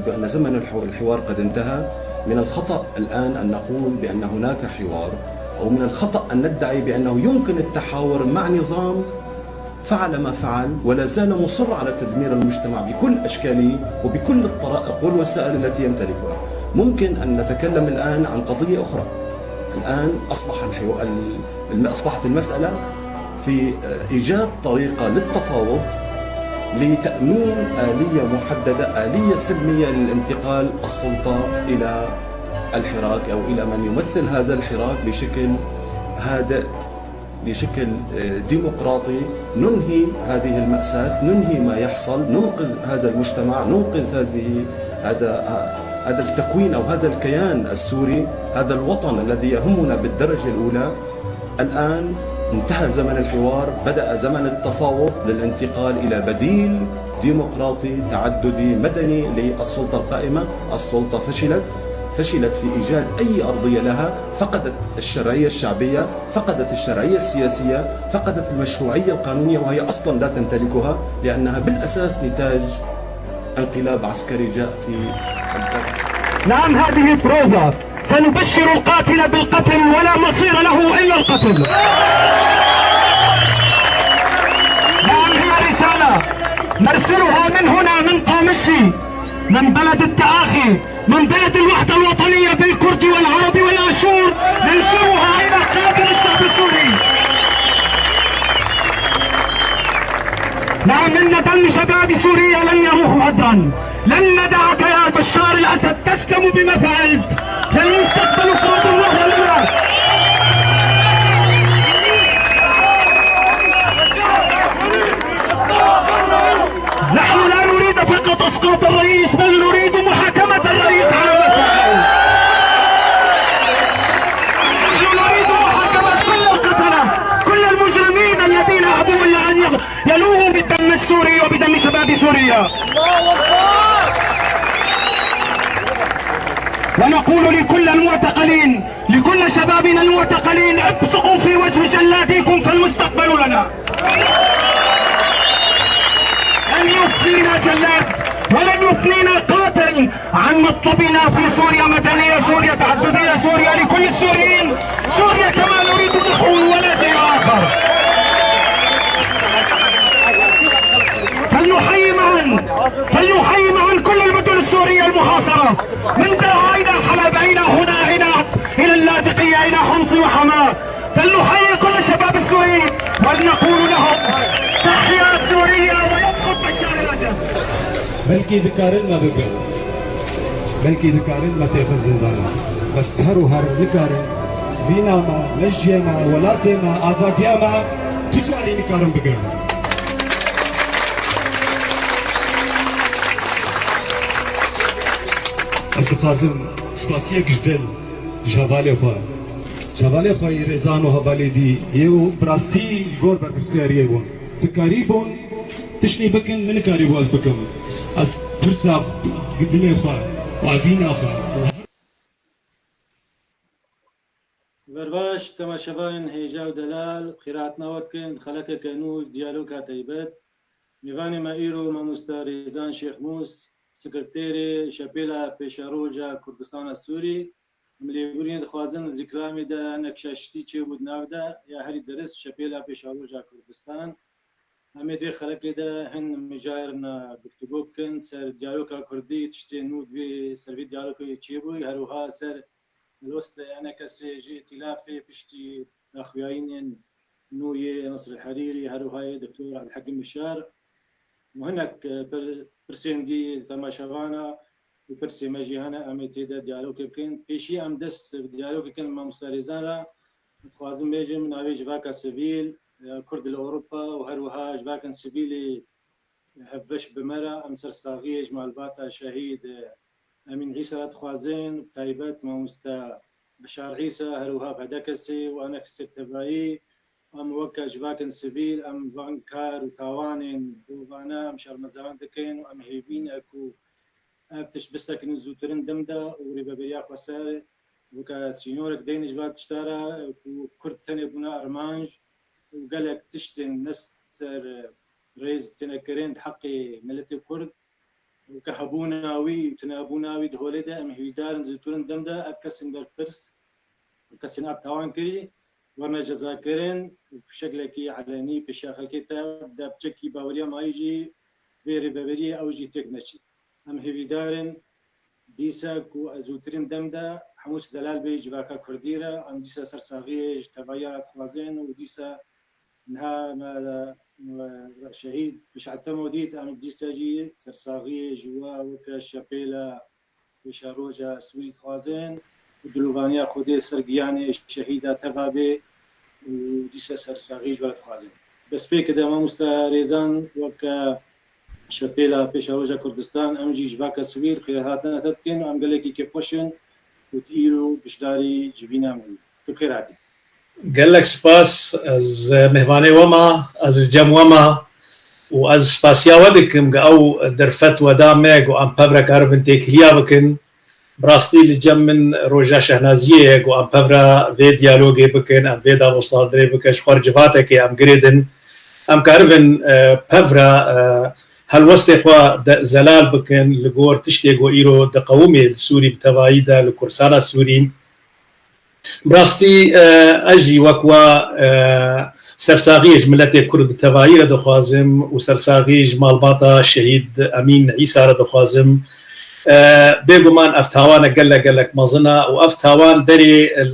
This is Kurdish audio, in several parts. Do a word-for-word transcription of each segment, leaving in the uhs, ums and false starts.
بأن زمن الحو-، الحوار قد انتهى. من الخطأ الآن أن نقول بأن هناك حوار، أو من الخطأ أن ندعي بأنه يمكن التحاور مع نظام فعل ما فعل ولا زال مصر على تدمير المجتمع بكل أشكاله وبكل الطرائق والوسائل التي يمتلكها. ممكن أن نتكلم الآن عن قضية أخرى. الآن أصبح الحو-، ال-، الم-، أصبحت المسألة في، آه، إيجاد طريقة للتفاوض لتأمين آلية محددة، آلية سلمية للانتقال السلطة إلى الحراك أو إلى من يمثل هذا الحراك بشكل هادئ، بشكل، آه، ديمقراطي. ننهي هذه المأساة، ننهي ما يحصل، ننقذ هذا المجتمع، ننقذ هذه، هذا، هذا التكوين أو هذا الكيان السوري، هذا الوطن الذي يهمنا بالدرجة الأولى. الآن انتهى زمن الحوار، بدأ زمن التفاوض للانتقال إلى بديل ديمقراطي تعددي مدني للسلطة القائمة. السلطة فشلت، فشلت في إيجاد أي أرضية لها، فقدت الشرعية الشعبية، فقدت الشرعية السياسية، فقدت المشروعية القانونية، وهي أصلًا لا تمتلكها، لأنها بالأساس نتاج انقلاب عسكري جاء في البلد. نعم، هذه بروفا. سنبشر القاتل بالقتل ولا مصير له إلا القتل. نعم، هي رسالة نرسلها من هنا، من قامشلي، من بلد التآخي، من بلد الوحدة الوطنية بالكردي والعربي والآشور، ننشرها إلى قادم الشعب السوري. نعم، إن دم شباب سوريا لن يروح هدرا. لن ندعك يا بشار الأسد تسلم بما فعلت. فالمستقبل قادم وهو الآن. نحن لا نريد فقط إسقاط الرئيس، بل نريد محاكمة الرئيس على ما فعل. نحن نريد محاكمة كل القتلة، كل المجرمين الذين أبوا إلا أن يغ-، يلووا بالدم السوري وبدم شباب سوريا. ونقول لكل المعتقلين، لكل شبابنا المعتقلين: ابصقوا في وجه جلاديكم فالمستقبل لنا. لن يفنينا جلاد، ولن يفنينا قاتل عن مطلبنا في سوريا مدنية، سوريا تعددية، سوريا لكل السوريين، سوريا كما نريد نحو ولا شيء آخر. فلنحيي معا، فلنحيي معا كل المدن السورية المحاصرة، من دراعا إلى حلب، إلى هنا، إلى، إلى اللاذقية، إلى حمص وحماة. فلنحيي كل الشباب السوري ولنقول لهم: تحيا سوريا ويسقط بشار الأسد. بلكي ذكرنا بكرة. بلكي ذكرنا ما تاخذ زندانا. بس هر وهر نكارن. بينا ما، مجينا، ولاتنا، آزاديانا، تجاري نكارن بكرة. Ez dixwazim spasiyek ji dil ji hevalê xwe, ji hevalê xwe yê rêzan û hevalê dî yê û bi rastî li gor berpirsiyariyê bûn. Dikarîbûn tiştê bikin, min nikarîbû ez bikim. Ez pirsa dilê xwe, evîna xwe. Verbaş, temaşevanên hêja û delal, xêrhatina we dikin, xelekeke nû ji diyaloga taybet. Mêvanê me îro mamoste Rêzan Şêxmûs, sekreterê Şepêla Pêşeroja Kurdistana Sûrî. Em lêbûrînê dixwazin, di reklamê de hinek şaştî çêbû di nav de, ya herî derist Şepêla Pêşeroja Kurdistan. Em ê di vê xelekê de hin mijayirina guftûgo bikin ser diyaloga kurdî, tiştên nû di vê, ser vê diyalogê çêbûyî, her wiha ser helwestê enekesê ji îtîlafê piştî daxuyaniyên nû yê Nasr el Herîrî, her wiha yê Doktor Abdulhekim Bişar û hinek, e, pir-, pirsên dî temaşevana û pirsê me jî hene, em ê tê de diyalogê bikin. Pêşî em dest bi diyalogê bikin, mamoste Rêzan re dixwazim bêjim, navê civaka sivîl, e, Kurd li Ewropa û her wiha civakên sivîlê hevbeş bi me re, em ser saxiyê ji malbata şehîd, e, Emîn Îsa re dixwazin, bi taybet mamoste Bişar Îsa, her wiha bi hedekesê û enekesê tevayî, em weke civakên sivîl, em van kar û tawanên bo vane em şermezar dikin û em hêvî ne ku ev tişt bisekinin zûtirin dem de û rêveberiya xweser weke sînorek deyne ji van tişta re ku Kurd tenê bûne armanc û gelek tiştên ne ser rêz têne kirin di heqê miletê Kurd û weke hebûna wî û tunebûna wî di holê de em hêvîdar in zûtirin dem de ev kesên berpirs, kesên ev tawan kirî, werine cezakirin û bi şeklekî elenî pêşiya xelkê te de piçekî baweriya mayî jî vê rêveberiyê ew jî têk neçî. Em hêvîdar in dîsa ku ez zûtirîn dem de hemû delal bê civaka kurdî re, em dîsa sersaxiyê ji tevahiya re dixwazin û dîsa niha me, me şehîd Pişat Temo dît, em dîsa jî sersaxiyê ji we weke şepêla pêşeroja Sûrî dixwazin û dilovaniya Xwedê ser giyanê şehîda teva bê û dîsa sersaxî ji we re dixwazin. Destpêkê de mamoste Rêzan weke şepêla pêşeroja Kurdistan, em jî ji vaka sivîl xêrhatina te dikin û em gelekî kêfxweş in ku tu îro bişdarî civîna me yî. Tu xêr hatî. Gelek spas, ez mêvanê we ma, ez li cem we ma û ez spasiya we dikim ku ew derfet we da me ku em pev re karibin têkiliya bikin. Bi rastî li cem min roja şehnaziyê ye ku em pev re vê diyalogê bikin, em vê danûstandinê bikin, ji xwe re civatekê em girêdin. Em karibin, e, pev re, e, helwestê xwe de zelal bikin li gor tiştê ku îro diqewimê li Sûrî bi tevayî de li Kurdistana Sûrî. Bi rastî, e, ez jî wek we, e, sersaxiyê ji miletê Kurd bi tevayî re dixwazim û sersaxî ji malbata şehîd Emîn Îsa re dixwazim. E, bêguman ev tawanek gelek gelek mezin e û ev tawan berê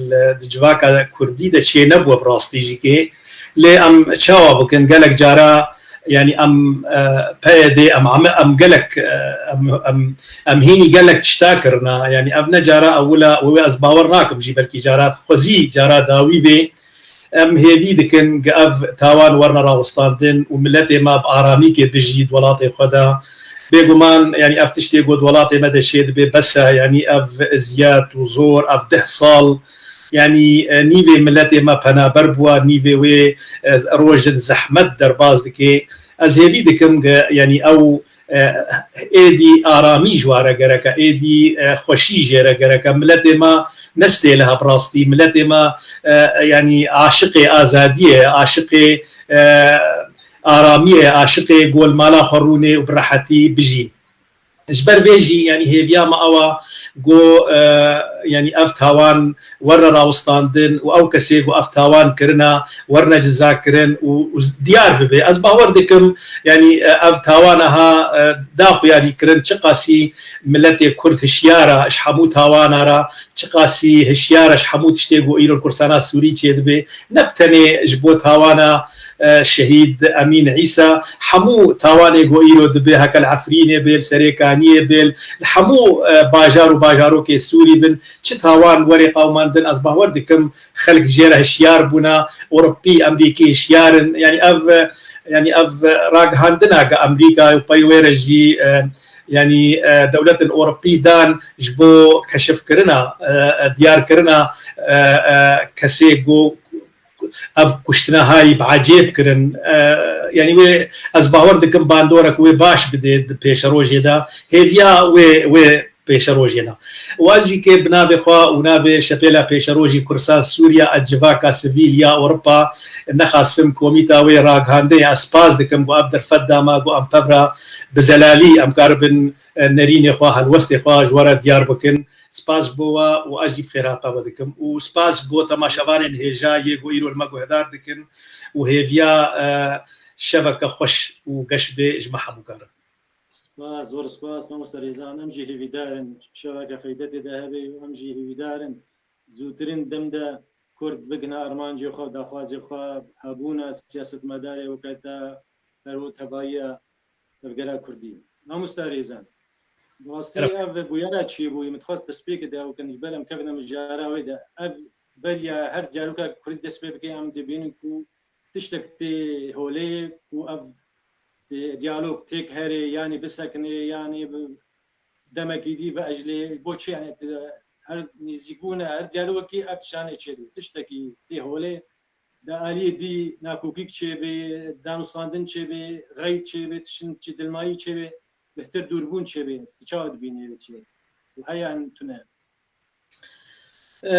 li, di civaka Kurdî de çênebûwe bi rastî jî kê. Lê em çawa bikin? Gelek cara, yanî em, e, P Y D, em, em, em gelek, e, em, em, em hînî gelek tişta kirina. Yanî ev ne cara ewil e, wê ez bawer nakim jî belkî cara xwezî, cara dawî bê. Em hêvî dikin ku ev tawan werine rawestandin û miletê me bi aramîkê bijî di welatê xwe de. Bêguman, yanî ev tiştê ku di welatê me de çêdibe bes e, yanî ev eziyet û zor, ev deh sal, yanî, e, nîvê miletê me penaber bûye, nîvê wê, e, rojin zehmet derbas dike. Ez hêvî dikim ku, yanî ew, e, êdî aramî ji wan re gerek e, êdî, e, xweşî jê re gerek e. Miletê me nestêlihe bi rastî. Miletê me, e, yanî aşiqê azadiyê ye, aşiqê, e, aramiyê ye, aşiqê ku li mala xwe rûnê û bi rehetî bijîn. Ji ber vê jî, yanî hêviya me ew e ku, e, yanî ev tawan were rawestandin û ew kesê ku ev tawan kirine, werine cezakirin û, û diyar bibe. Ez bawer dikim, yanî, e, ev tawana ha, e, da xuyarî kirin, çiqasî miletê Kurd hişyar e ji hemû tawana re, çiqasî hişyar e ji hemû tiştê ku îro li Kurdistana Sûrî çêdibe, ne bi tenê ji bo tawana, e, şehîd Emîn Îsa, hemû tawanê ku îro dibe, heke li Efrînê bê, li Serêkaniyê bê, li hemû, e, bajar û bajarokê Sûrî bin, çi tawan werê qewimandin, ez bawer dikim xelk jê re hişyar bûne, Ewropî, Emerîkî hişyar in. Yanî ev, yanî ev ragihandina ku Emerîka û pey wê re jî, e, yanî, e, dewletên Ewropî dan ji bo keşifkirina, e, e, diyarkirina, e, e, kesê ku ev kuştina hayî bi ecêb kirin. E, yanî wê, ez bawer dikim bandorek wê baş bidê di pêşerojê de. Hêviya wê, wê pêşerojê ne. Û ez jî kê bi navê xwe û navê Şepêla Pêşerojî Kurdistan Sûriya, ez civaka sivîl ya Ewropa nexasim komîta wê ragihandê. Ez spas dikim ku ev derfet da me ku em pev re bi zelalî em karibin, e, nerînê xwe, helwestê xwe ji we re diyar bikin. Spas ji bo we û ez jî bi xêrhata we dikim. Û spas ji bo temaşevanên hêja yê ku îro li me guhdar dikin û hêviya, e, şeveke xweş û geş bê ji me hemûkan re. Spas, zor spas, mamoste Rêzan. Em jî hêvîdar in şeveke feydetê de hebe û em jî hêvîdar in zûtirîn dem de Kurd bigihne armancê xwe, daxwazê xwe, hebûna siyasetmedarê weke te serok tevahiya tevgera Kurdî. Mamoste Rêzan, bi rastî ev bûyera çêbûyî, min dixwest destpêkê de ew kin, ji ber em kevine mijara wê de. Ev beriya her diyaloga Kurdî dest pê bike, em dibînin ku tiştek tê holê ku ev tê, diyalog têk herê, yanî bisekinê, yanî bi demekî dî biejlê. Ji bo çi? Yanî ti-, her nîzîkbûne, her diyalogekî ev tiştanê çêdibê. Tiştekî tê holê, di aliyê dî nakokîk çêbê, danûstandin çêbê, xeyd çêbê, tiştin çi dilmayî çêbê, bihtir dûrbûn çêbê. Tu çawa dibînî vê çiyê? Û heya tune? E,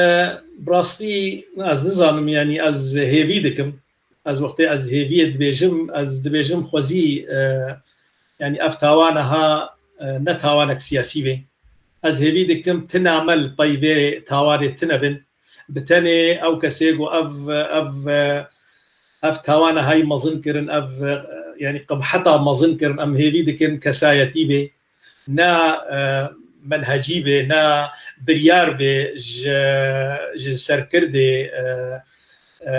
bi rastî ez nizanim, yanî ez hêvî dikim. Ez wextê ez hêviyê dibêjim, ez dibêjim xwezî, e, yanî ev tawana ha, e, ne tawanek siyasî be. Ez hêvî dikim ti name li pey vê tawanê tune bin. Bi tenê ew kesê ku ev, ev, ev tawana hay mezin kirin, ev, e, yanî qebheta mezin kirin, em hêvî dikin kesayetî bê, ne, e, menhecî bê, ne biryar bê ji, ji serkirdê, e, e,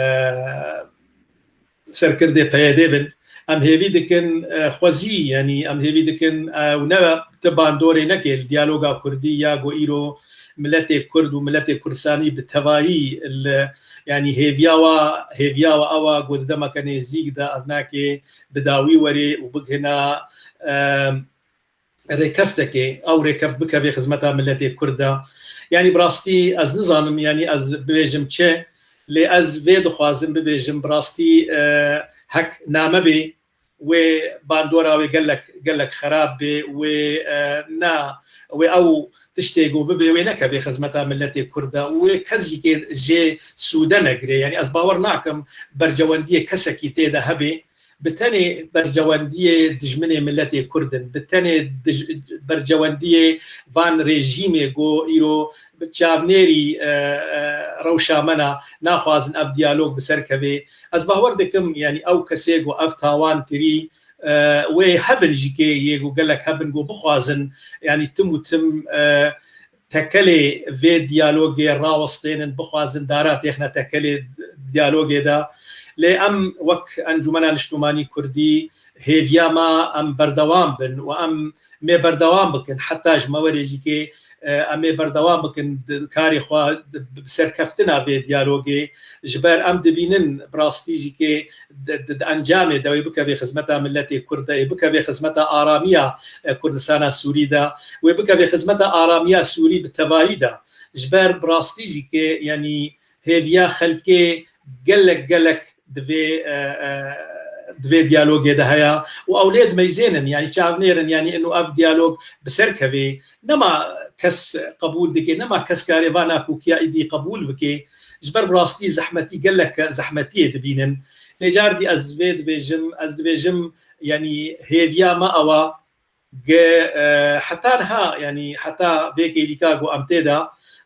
serkirdê P Y D bin. Em hêvî dikin, e, xwezî, yanî em hêvî dikin, e, ew ne ti bandorê neke li diyaloga kurdî ya ku îro miletê kurd û miletê kurdistanî bi tevayî li, yanî hêviya wa, hêviya wa ew a ku di demeke nêzîk de ev nake bi dawî werê û bigihina, e, rêkeftekê, ew rêkeft bikeve xizmeta miletê kurd de. Yanî bi rastî ez nizanim, yanî ez bibêjim çi, lê ez vê dixwazim bibêjim, bi rastî, e, hek name bê, wê bandora wê gelek, gelek xerab bê, wê, e, na, wê ew tiştê ku bibê, wê nekeve xizmeta miletê kurd de, wê kes jî kê jê sûde negire. Yanî ez bawer nakim bercewendiyê kesekî tê de hebe, bi tenê bercewendiyê dijminê miletê kurd in, bi tenê dij-, bercewendiyê van rejîmê ku îro çavnêrî, e, e, rewşa me ne, naxwazin ev diyalog bi ser kevê. Ez bawer dikim, yanî ew kesê ku ev tawan kirî, e, wê hebin jî kê yê ku gelek hebin ku bixwazin, yanî tim û tim, e, tekelê vê diyalogê rawestênin, bixwazin dara têxine tekelê diyalogê de. Lê em wek Encûmena Niştimanî Kurdî hêviya me em berdewam bin û em mê berdewam bikin. Heta ji me werê jî kê, e, em ê berdewam bikin di karê xwe, di, bi serkeftina vê diyalogê. Ji ber em dibînin bi rastî jî kê di, di, di encamê de wê bikevê xizmeta miletê Kurd de, ê bikevê xizmeta aramiya, e, Kurdistana Sûrî de, wê bikevê xizmeta aramiya Sûrî bi tevayî de. Ji ber bi rastî jî kê, yanî hêviya xelkê gelek, gelek di vê, e, e, di vê diyalogê de heye û ew lê dimeyzênin, yanî çavnêr in, yanî ino ev diyalog bi ser kevê. Nema kes qebûl dike, nema kes karê va nakokiya êdî qebûl bike. Ji ber bi rastî zehmetî, gelek zehmetiyê dibînin. Lê cardî ez vê dibêjim, ez dibêjim, yanî hêviya me ew a, Ge, e, heta niha, yanî heta vê kêlîka ku em tê de,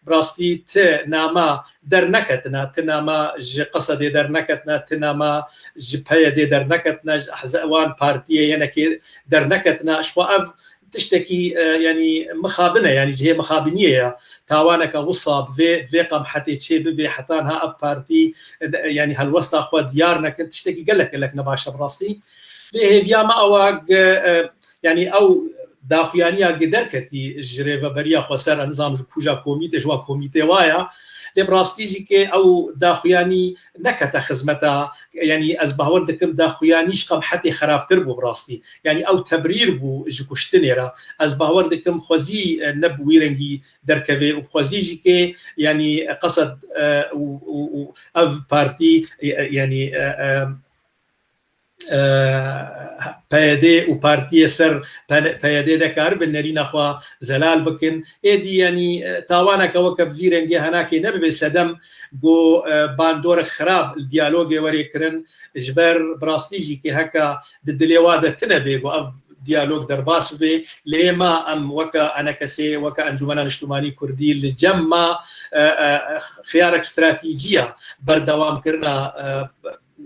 bi rastî ti nama derneketine, ti nama ji Qesedê derneketine, ti nama ji P Y D'ê derneketine, ji ehza-, wan partiyê yenekê derneketine. Ji xwe ev tiştekî, e, yanî mixabin e, yanî cihê mixabiniyê ye. Tawaneke wisa bi vê, vê qemhetê çê bibe, heta niha ev partî, e, yanî helwesta xwe diyar nekin, tiştekî gelek, gelek ne baş e bi rastî. Lê hêviya me ew a ge, e, yanî ew daxuyaniya gi derketî ji rêveberiya xweser, ez nizanim ji kûja komîtê, ji wa komîtê wa ya. Lê bi rastî jî kê ew daxuyanî nekete xizmeta, yanî ez bawer dikim daxuyanî ji qemhetê xerabtir bû bi rastî. Yanî ew tebrîr bû ji kuştinê re. Ez bawer dikim xwezî, e, ne bi wî rengî derkevê û xwezî jî kê, yanî Qesed, e, û, û, û ev partî, e, e, yanî, e, e, e, P Y D û partiyê ser P-, P Y D de karibin nerîna xwe zelal bikin. Êdî, yanî, e, tawaneke weke bi vî rengê henakê nebibe sedem ku, e, bandorek xirab li diyalogê were kirin. Ji ber bi rastî jî kê heke di dilê wa de tune bê ku ev diyalog derbas bibe. Lê ma em weke enekesê, weke Encûmena Niştimanî Kurdî li cem ma, e, e, xiyarek stratejî ya berdewamkirina, e,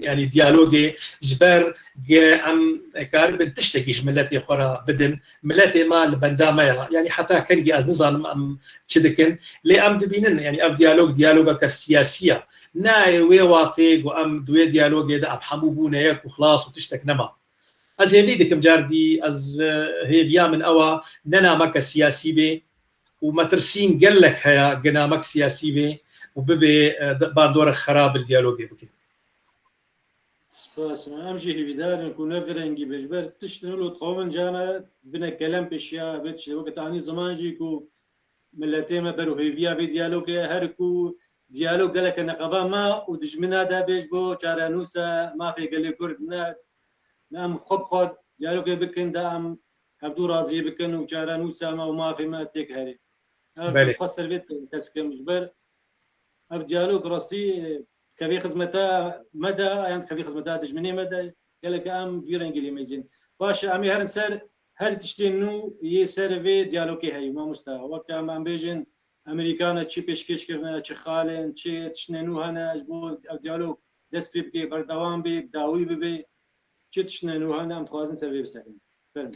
yanî diyalogê, ji ber ge em karibin tiştekî ji miletê xwe re bidin. Miletê me li benda me ye. Yanî heta kengî ez nizanim em çi dikin. Lê em dibînin, yanî ev diyalog, diyalogeke siyasî ye. Nayê wê wextê ku em di wê diyalogê de em hemû bûne yek û xilas û tiştek nema. Ez hêvî dikim cardî, ez, e, hêviya min ew a ne nameke siyasî bê û metirsîn gelek heye ge namek siyasî bê û bibê, e, de-, bandorek xerab li diyalogê bike. Spas. Em jî hêvîdar in ku ne virengî be. Ji ber tiştin wilo dixwin cana bine kelem pêşiya vê tiştê. Weke te anî ziman jî ku miletê me ber û hêviya vê diyalogê, her ku diyalog geleke neqeba me û dijmina de bê ji bo çarenûsa mafê gelê Kurd, ne, ne em xwe bi xwe diyalogê bikin, de em hevdû razî bikin û çarenûsa me û mafê me têk herê. Ev Belê. Xwe ser vê kes kim ji ber ev diyalog rastî, e, dikevê xizmeta me de, yan dikevê xizmeta dijminê me de, geleke em vî rengî lê meyzên. Baş e, em ê herin ser her tiştê nû yê ser vê diyalogê heyî, mamoste. Weke em, em bêjin, Amerîkana çi pêşkêş kirine, çi xal in, çi tiştine nû hene, ji bo ev diyalog dest pê bike, berdewam bê, bi dawî bibe, çi tiştine nû hene, em dixwazin ser vê bisekin. Fermo.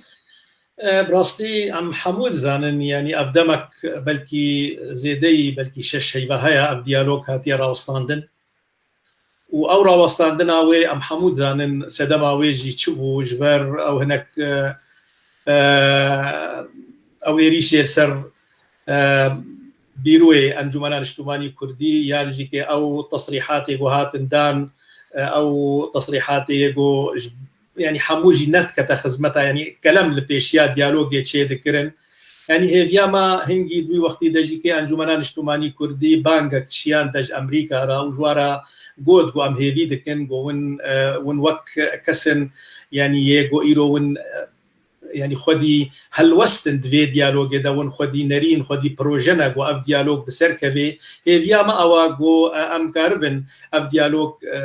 E, bi rastî em hemû dizanin, yanî ev demek belkî zêdeyî, belkî şeş heyva heye ev diyalog hatiye rawestandin. Û ew rawestandina wê em hemû dizanin sedema wê jî çi bû, ji ber ew hinek, e, e, ew êrîşê li ser, e, bîroyê Encûmena Niştimanî Kurdî, yan jî ke ew tesrîhatê ku hatin dan, e, ew tesrîhatê yê ku ji, yanî hemû jî nedikete xizmeta, yanî kelem li pêşiya diyalogê çê dikirin. Yanî hêviya me hingî di wî wextî de jî ke Encûmena Niştimanî Kurdî bangek şiyande ji Amerîka re û ji wa re got ku em hêvî dikin ku win, e, win wek kesin, yanî yê ku îro win, e, yanî xwedî helwestin di vê diyalogê de, win xwedî nerîn, xwedî proje ne ku ev diyalog bi ser kevê. Hêviya me ew e ku, e, em karibin ev diyalog, e,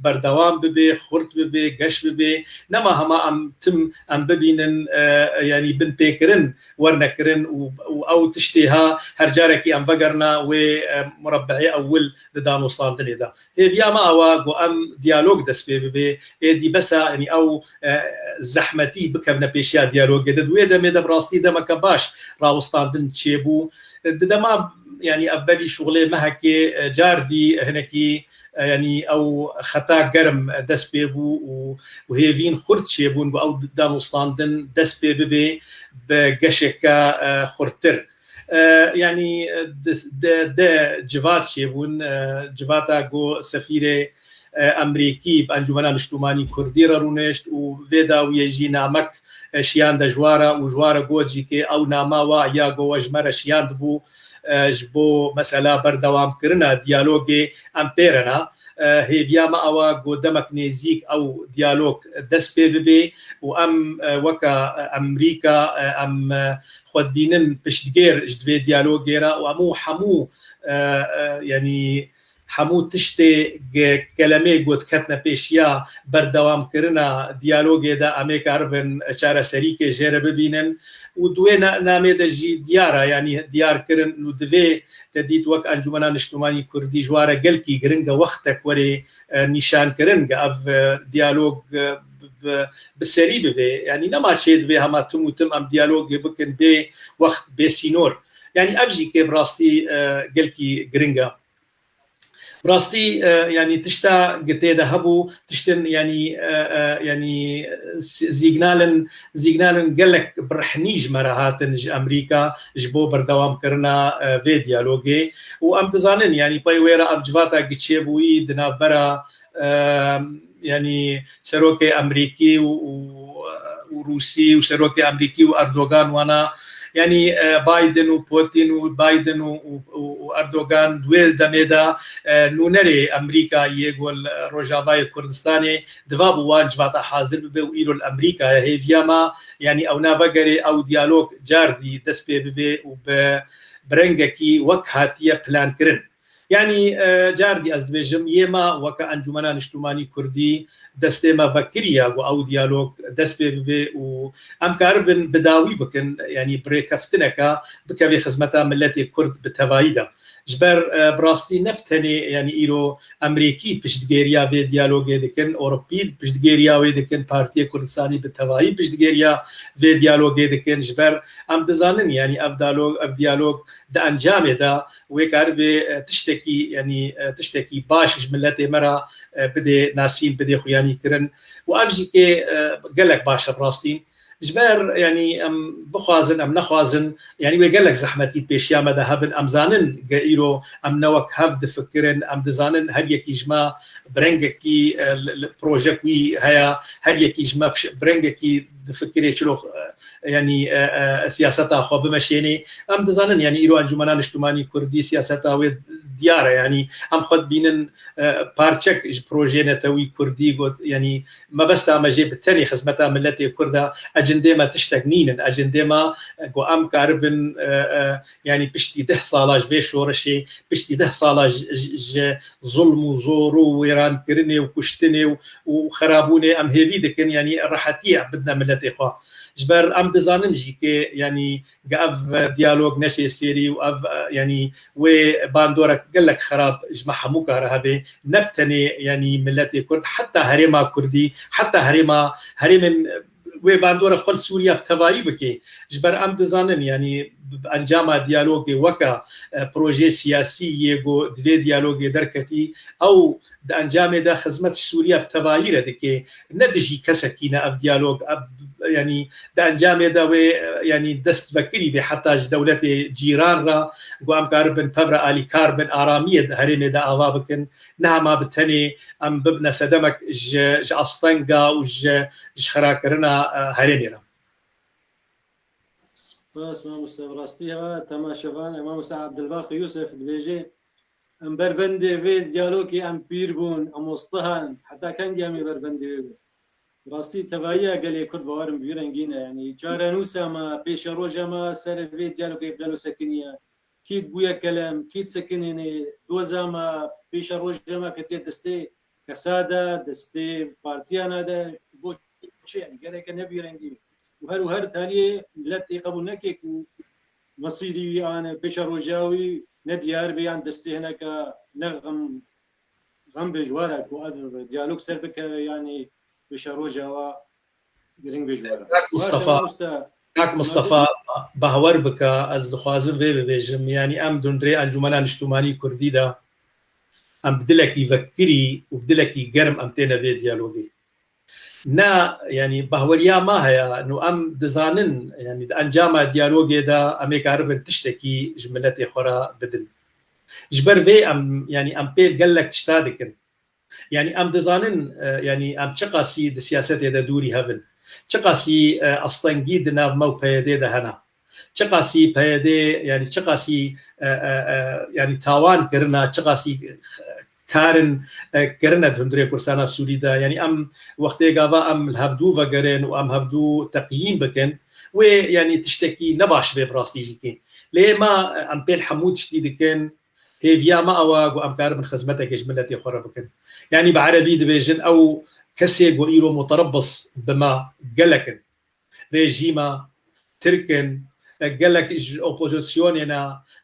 berdewam bibe, xurt bibe, geş bibe. Nema hema em tim em bibînin, e, yanî binpêkirin werne kirin û, û ew tiştê ha her carekî em vegerina wê, e, murebeê ewil di danûstandinê de. Hêviya me ew e ku em diyalog dest pê bibe. Êdî bes e, yanî ew, e, zehmetî bikevne pêşiya diyalogê de. Di wê demê de bi rastî demeke baş rawestandin çêbû. Di dema, yanî ev berî şuxulê mehekê, e, cardî hinekî, e, yanî ew xeta germ dest pê bû û, û hêvîn xurt çêbûn ku ew danûstandin dest pê bibe bi geşeke, e, xurttir. E, yanî, e, di, de, de civat çêbûn, e, civata ku sefîrê, e, Amerîkî bi Encûmena Niştimanî Kurdî re rûnişt û vê dawiyê jî namek, e, şiyande ji wa re û ji wa re got jî ke ew nama wa ya ku we ji me re şiyandibû, e, ji bo mesela berdewamkirina diyalogê em pê re ne. E, hêviya me ew e ku demek nêzîk ew diyalog dest pê bibe û em, e, weke, e, Amerîka, e, em, e, xwe dibînin piştgêr ji vê diyalogê re û em û hemû, e, e, yanî hemû tiştê ge-, kelemê ku diketine pêşiya berdewamkirina diyalogê de em ê karibin çareserîkê jê re bibînin û di wê na-, namê de jî diyar e, yanî diyar kirin û divê te dît wek Encûmena Niştimanî Kurdî ji wa re gelkî giring e wextek werê, e, nîşankirin ke ev, e, diyalog, e, bi, bi, bi serî bibe. Yanî nema çê dibe hema tim û tim em diyalogê bikin bê wext, bê sînor. Yanî ev jî ke bi rastî, e, gelkî giring e. Bi rastî, e, yanî tişta gi tê de hebû, tiştin, yanî, e, e, yanî, s-, zîgnalin, zîgnalin gelek bi rehnî ji me re hatin ji Amerîka ji bo berdewamkirina, e, vê diyalogê. Û em dizanin, yanî pey wê re ev civata gi çêbûyî di navbera, e, yanî serokê Amerîkî û, û, û Rûsî û serokê Amerîkî û Erdogan wana, yanî, e, Biden û Putin û Biden û, û, û, û Erdogan di wê demê de, e, nûnerê Amerîka yê ku li Rojavayê Kurdistanê diva bû wan civata hazir bibe û îro li Amerîka ye. Hêviya me, yanî ew navegere ew diyalog cardî dest pê bibe û bi, bi rengekî wek hatiye plankirin. Yanî, e, cardî ez dibêjim, yê me weke Encûmena Niştimanî Kurdî destê me vekiriya ku ew diyalog dest pê bibe û em karibin bi dawî bikin, yanî bi rêkeftineke bikeve xizmeta miletê Kurd bi tevayî de. Ji ber, e, bi rastî ne bi tenê, yanî îro Amerîkî piştgêriya vê diyalogê dikin, Ewropî piştgêriya wê dikin, Partiyê Kurdistanî bi tevayî piştgêriya vê diyalogê dikin. Ji ber em dizanin, yanî ev dalo-, ev diyalog di encamê de wê karibê, e, tiştekî, yanî, e, tiştekî baş ji miletê me re, e, bidê nasîn, bidê xuyanî kirin. Û ev jî kê, e, gelek baş e bi rastî. Ji ber, yanî, em bixwazin, em nexwazin, yanî wê gelek zehmetî pêşiya me de hebin. Em zanin ge îro em ne wek hev difikirin, em dizanin her yekî ji me bi rengekî, e, li, li, projek wî heye, her yekî ji me bi rengekî difikirê çilo, e, yanî, e, e, siyaseta xwe bimeşênê. Em dizanin, yanî îro Encûmena Niştimanî Kurdî siyaseta wê diyar e. Yanî em xwe dibînin, e, parçek ji projeyê netewî kurdî got, yanî mebesta me jê bi tenê xizmeta miletê kurd e. Ecindê me tiştek nînin. Ecindê me, e, ku em karibin, e, e, yanî piştî deh sala ji vê şoreşê, piştî deh sala ji, ji, ji zulm û zor û wêrankirinê û kuştinê û, û xerabûnê em hêvî dikin, yanî rehetiyê em bidine miletê xwe. Ji ber em dizanin jî ke, yanî ge ev diyalog neşê sêrî û ev, e, yanî wê bandorek gelek xerab ji me hemû kare hebe, ne bi tenê, yanî miletê Kurd, heta herêma Kurdî, heta herêma, herêmên wê bandora xwe li Sûriya bi tevayî bike. Ji ber em dizanin, yanî bi encama diyalogê weke, e, projeyê siyasî yê ku di vê diyalogê derketî, ew di encamê de xizmet ji Sûriya bi tevayî re dike. Ne dijî kesekî ne ev diyalog, ev, yanî di encamê de wê, e, yanî dest vekirî bê heta ji dewletê cîran re, ku em karibin pevre alîkar bin, aramiyê di herêmê de ava bikin. Ne hema bi tenê em bibine sedemek ji, ji astenga û ji, ji xerakirina, e, herêmê re. Spas, mamoste. Bi rastî ha temaşevan, e, mamoste Abdulbaqî Yusuf dibêje, em berbendê vê diyalogê em pîr bûn, em ostihan, heta kengî em ê berbendê wê bûn? Bi rastî tevahiya gelê Kurd bawerim bi vî rengî ne. Yanî çarenûsa me, pêşeroja me ser vê diyalogê gelo sekiniye. Kî bûye kelem, kî sekinêne, doza me, pêşeroja me ketiye destê kesa de, destê partiyana de, bo çi, yanî gereke ne bi vî rengî. Û her û her taliyê milet ê qebûl neke ku mesîrî wî an pêşeroja wî ne diyar be, yan destê hineka ne xem, xem be ji we re ku ev diyalog ser bikeve, yanî pêşeroja wa giring be ji we re. Kak Baş e, Mistefa, mamoste. Kak Mistefa, bawer bike, ez dixwazim vê bibêjim, yanî em di hundirê Encûmena Niştimanî Kurdî de em bi dilekî vekirî û bi dilekî germ em têne vê diyalogê. Ne, yanî bahweriya me heye, nû em dizanin, yanî di encama diyalogê de em ê karibin tiştekî ji miletê xwe re bidin. Ji ber vê em, yanî em pêl gelek tişta dikin. Yanî em dizanin, e, yanî em çiqasî di siyasetê de dûrî hev in. Çiqasî, e, astengî di nav me û P Y D'ê de hene. Çiqasî P Y D, yanî çiqasî, e, e, e, yanî tawan kirina, çiqasî karin, e, kirine di hundirê Kurdistana Sûrî de. Yanî em wextê gava em li hevdû vegerin û em hevdû teqyîm bikin, wê yanî tiştekî ne baş bê bi rastî jî kê. Lê me, e, em pêl hemû tiştî dikin, hêviya me ew e ku em karibin xizmetekê ji miletê xwe re bikin. Yanî bi erebî dibêjin ew kesê ku îro muterebbis bi me gelek in. Rejîma Tirk in, e, gelek ji opozisyonê ne,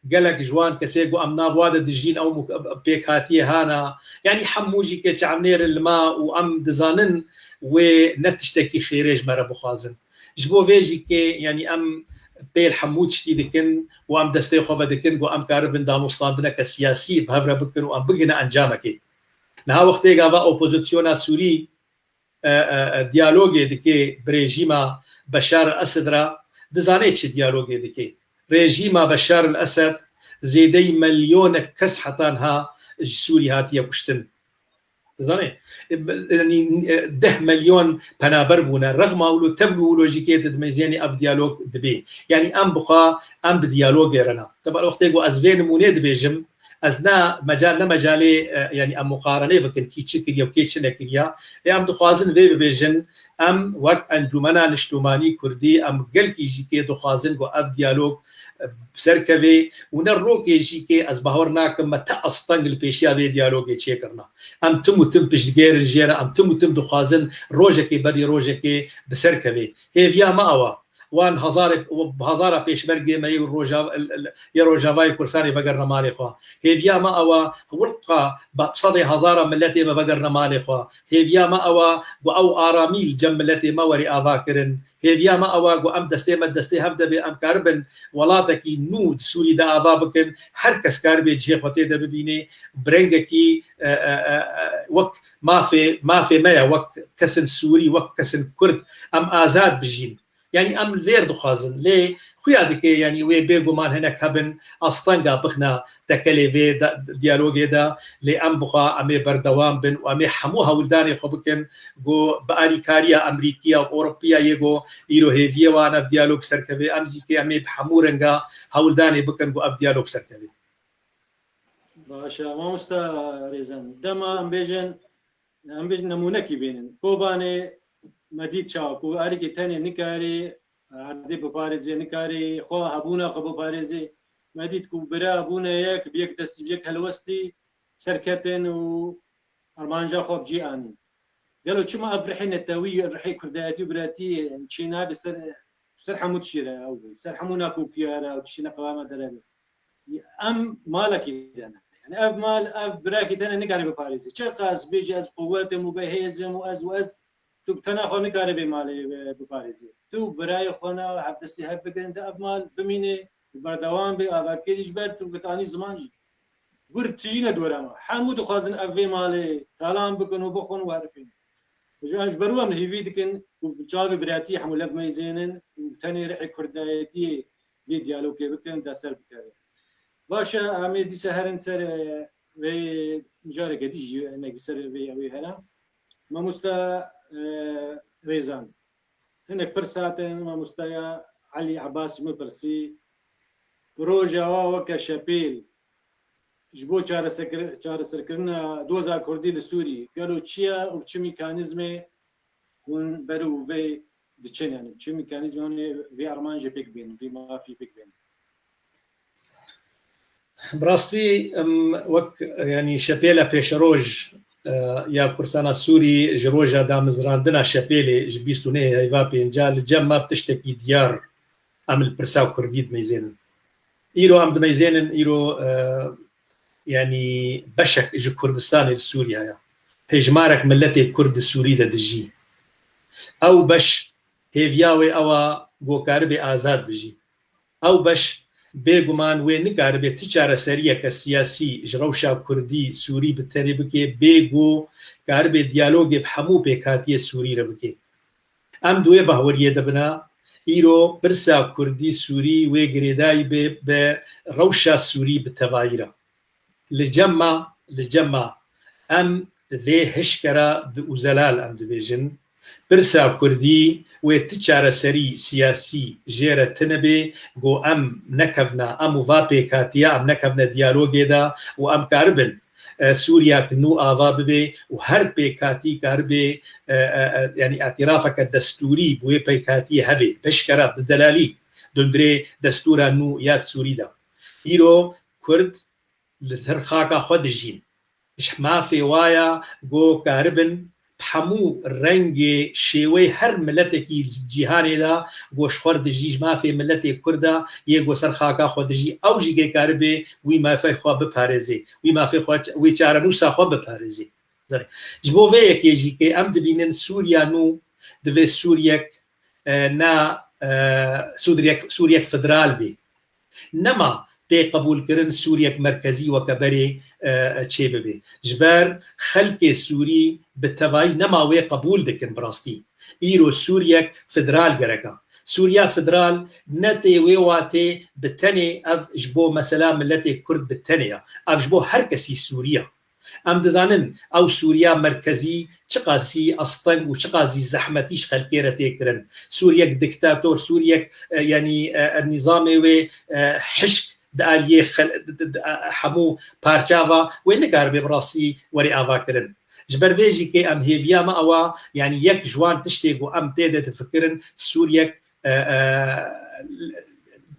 gelek ji wan kesê ku em nav wa de dijîn ew muk-, pêkhatiyê hana. Yanî hemû jî kê çavnêr in li me û em dizanin wê ne tiştekî xêrê ji me re bixwazin. Ji bo vê jî kê, yanî em pêl hemû tiştî dikin û em destê xwe vedikin ku em karibin danûstandineke siyasî bi hev re bikin û em bigihine encamekê. Niha wextê gava opozisyona Sûrî e, e, e, diyalogê dike bi rejîma Beşar el Esed re, dizane çi diyalogê dike. Rejîma Beşar el Esed zêdeyî milyonek kes heta niha ji Sûrî hatiye kuştin. Dizane, e, be-, yanî, e, deh milyon penaber bûne. Rexma wilo, tevlû wilo jî kê didimeyzênî ev diyalog dibê. Yanî em bixwe, em bi diyalogê re ne. Teba wextê ku ez vê nimûnê dibêjim, ez ne mecal, ne mecalê, e, yanî em muqarenê bikin, kî çi kiriye û kê çi nekiriye. Lê em dixwazin vê bibêjin, em wek Encûmena Niştimanî Kurdî, em gelkî jî kê dixwazin ku ev diyalog, e, bi ser kevê û ne rokê jî kê ez bawer nakim me ti asteng li pêşiya vê diyalogê çêkirina. Em tim û tim piştgêr in jê re, em tim û tim dixwazin rojekê berî rojekê bi ser kevê. Hêviya me ew e. Wan hezarê, hezara pêşmergê me yê Roja-, yê Rojavayê Kurdistanê vegerine malê xwe. Hêviya me ew e, wilqa be-, sedê hezara miletê me vegerine malê xwe. Hêviya me ew e, ku ew aramî li cem miletê me were ava kirin. Hêviya me ew e, ku em destê me destê hev de bê, em karibin welatekî nû di Sûrî de ava bikin. Her kes karibê cihê xwe tê de bibînê. Bi rengekî, e, e, e, e, wek mafê, mafê me ye, wek kesên Sûrî, wek kesên Kurd, em azad bijîn. Yanî em li vêr dixwazin, lê xuya dike, yanî wê bêguman hinek hebin, astenga bixna tekelê vê de, diyalogê de, lê em bixwe em ê berdewam bin û em ê hemû hewldanê xwe bikin ku bi alîkariya Amerîkiya û Ewropiya yê ku îro hêviyê wan ev diyalog serkeve, em jî kê em ê bi hemû renga hewldanê bikin ku ev diyalog serkeve. Baş e, mamosta Rêzan. Dema em bêjin, em bêjin nemûnekî bînin. Kobanê me dît çawa ku alîkî tenê nikarî erdê biparêzê, nikarî xwe hebûna xwe biparêzê. Me dît ku bira bûne yek, bi yek destî, bi yek helwestî serketin û armanca xwe bi cî anîn. Gelo çima ev rihê netewî, rihê kurdayetî û biratiyê çênabe ser, ser hemû tiştê re ew be, ser hemû nakokiya re ew tiştê neqewama derebe? Em malekî de ne. Yani ev mal, ev birakî te ne, nikare biparêzê. Çiqas bêjî ez quwet im û bi hêz im û ez û ez, tu bi tena xwe nikare bê malê bi-, biparêzê. Tu birayê xwe ne, hevdestî hev bigirin de ev mal bimîne û berdewam bê avakirî ji ber tu bi te anî ziman jî. Gur tijî ne dora me. Hemû dixwazin ev vê malê talan bikin û bixwin û herifin. Ji em ji ber wan hêvî dikin û çavê biratiyê hemû lev meyzênin û tenê rihê kurdayetiyê vê diyalogê bikin, de ser bikeve. Baş e, em ê dîsa herin ser, e, vê mijareke dî jî, hinekî ser vê ew ê here. Mamosta, e, Rêzan. Hinek pirs hatin, mamostaya Elî Ebas ji min pirsî, Rojava weke şepêl ji bo çaresekir-, çareserkirina doza kurdî li Sûrî gelo çi ye û bi çi mîkanîzmê hûn ber û vê diçin, yani çi mîkanîzmê hûn ê vê armancê pêk bînin, vê mafî pêk bînin? Bi rastî, em, wek, yanî şepêla pêşeroj, e, ya Kurdistana Sûrî ji roja damezrandina şepêlê ji bîst û nehê heyva pênca li cem me tiştekî diyar em li pirsa kurdî dimeyzênin. Îro em dimeyzênin, îro, e, yanî beşek ji Kurdistanê li Sûriya ye. Hêjmarek miletê Kurd di Sûrî de dijî. Ew beş hêviya wê ew a ku karibe azad bijî. Ew beş bêguman wê nikaribe ti çareseriyeke siyasî ji rewşa Kurdî Sûrî bi tenê bike, bê ku karibe diyalogê bi hemû pêkhatiyê Sûrî re bike. Em di wê baweriyê de bine, îro pirsa Kurdî Sûrî wê girêdayî be bi rewşa Sûrî bi tevayî re. Li cem me, li cem me, em vê hişkera bi û zelal em dibêjin, pirsa Kurdî wê ti çareserî siyasî jê re tune bê, ku em nekevne, em û va pêkatiya em nekevne diyalogê de û em karibin, e, Sûriyek nû ava bibe û her pêkatî karibe, e, e, e, yanî îtirafeke destûrî bi wê pêkatiyê hebe, bi hişkera, bi delalî, dundirê destûra nû ya Sûrî de. Îro Kurd li ser xaka xwe dijîn. Ji mafê wa ya ku karibin bi hemû rengê şêweyê her miletekî cîhanê de ku ji xwe re dijî, ji mafê miletê Kurd de yê ku ser xaka xwe dijî, ew jî kê karibe wî mafê xwe biparêzê, wî mafê xwe, wî çarenûsa xwe biparêzê. Ji bo vê yekê jî kê em dibînin Sûriya nû divê Sûriyek, e, na, e, Sûriyek, Sûriyek federal bê. Nema tê qebûlkirin Sûriyek merkezî weke berê, e, çêbibe. Ji ber xelkê Sûrî bi tevayî nema wê qebûl dikin bi rastî. Îro Sûriyek federal gerek e. Sûriya federal ne tê wê watê bi tenê ev ji bo mesela miletê Kurd bi tenê ye. Ev ji bo her kesî Sûrî ye. Em dizanin ew Sûriya merkezî çiqasî asteng û çiqasî zehmetî ji xelkê re tê kirin. Sûriyek diktator, Sûriyek, e, yanî, e, e, nîzamê wê, e, hişk di aliyê xel-, di, di, di, e, hemû parça va wê nikaribe bi rastî were ava kirin. Ji ber vê jî kê em hêviya me ew a, yanî yek ji wan tiştê ku em tê de difikirin Sûriyek, e, e,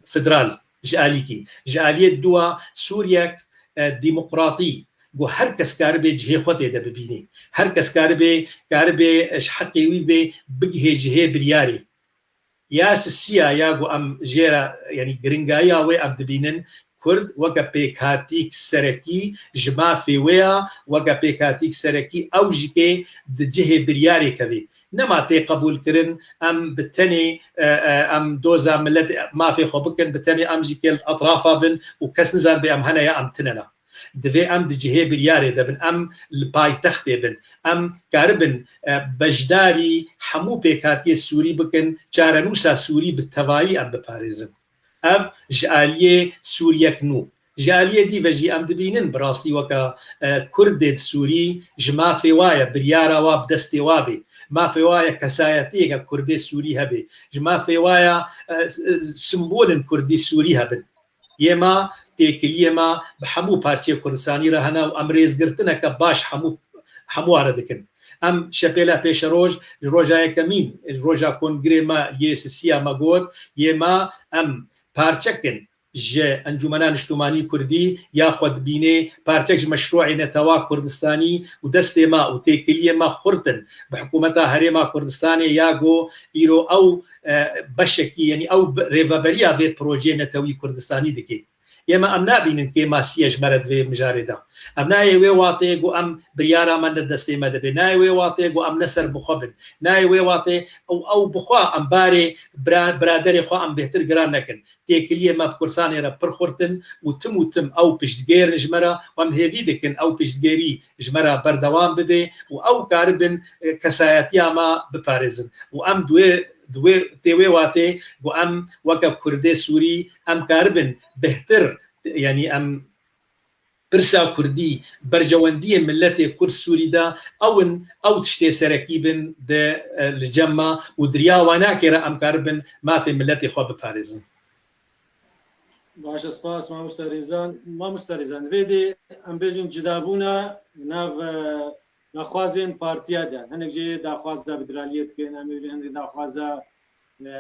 federal ji alîkî. Ji aliyê dû a Sûriyek, e, demokratî, ku her kes karibe cihê xwe tê de bibînî. Her kes karibe, karibe ji heqê wî bê bigihê cihê biryarê. Ya sisiya ya ku em jê re, yanî giringayiya wê em dibînin, Kurd weke pêkhatîk serekî ji mafê wê ya, weke pêkhatîk serekî ew jî kê di cihê biryarê kevê. Nema tê qebûlkirin em bi tenê, e, e, em doza milet mafê xwe bikin, bi tenê em jî kê li etrafa bin û kes nizanibe em hene ya em tine ne. Divê em di cihê biryarê de bin, em li paytextê bin, em karibin, e, beşdarî hemû pêkhatiyê Sûrî bikin, çarenûsa Sûrî bi tevayî em biparêzin. Ev ji aliyê Sûriyek nû. Ji aliyê dî ve jî em dibînin bi rastî weke, e, Kurdê di Sûrî ji mafê wa ye, biryara wa bi destê wa bê. Mafê wa ye kesayetiyeke Kurdê Sûrî hebe. Ji mafê wa ye, e, s-, e, simbolên Kurdî Sûrî hebin. Yê me, têkiliyê me bi hemû parçeyê Kurdistanî re hene û em rêzgirtineke baş hemû, hemû re dikin. Em şepêla pêşeroj, ji roja yekemîn, ji roja kongrê me yê sisiya me got, yê me em parçek in ji Encûmena Niştimanî Kurdî ya xwe dibînê, parçek ji meşrûê netewa Kurdistanî û destê me û têkiliyê me xurt in bi hikûmeta Herêma Kurdistanê ya ku îro ew, e, beşekî, yanî ew bi-, rêveberiya vê projeyê netewî Kurdistanî dike. Yê me em nabînin kêmasiye ji me re di vê mijarê de. Em nayê wê watê ku em biryara me ne destê me de bê. Nayê wê watê ku em ne serbixwe bin. Nayê wê watê ew, ew bixwe em barê bira-, biraderê xwe em bêhtir giran nekin. Têkiliyê me bi Kurdistanê re pir xurt in û tim û tim ew piştgêr in ji me re û em hêvî dikin ew piştgêrî ji me re berdewam bibe û ew karibin, e, kesayetiya me biparêzin. Û em di wê, di wê, tê wê watê ku em weke Kurdê Sûrî em karibin bêhtir, yanî em pirsa Kurdî, berjewendiyê miletê Kurd Sûrî de ew in, ew tiştê serekî bin de, e, li cem me û di riya wanakê re em karibin mafê miletê xwe biparêzin. Baş e, spas, mamoste Rêzan. Mamoste Rêzan, vê dê em bêjin cidabûna nav, e, daxwazên partiya de. Hinek jê daxwaza federaliyê dikin, em bêjin hinek daxwaza, e,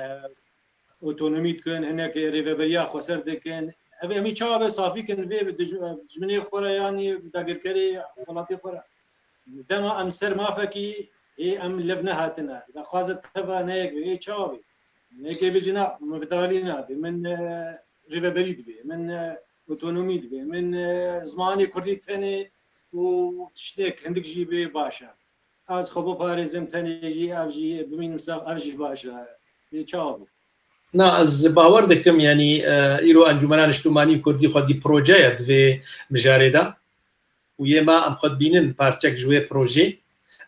otonomî dikin, hinek rêveberiya xweser dikin. Ev em ê çawa be safî kin vê bi dij-, dijminê xwe re yanî dagirkerê welatê xwe re. Dema em ser mafekî hê em lev nehatine. Daxwaza teva ne yek be, ê çawa be? Yekê bêjî na, min federalî nabe, min, e, rêveberî dibe, min, e, otonomî dibe, min, e, zimanê kurdî tenê û tiştek hindik jî bê baş e. Ez xwe biparêzim tenê jî, ev jî bimînim sax, ev jî baş e. Ê çawa bû? Na, ez bawer dikim, yanî, e, îro Encûmena Niştimanî Kurdî xwedî proje ye di vê mijarê de. Û yê me em xwe dibînin parçek ji wê projê.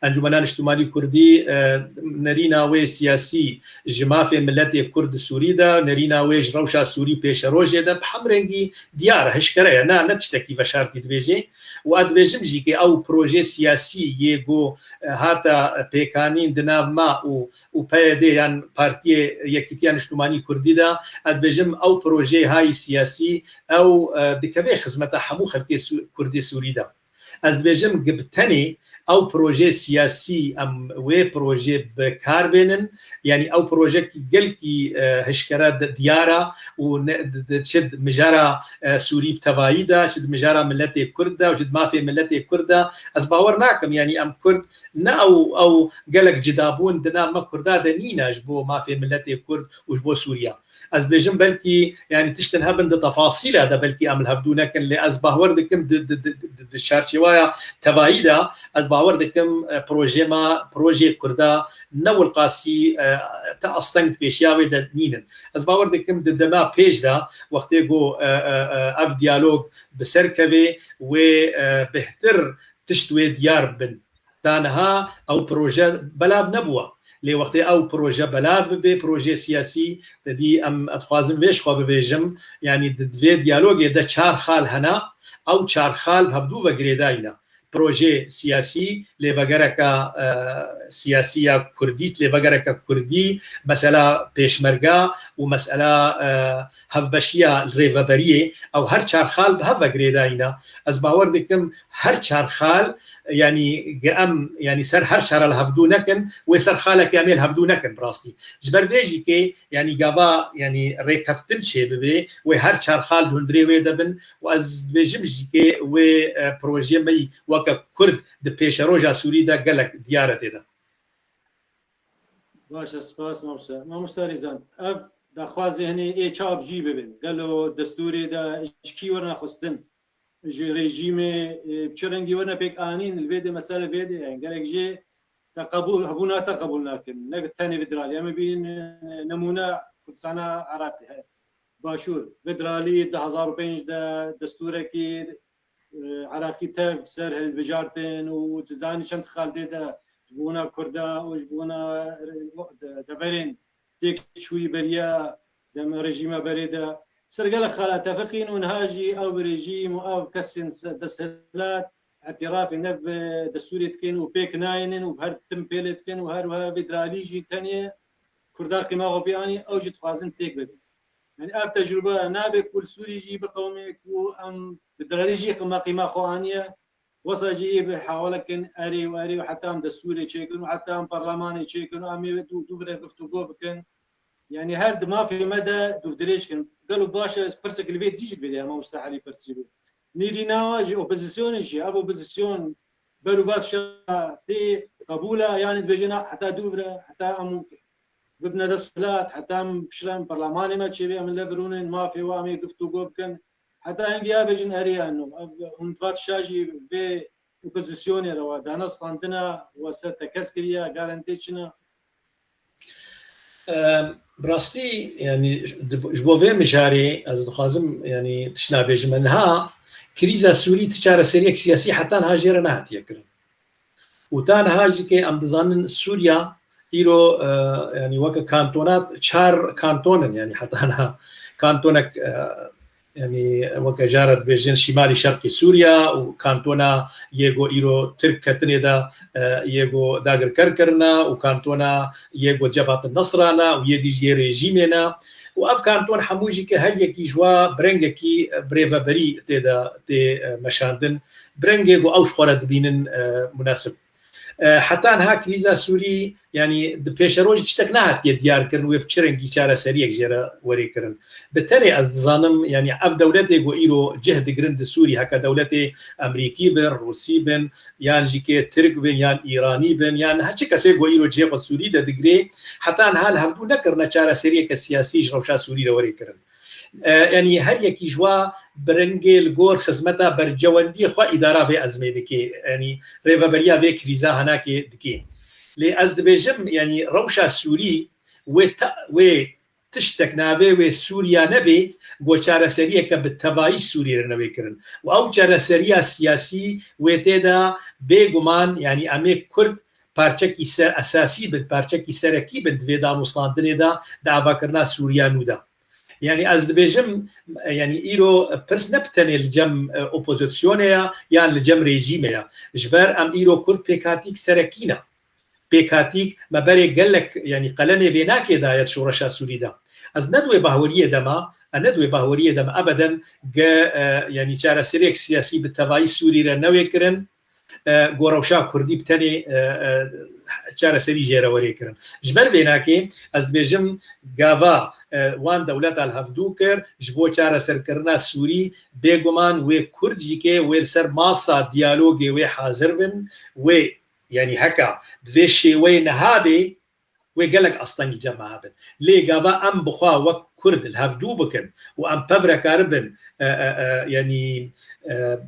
Encûmena Niştimanî Kurdî, e, nerîna wê siyasî ji mafê miletê Kurd di Sûrî de, nerîna wê ji rewşa Sûrî pêşerojê de bi hemrengî diyar e, hişkere ye, ne, ne tiştekî veşartî dibêjê. Û ez dibêjim jî ke ew projê siyasî yê ku, e, hate pêkanîn di nav me û û P Y D yan Partiyê Yekîtiya Niştimanî Kurdî de, ez dibêjim ew projeyê hayî siyasî, ew, e, dikeve xizmeta hemû xelkê Sû-, Kurdê Sûrî de. Ez dibêjim gi bi tenê ew projeyê siyasî em wê projê bi kar bênin, yanî ew projekî gelkî, e, hişkere di-, diyar e û ne, di, di, çi di mijara, e, Sûrî bi tevayî de, çi di mijara miletê Kurd de û çi di mafê miletê Kurd de, ez bawer nakim, yanî em Kurd ne ew, ew gelek cida bûn di nav me Kurda de nîne ji bo mafê miletê Kurd û ji bo Sûriya. Ez dibêjim belkî, yanî tiştin hebin di tefasîla de belkî em li hevdû nekin, lê ez bawer dikim di, di, di, di, di çarçêwaya tevayî de ez bawer dikim, e, projê me, projê Kurda ne wilqasî, e, ti asteng di pêşiya wê de nînin. Ez bawer dikim di dema pêş de wextê ku, e, e, e, ev diyalog bi ser kevê wê, e, bêhtir tişt wê diyar bin. Ta niha ew proje belav nebûwa. Lê wextê ew proje belav bibe, projeyê siyasî, te dî em, ez dixwazim vê ji xwe bibêjim, yanî di, di vê diyalogê de çar xal hene, ew çar xal bi hevdû ve girêdayî ne. Projeyê siyasî, lêvegereke, e, siyasî ya kurdî, lêvegereke kurdî, mesela pêşmerga û mesela, e, hevbeşiya rêveberiyê, ew her çar xal bi hev ve girêdayî ne. Ez bawer dikim her çar xal, yanî ge em, yanî ser her çar li hevdû nekin, wê ser xaleke em ê li hevdû nekin bi rastî. Ji ber vê jî kê, yanî gava, yanî rêkeftin çêbibe, wê her çar xal di hundirê wê de bin û ez dibêjim jî kê wê, e, projeyê me yî weke Kurd di pêşeroja Sûrî de gelek diyar e tê de. Baş e, spas mamoste. Mamoste Rêzan, ev daxwazê hinê ê çawa bi cî bibin? Gelo destûrê de ji kî werine xwestin? Ji rejîmê, e, bi çi rengî werine pêk anîn? Li vê de mesele vê de, yani gelek jê te qebûl, hebûna te qebûl nakin. Ne tenê federalî. Em ê bînin, e, nemûne Kurdistana Iraqê, he, Başûr. Federalî du hezar û pênc de destûrekî, e, Iraqî tev ser hilbijartin û tu zanî çend xal tê de ji bona Kurda û ji bona, e, de-, deverên têk çûyî beriya dem rejîma berê de. Ser gelek xala tefiqîn û niha jî ew rejîm û ev kesên se-, desthilat îtirafê ne bi destûrê dikin û pêk nayênin û her tim pêlê dikin û her wiha federalî jî tenê Kurda qîma xwe pê anî, ew jî dixwazin têk bibin. Yani ev tecrube nabe ku li Sûrî jî biqewime ku em bi dirarî jî qima qîma xwe aniye. Wesa jî ê bi hewale kin erê û erê û heta em destûrê çêkin û heta em parlemanê çêkin û em ê dû, dû vire guftûgo bikin. Yani her di mafê me de dûvdirêj kin. Gelo baş e, pirsek li vê dî jî bêde, Mamoste Elî pirsî bû. Nîrîna jî, opozisyonê jî, ev opozisyon ber û vat şa tê qebûl e, yani dibêje na, heta dû vire, heta em bibine desthilat, heta em bişirin parlemanê me çêbe, em li vir rûnin, mafê we em ê guftûgo bikin. Heta hingî ya bêjin erê ya nû. Ev hûn divat şa jî vê opozisyonê re we dane standina we ser tekez kiriye, garantê çi ne? Em, bi rastî, yani, di, ji bo vê mijarê ez dixwazim, yani, tişt nabêjim. Niha krîza Sûrî ti çareseriyek siyasî heta niha jê re nehatiye kirin. Û ta niha jî ke em dizanin Sûriya îro, e, yani, weke kantonat çar kanton in, yani, heta niha kantonek, e, yani, weke jara dibêjin Şimalî Şerqî Sûriya û kantona yê go îro Tirk ketinê de, e, yê go dagirker kirine û kantona yê go Cebhat Nesra ne û yê dî jî yê rejîmê ne. Û ev kanton hemû jî ke her yekî ji wa bi rengekî, e, birêveberî tê de tê, e, meşandin, bi rengê ku ew ji xwe re dibînin, e, munasib. E, heta niha krîza Sûrî, yani, di pêşerojî tiştek nehatiye diyar kirin, wê bi çi rengî çareseriyek jê re werê kirin. Bi tenê ez dizanim, yani, ev dewletê ku îro cih digirin di Sûrî, heke dewletê Amerîkî bin, Rûsî bin, yan jî ke Tirk bin, yan Îranî bin, yan her çi kesê ku îro cihê xwe di Sûrî de digirê, heta niha li hevdû nekirine çareseriyeke siyasî ji rewşa Sûrî re werê kirin. E, yani her yekî ji wa bi rengê li gor xizmeta bercewendiyê xwe îdara vê ezmê dike. Yani rêveberiya vê krîza henakê dike. Lê ez dibêjim, yani rewşa Sûrî wê ta-, wê tiştek navê wê Sûriya nebê, ku çareseriyeke bi tevayî Sûrî re newê kirin. Û ew çareseriya siyasî wê tê de bêguman, yani em ê Kurd parçekî ser, esasî bin, parçekî serekî bin di vê danûstandinê de, di avakirina Sûriya nû de. Yani ez dibêjim, yani îro pirs ne bi tenê li cem, e, opozisyonê ya, yan li cem rejîmê ya. Ji ber em îro Kurd pêkhatîk serekî ne. Pêkhatîk me berê gelek, yani qelenê vê nakê daye di şoreşa Sûrî de. Ez ne di wê bahweriyê de me, e, ne di wê bahweriyê de me ebeden ge, e, yani çareseriyek siyasî bi tevayî Sûrî re newê kirin, e, ku rewşa Kurdî bi tenê, e, e, çareserî jê re werê kirin. Ji ber vê nakê ez dibêjim gava, e, wan dewleta li hevdû kir, ji bo çareserkirina Sûrî, bêguman wê Kurd jî ke wê li ser masa diyalogê wê hazir bin, wê, yani heka bi vê şêweyê niha bê, wê gelek astengî cem me hebin. Lê gava em bi xwe wek Kurd li hevdû bikin û em pev re karibin, e, e, e, yanî, e,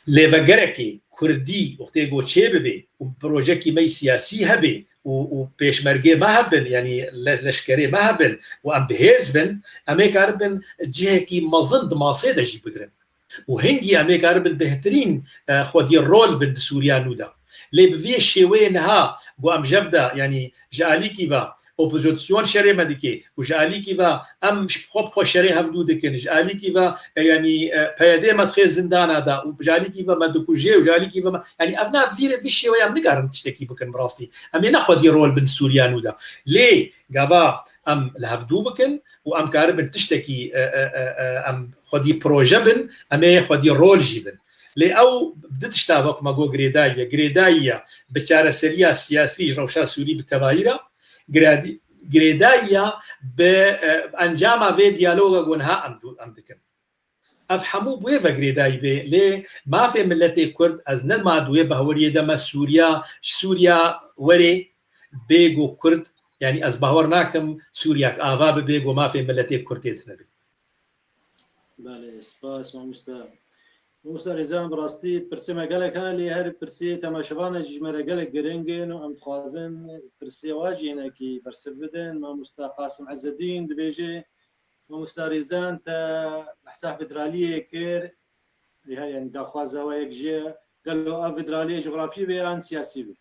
lêvegerekê Kurdî wextê ku çê bibe û projekî me yî siyasî hebe û, û pêşmergê me hebin, yanî le-, leşkerê me hebin û em bi hêz bin, em ê karibin cihekî mezin di masê de jî bigirin. Û hingî em ê karibin bêhtirîn, e, xwedî rol bin di Sûriya nû de. Lê bi vê şêweyê niha ku em jev de, yanî ji alîkî ve opozîsyon şerê me dike û ji alîkî ve em ji xwe bi xwe şerê hevdû dikin, ji alîkî ve, e, yanî, e, P Y D me dixê zindana de û ji alîkî ve me dikuje û ji alîkî ve me, yanî ev ne vî, vî şêweyê em nikarin tiştekî bikin bi rastî. Em ê ne xwedî rol bin Sûriya nû de. Lê gava em li hevdû bikin û em karibin tiştekî, e, e, e, e, em xwedî proje bin, em ê xwedî rol jî bin. Lê ew di tişta wek me got girêdayî ye. Girêdayî ye bi çareseriya siyasî ji rewşa Sûrî bi tevayî re, giradi-, girêdayî ye bi, e, encama vê diyaloga ku niha em dû-, em dikin. Ev hemû bi wê ve girêdayî bê, lê mafê miletê Kurd, ez ne ma di wê bahweriyê de me Sûriya, ji Sûriya werê bê ku Kurd, yanî ez bawer nakim Sûriyek ava bibe ku mafê miletê Kurd tê de nebe. Belê, spas mamoste. Mamoste Rêzan, bi rastî pirsê me gelek hene, lê her pirsê temaşevanan jî ji me re gelek giring in û em dixwazin pirsê wa jî hinekî bersiv bidin. Mamoste Qasim Ezzedîn dibêje, Mamoste Rêzan, te behsa federaliyê kir, lê he, yanî daxwaza we yek jî ye, gelo ev federaliyê cografî be yan siyasî be?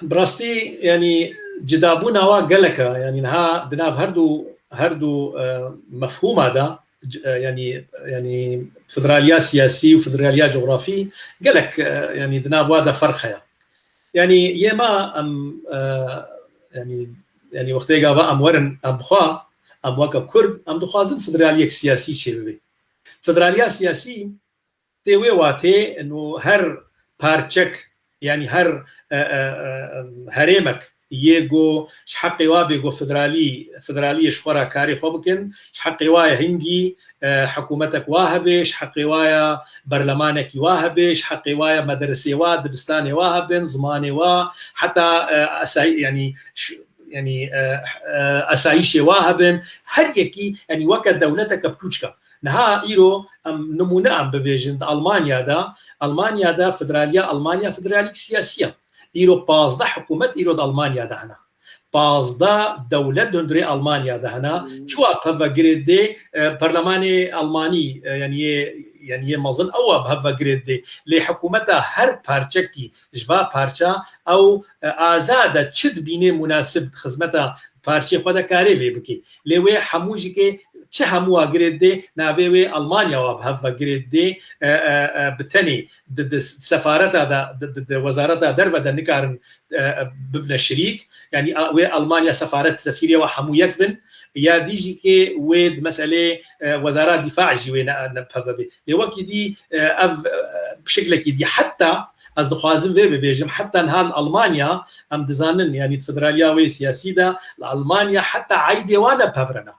Bi rastî, yanî, cidabûna wa gelek e. Yanî, niha di nav her du, her du, e, mefhûma de, c-, e, yanî, yanî, federaliya siyasî û federaliya cografî gelek, e, yanî, di nav wa de ferq heye. Yanî, yê me em, e, yanî, yanî wextê gava em werin, em bixwa, em weke Kurd, em dixwazin federaliyek siyasî çêbibe. Federaliya siyasî tê wê watê, ino her parçek, yanî her, e, e, e, herêmek yê go ji heqê wa bê go federalî, federaliyê ji xwe re karê xwe bikin, ji heqê wa ye hingî, e, hikûmetek wa hebe, ji heqê wa ye berlemanekî wa hebe, ji heqê wa ye medresê wa, dibistanê wa hebin, zimanê wa, heta, e, esay-, yanî ş-, yanî, e, e, esayîşê wa hebin, her yekî, yanî weke dewleteke piçûçka. Niha îro em nimûne em bibêjin, di Almanya de, Almanya de federaliya Almanya federalîk siyasî ye. Îro pazdeh hikûmet îro di Almanya de hene. Pazdeh dewlet di hundirê Almanya de hene. Hmm. Çiwa bi hev ve girêdê, e, perlemanê Almanî, e, yanî yê, yanî yê mezin ew e bi hev ve girêdê. Lê hikûmeta her parçekî ji va parça ew, e, azad e çi dibînê munasib di xizmeta parçeyê xwe de karê vê bikê. Lê wê hemû jî kê çi hemû wa girêdê, navê wê Almanya wa bi hev ve girêdê, e, e, e, bi tenê di, di sefareta de, di, di, di wezareta derve de nikarin, e, e, bibine şirîk. Yanî a, wê Almanya sefaret, sefîrê wa hemû yek bin. Ya dî jî kê wê di meselê, e, wezara dîfa jî wê ne, ne bi hev ve bê. Lê wekî dî, e, ev, e, bi şeklekî dî heta ez dixwazim vê bibêjim, heta niha li Almanya em dizanin, yanî di federaliya wê siyasî de li Almanya heta eydê wan ne bi hev re ne.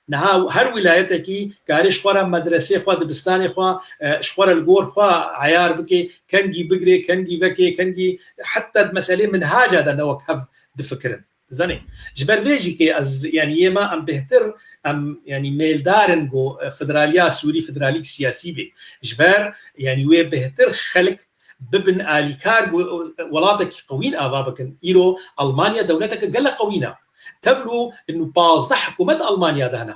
Niha her wîlayetekî karê ji xwe re medresê xwe, dibistanê xwe, e, ji xwe re li gor xwe eyar bike, kengî bigire, kengî veke, kengî heta di meselê minhaca de ne wek hev difikirin. Zanî, ji ber vê jî kê ez, yanî yê me em bêhtir, em, yanî mêldar in ku, e, federaliya Sûrî federalîk siyasî bê. Ji ber, yanî wê bêhtir xelk bibin alîkar ku, e, welatekî qewîn ava bikin. Îro Almanya dewleteke gelek qewîn e. Tevlû inu pazdeh hikûmet Almanya de hene.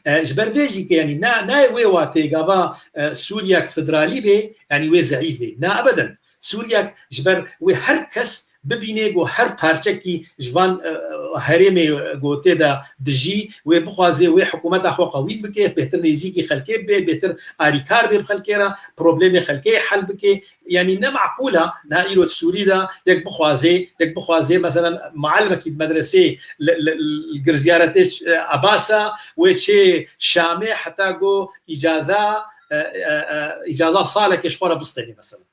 E, ji ber vê jî ke, yanî, na, nayê wê watê gava, e, Sûriyek federalî bê, yanî wê zeîf bê. Na, ebeden. Sûriyek ji ber wê her kes bibînê ku her parçekî ji van, e, herêmê ku tê de dijî, wê bixwazê wê hikûmeta xwe qewîn bike, bêhtir nêzîkî xelkê bibe, bêhtir arîkar bê bi xelkê re, problemê xelkê hel bike. Yanî ne meqûl e, niha îro di Sûrî de yek bixwazê, yek bixwazê, meselen, muallimekî di medresê li, li, li gir ziyaretê, e, Ebasa, wê çê Şamê heta ku îcaza, e, e, e, îcaza salekê ji xwe re bistênê, meselen.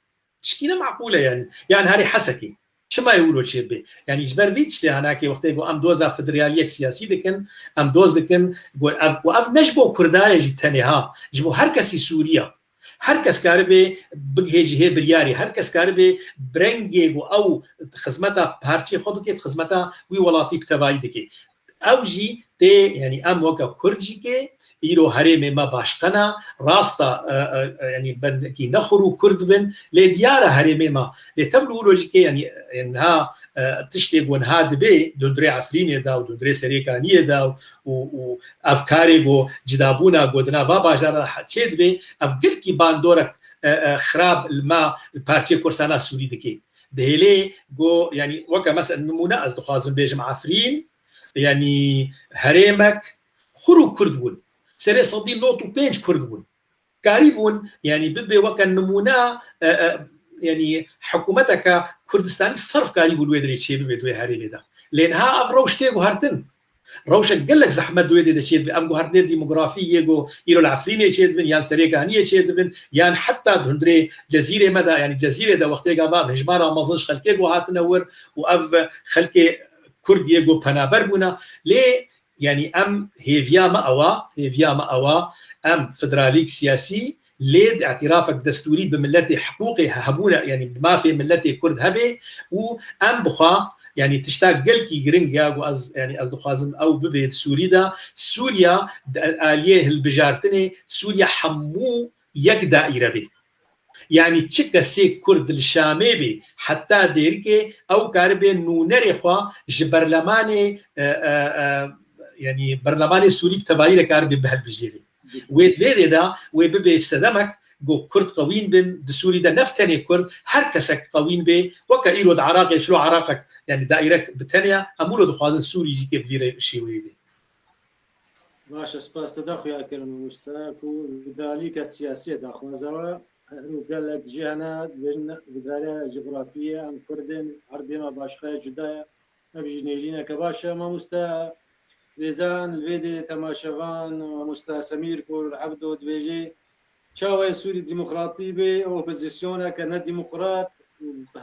Tişkî ne meqûl e, yanî. Yan herî hesekî. Çima yê wilo çêbibe? Yanî ji ber vî tiştê hanakê wextê ku em doza federaliyek siyasî dikin, em doz dikin, ku ev, ku ev ne ji bo Kurda ye jî tenê ha, ji bo her kesî Sûrî ye. Her kes karibe bigihê cihê biryarê, her kes karibe bi rengê ku ew di xizmeta parçeyê xwe bike, di xizmeta wî welatî bi tevayî dike. Ew jî tê, yanî em weke Kurd jî kê, îro herêmê me başqe ne, rast e, e, e, yanî belkî ne xur û Kurd bin, lê diyar e herêmê me. Lê tevlû wilo jî kê, yanî, e, niha, e, tiştê ku niha dibe, di hundirê Efrînê de û di hundirê Serêkaniyê de û, û ev karê ku cidabûna ku di nava bajara de çê dibe, ev gelkî bandorek, e, e, xirab li me, li parçeyê Kurdistana Sûrî dike. Dihêlê ku, yanî, weke mesela nimûne ez dixwazim bêjim, Efrîn, yanî herêmek xur û Kurd bûn. Serê sedî nod û pênc Kurd bûn. Karîbûn, yanî bibe weke nimûne, e, e, yanî hikûmeteke Kurdistanî serf karîbû li wê dirê çêbibe di wê herêmê de. Lê niha ev rewş tê guhertin. Rewşek gelek zehmet di wê dê de çêdibe. Ev guhertinê demografî yê ku îro li Efrînê çêdibin, yan Serêkaniyê çêdibin, yan heta di hundirê Cezîrê me de, yanî Cezîrê de wextê gava ev hejmara mezin ji xelkê ku hatine wir û ev xelkê Kurd yê ku penaber bûne. Lê, yanî, em hêviya me ew a, hêviya me ew a, em federalîk siyasî, lê di îtirafek destûrî bi miletê hiqûqê hebûne, yanî bi mafê miletê Kurd hebe û em bixwe, yanî tişta gelkî giring ya ku ez, yanî ez dixwazim ew bibe di Sûrî de, Sûriya di aliyê hilbijartinê Sûriya hemû yek daîre be. Yanî çi kesê Kurd li Şamê be, heta Dêrikê ew karibe nûnerê xwe ji berlemanê, e, e, e, yanî berlemanê Sûrî bi tevayî re karibe bihelbijêre. Wê di vê dê de wê bibe sedemek ku Kurd qewîn bin, di Sûrî de ne bi tenê Kurd, her kesek qewîn bê, weke îro di Iraqê, şilo Iraqek, yanî daîrek bi tenê ye, em wilo dixwazin Sûrî jî kê bi vî rê şêweyê bê. Baş e, spas te da xuya kirin, mamoste, ku federalîke siyasî ye daxwaza we. Îro gelek cî hene, dibêjin federaliya cografî ye, em Kurd in, erdê me başqe ye, cuda ye. Ev jî nêrîneke baş e. Mamoste Rêzan, li vê de temaşevan, mamoste Semîr Kur Ebdo dibêje, çawa ye Sûrî demokratî be, opozisyoneke nedemokrat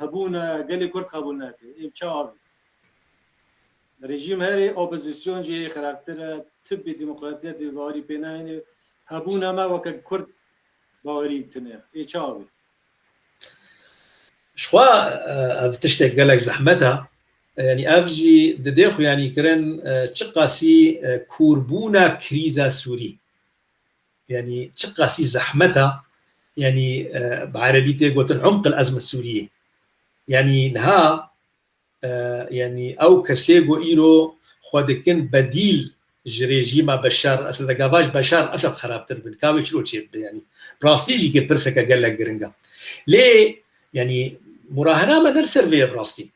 hebûna gelê Kurd qebûl nake. Ê çawa be? Rejîm herê, opozisyon jî herê xerabtir e, tibê demokratiyetê bawerî pê nayêne, hebûna me weke Kurd bawerî tune ye. Ê çawa be? Ji xwe, e, ev tiştek gelek zehmet e. Yanî ev jî didê xuyanîkirin, e, çiqasî, e, kûrbûna krîza Sûrî. Yanî çiqasî zehmet e. Yanî, e, bi erebî tê gotin umq el ezme Sûriyê. Yanî niha, e, yanî ew kesê ku îro xwe dikin bedîl ji rejîma Beşar Esed, gava ji Beşar Esed xerabtir bin. Ka wê çilo çê bibe yanî. Rastî jî ke pirseke gelek giring e. Lê yanî murahena me ne li ser vê ye bi rastî.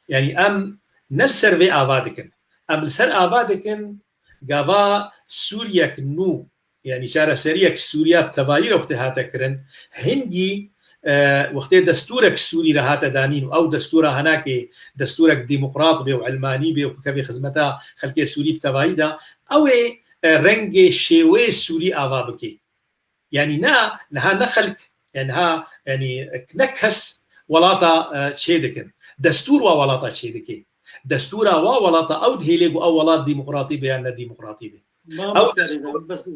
Yanî em ne li ser vê ava dikin. Em li ser ava dikin gava Sûriyek nû, yanî çareseriyek Sûriya bi tevayî re wextê hate kirin, hingî, e, wextê destûrek Sûrî re hate danîn û ew destûra henakê destûrek demokrat bê û elmanî bê û bikevê xizmeta xelkê Sûrî bi tevayî de, ew ê, e, rengê şêweyê Sûrî ava bikê. Yanî ne, niha ne xelk, yanî niha, yanî ne kes welata, e, çê dikin. Destûr wa welata çê dike. Destûra wa welata ew dihêlê ku ew welat demokratî be yan ne demokratî be. Ew Mamoste destûr Rêzan, bes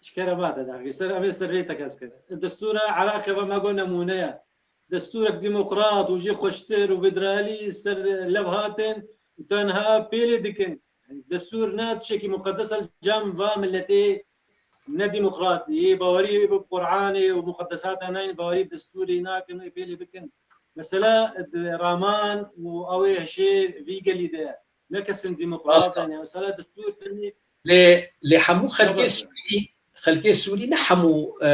ji kerema te daxî. Ser, em ê ser rê tekez kir. Destûra Iraqê ve me got nemûne ye. Destûrek demokrat û jî xweştir û federalî ser lev hatin û tenha pêlê dikin. Yanî destûr ne tiştekî muqedes e, li cem va miletê nedemokrat, yê bawerî bi Quranê û muqedesata nayên, bawerî bi destûrê nakin, wê pêlê bikin. Mesela di raman û ew ê hişê vî gelî de ne kesên demokrat Rast e. Yani mesela destûr tenê Lê, lê hemû xelkê Sûrî, xelkê Sûrî ne hemû, e,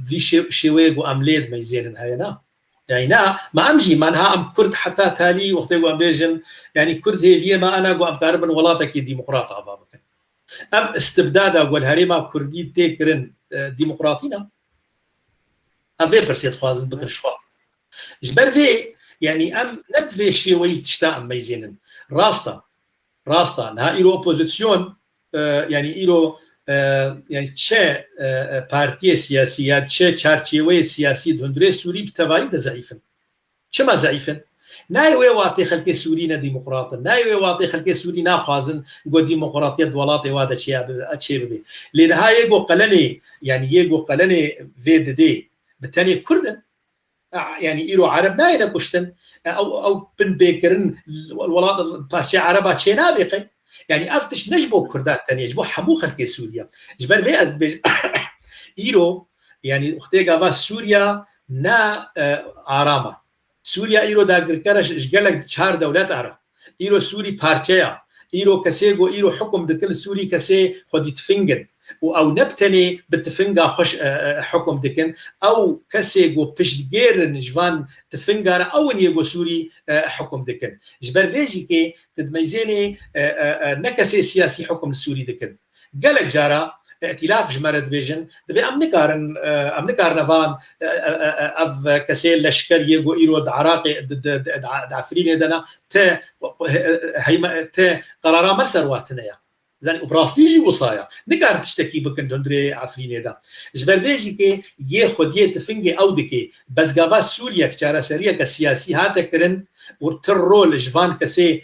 vî şê-, şêweyê ku em lê dimeyzênin heye, na. Yani na, ma em jî, ma niha em Kurd heta talî wextê ku em bêjin, yani Kurd hêviyê me ena ku em karibin welatekî demokrat ava bikin. Ev istibdada ku li herêma Kurdî tê kirin, e, demokratî ne? Em vê pirsê dixwazin bikin ji xwe. Ji ber vê, yani em ne bi vê şêweyî tişta em meyzênin. Rast e. Rast e. Niha îro opozisyon, e, yani îro, e, yani çi, e, e, partiyê siyasî ya çi çarçêweyê siyasî di hundirê Sûrî bi tevayî de zeîf in. Çima zeîf in? Nayê wê watê xelkê Sûrî ne demokrat in. Nayê wê watê xelkê Sûrî naxwazin ku demokratiyet di welatê wa de çêya bibe, çê bibe. Lê niha yê ku qelenê, yani yê ku qelenê vê didê bi tenê Kurd in. A, yani îro Ereb nayêne kuştin. E, ew, ew binpêkirin, welat parçeya Ereba çê nabê qey. Yani ev tişt ne ji bo Kurdan tenê, ji bo hemû xelkê Sûriye. Ji ber vê ez dibêjim, îro, yani wextê gava Sûriya ne, e, aram e. Sûriya îro dagirker e ji, ji gelek çar dewleta re. Îro Sûrî parçe ya. Îro kesê ku îro hukum dikin li Sûrî kesê xwedî tifing in. Û ew ne bi tenê bi tifinga xwe ş-, e, e, hukum dikin. Ew kesê ku piştgêr in ji van tifinga re, ew in yê ku Sûrî, e, hukum dikin. Ji ber vê jî kê tu dimeyzênê, e, e, e, ne kesê siyasî hukum li Sûrî dikin. Gelek cara îtîlaf ji me re dibêjin, dibê em nikarin, e, em nikarine van, e, e, e, e, ev kesê leşker yê ku îro di Iraqê, di, di, di, di, di Efrînê de ne, te, heyme-, te qerara me li ser wa tune ye. Zanî, û bi rastî jî wisa ye. Nikarin tiştekî bikin di hundirê Efrînê de. Ji ber vê jî kê yê xwediyê tifingê ew dikê. Bes gava Sûriyek çareseriyeke siyasî hate kirin û ti rol ji van kesê,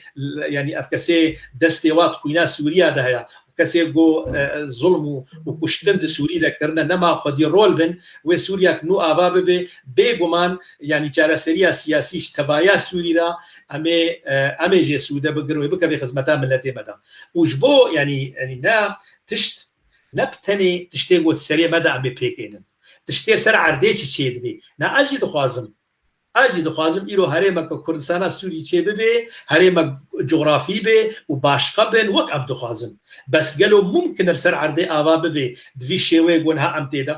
yanî ev kesê destê wa di xwîna Sûriya de heye. Kesê ku, e, zulm û, û kuştin di Sûrî de kirine, nema xwedî rol bin, wê Sûriyek nû ava bibe, bêguman, yanî çareseriya siyasî ji tevaya Sûrî re em ê, e, em ê jê sûde bigirin, wê bikeve xizmeta miletê me de. Û ji bo, yanî, yanî ne tişt, ne bi tenê tiştê ku di serê me de em ê pêk ênin. Tiştê li ser erdê çi çê dibê. Ne ez jî dixwazim, Ez jî dixwazim îro herêmeke Kurdistana Sûrî çê bibe, herêmek cografî be û başqa bin, wek em dixwazin. Bes gelo mumkin e li ser erdê ava bibe di vî şêweyê ku niha em tê de?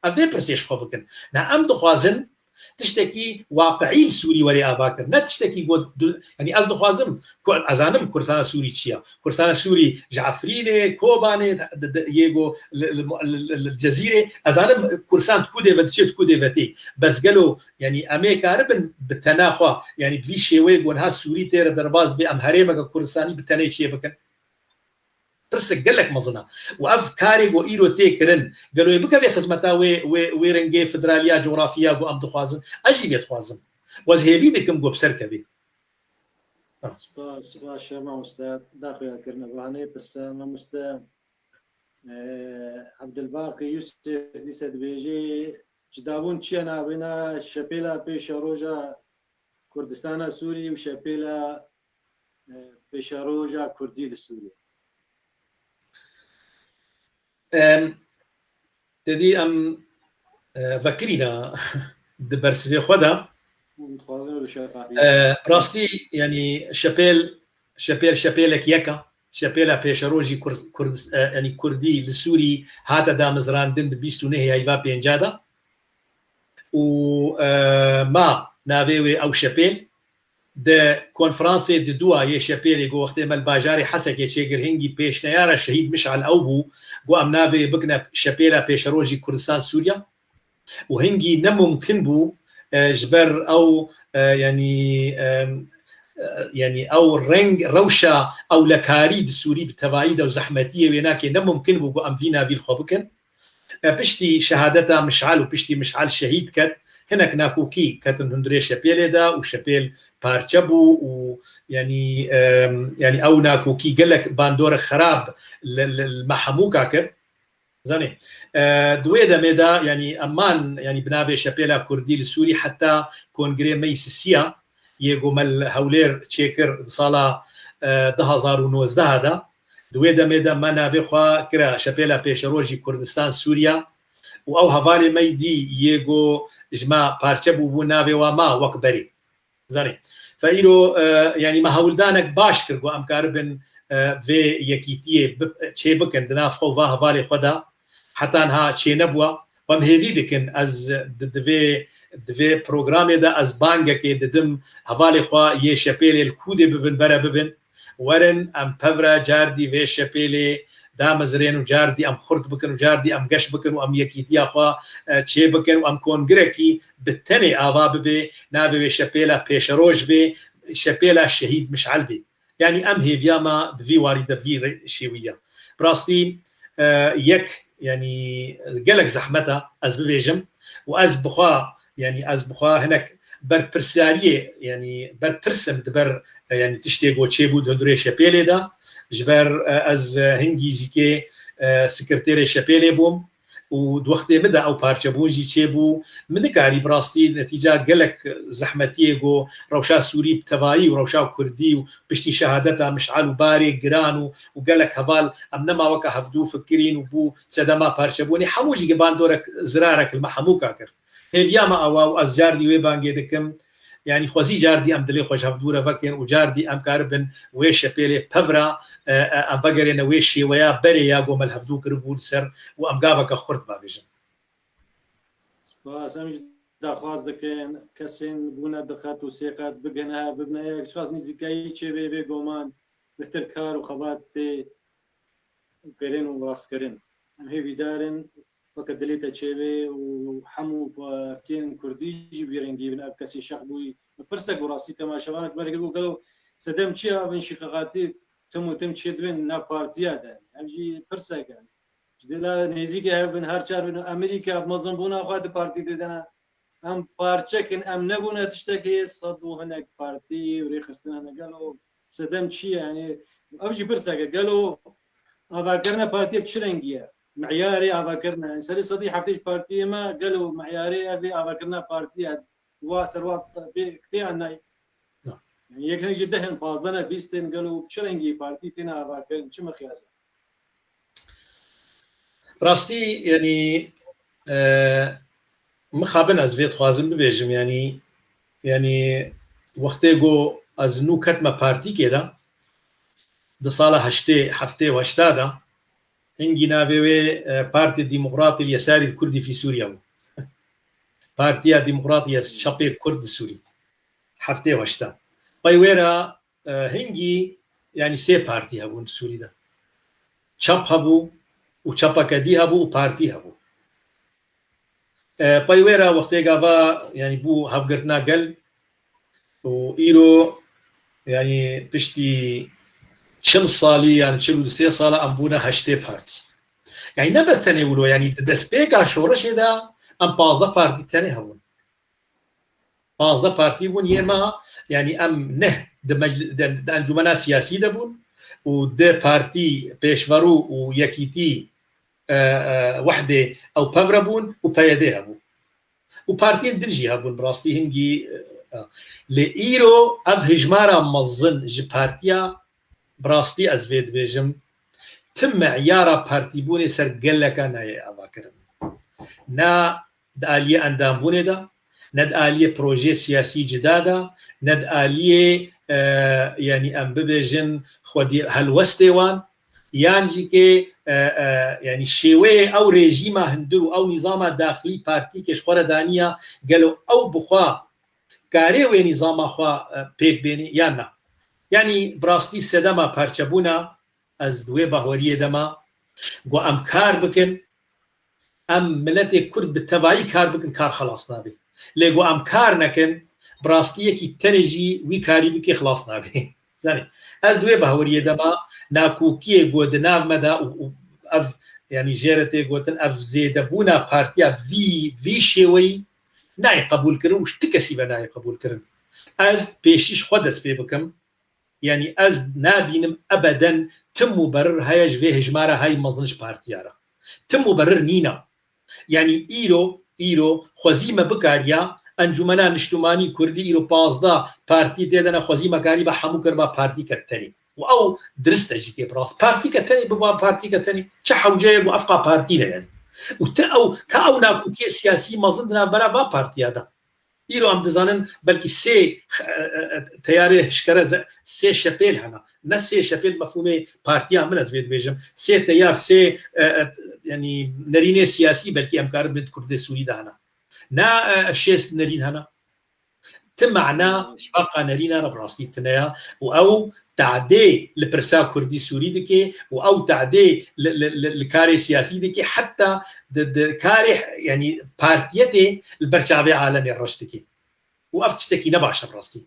Ev vê pirsê ji xwe bikin. Niha em dixwazin Tiştekî waqiî li Sûrî werê ava kir. Ne tiştekî got du-, yanî ez dixwazim, ku-, ez zanim Kurdistana Sûrî çi ye. Kurdistana Sûrî ji Efrînê, Kobanê, di, di, yê go li, li, li, li, li Cezîrê. Ez zanim Kurdistan di ku dê ve diçê, di ku dê ve tê. Bes gelo, yanî em ê karibin bi tena xwe, yanî bi vî şêweyê go niha Sûrî tê re derbas bê, em herêmeke Kurdistanî bi tenê çê bikin? Pirsek gelek mezin e. Û ev karê ku îro tê kirin, gelo yê bikeve xizmeta wê, wê, wê rengê federaliya cografî ya ku em dixwazin? Ez jî vê dixwazim. Û ez hêvî dikim ku bi ser kevê. Spas, spas, şer mamoste. Daxuya kirine bahaneyê pirse, mamoste. Ee, Abdulbaqî Yusuf dîse dibêjê, cidabûn çi ye navêna şepêla pêşeroja Kurdistana Sûrî û şepêla, e, pêşeroja Kurdî li Sûriyê? Em, te dî em, e, vekirîna di bersivê xwe de. Dixwazin wilo şefafî. E, rastî, yanî şepêl, şepêl, şepêlek yek e. Şepêla pêşerojî Kur-, Kurd-, e, yanî Kurdî li Sûrî hate damezrandin di bîst û nehê heyva pênca de. Û, e, ma navê wê ew şepêl. Di konferansê di dua yê şepêlê ku wextê me li bajarê Hesekê çêkir, hingî pêşneyara Şehîd Mişal ew bû ku em navê bikine şepêla pêşerojî Kurdistan Sûriya. Û hingî ne mumkin bû, e, ji ber ew, e, yanî, e, e, yanî ew reng, rewşa ewlekarî di Sûrî bi tevayî de û zehmetiyê wê nakê, ne mumkin bû ku em vî navî li xwe bikin. E, piştî şehadeta Mişal û piştî Mişal şehîd ket, hinek nakokî ketin hundirê şepêlê de û şepêl parçe bû û yanî, e, yanî ew nakokî gelek bandorek xerab li, li, li me hemûka kir. Zanî, e, di wê demê de, yanî, em man, yanî, bi navê Şepêla Kurdî li Sûrî heta Kongrê Mey Sisiya yê ku me li Hewlêr çêkir di sala, e, du hazar û nozdeh de. Di wê demê de me navê xwe kira Şepêla Pêşerojî Kurdistan Sûriya û ew hevalê me dî yê ku ji me parçe bûbû navê we ma wek berê. Zanî. Fe îro, e, yanî me hewldanek baş kir ku em karibin, e, vê yekîtiyê bi-, çê bikin di nav xwe û va hevalê xwe de. Heta niha çê nebûwa. Û em hêvî dikin ez di, di vê, di vê programê de ez bangekê didim hevalê xwe yê Şepêlê li kûdê bibin, bere bibin. Werin em pevre cardî vê Şepêlê damezrên û cardî em xurt bikin û cardî em geş bikin û em yekîtiya xwe, e, çê bikin û em kongirekî bi tenê ava bibe, navê wê Şepêla Pêşeroj bê, Şepêla Şehîd Mişal bê. Yanî em hêviya me di vî warî de vî rê-, şêwî ye. Bi rastî, e, yek, yanî gelek zehmet e ez bibêjim û ez bixwe, yanî ez bixwe hinek berpirsiyariyê, yanî berpirs im di ber, e, yanî tiştê ku çêbû di hundirê Şepêlê de. Ji ber, e, ez, e, hingî jî kê, e, sekreterê Şepêlê bûm û di wextê min de ew parçebûn jî çêbû. Min nikarî bi rastî netîca gelek zehmetiyê ku rewşa Sûrî bi tevayî û rewşa Kurdî û piştî şehadeta Mişal û barê giran û, û gelek heval em nema weke hevdû fikirîn û bû sedema parçebûnê. Hemû jî bandorek zirarek li me hemûka kir. Hêviya me awa û ez cardî wê bangê dikim. Yanî xwezî cardî em dilê xwe ji hevdû re vekin û cardî em karibin wê Şepêlê pevra, e, e, em vegerêne wê şêweya berê ya ku me li hevdû kiribû li ser û em gaveke xurt bavêjin. Spas. Em jî daxwaz dikin kesên bûne du qet û sê qet bigihine hev, bibine yek, çiqas nîzîkayî çêbê, bêguman bêhtir kar û xebat tê kirin û rastkirin. Em hêvîdar in weke dilê te çêbê û hemû partiyên kurdî jî bi vî rengî bin. Ev kesê şex bûyî. Min pirsek û rastî temaşevanek me dikir ku gelo sedem çi ye evin şîqeqatî tim û tim çêdibin nav partiya de? Ev jî pirsek e. Ji dêla nêzîkê hev bin, her çar bin, Amerîka mezinbûna xwe di partî de dene. Em parçek in, em nebûne tiştekê, sed û hinek partî û rêxistina ne gelo sedem çi ye? Yanî ev jî pirsek e. Gelo avakirina partiyê bi çi rengî ye? Meyarê avakirina, yanî serê sedî heftê ji partiyê me, gelo meyarê ev ê avakirina partiyê wa ser wa bê tê an nayê? Na. Yanî yek hinek jî deh in, pazdeh ne, bîst in, gelo bi çi rengî partî têne avakirin, çi miqyas e? Rastî, yanî, e, mixabin ez vê dixwazim bibêjim, yanî, yanî wextê ku ez nû ketme partîkê de, di sala heştê, heftê û heşta de, hingî navê wê, e, Partî Demokratî li Yesarî Kurdî fî Sûriya bû. Partiya Demokrat ya Çapê Kurd li Sûrî. Heftê heşta. Pey wê re, e, hingî, yanî sê partî hebûn li Sûrî de. Çap hebû û çapeke dî hebû û partî hebû. E, pey wê re wextê gava, yanî bû hevgirtina gel û îro, yanî piştî çil salî yan çil û sê sala em bûne heştê partî. Yanî ne bes tenê wilo, yanî di destpêka şoreşê de em pazdeh partî tenê hebûn. Pazdeh partî bûn, yê me, yanî em neh di mecli-, di, di encûmena siyasî de bûn û di partî Pêşverû û Yekîtî, e, e, Wehdê ew pevre bûn û P Y D hebû. Û partiyên din jî hebûn, bi rastî hingî, e, e. Lê îro ev hijmara mezin ji partiya, bi rastî ez vê dibêjim, tim meyara partîbûnê ser geleka nayê avakirin. Na di aliyê endambûnê de, ne di aliyê projeyê siyasî cida de, ne di aliyê, e, yanî em bibêjin xwedî helwestê wan, yan jî kê, e, e, yanî şêweyê ew rejîma hundir û ew nîzama daxilî partîkê ji xwe re daniya, gelo ew bi xwe karê wê nîzama xwe, e, pêk bênê yan na? Yanî bi rastî sedema parçebûna, ez di wê baweriyê de me, ku em kar bikin, em miletê Kurd bi tevayî kar bikin, kar xelas nabe. Lê ku em kar nekin, bi rastî yekî tenê jî wî karî bike, xelas nabe. Zanî, ez di wê baweriyê de me, nakokiyê ku di nav me de û, û ev, yanî jê re tê gotin, ev zêdebûna partiya vî, vî şêweyî nayê qebûlkirin û ji ti kesî ve nayê qebûlkirin. Ez pêşî ji xwe dest pê bikim, yanî ez nabînim ebeden tim muberir heye ji vê hejmara hay mezin ji partiya re. Tim muberir nîne. Yanî îro, îro xwezî me bikariya, Encûmena Niştimanî Kurdî îro pazdeh partî tê de ne, xwezî me karî be hemû kiriba partîke tenê. Û ew dirist e jî kê bi rast. Partîke tenê biba partîke tenê. Çi hewce ye ku ev qa partî ne yanî? Û ti ew, ka ew nakokiyê siyasî mezin di navbera va partiya de. Îro em dizanin belkî sê, e, e, e, teyarê hişkere ze-, sê şepêl hene. Ne sê şepêl mefhûmê partiya min ez vê dibêjim. Sê teyar, sê, e, e, yanî nerînê siyasî belkî em karin bêjin Kurdê Sûrî de hene. Ne, e, şêst nerîn hene. Ti mana ji va qanerîna re bi rastî tune ya û ew tadê li pirsa Kurdî Sûrî dike û ew tadê li, li, li, li karê siyasî dike, heta di, di karê, yanî partiyetê li ber çavê alemê reş dike. Û ev tiştekî ne baş e bi rastî.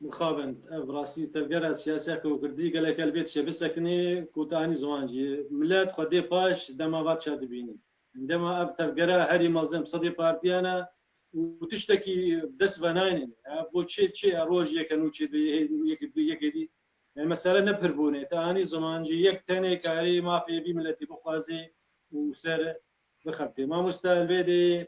Mixabin, ev rastî tevgera siyasiya ku Kurdî gelek helbêt çê bisekinê, ku te anî ziwan jî. Milet xwedê paş dema va çi dibînî. Dema ev tevgera herî mezin bi sedê partiyana û tiştekî dest ve nayne. Ya, bo çê, çê roj yeke nû çê dibê, yekê dî, yekê dî. Yani mesele ne pirbûnê. Te anî ziwan jî yek tenê karî mafê vî miletî bixwaze û ser bixebitê. Mamoste Elbêdê,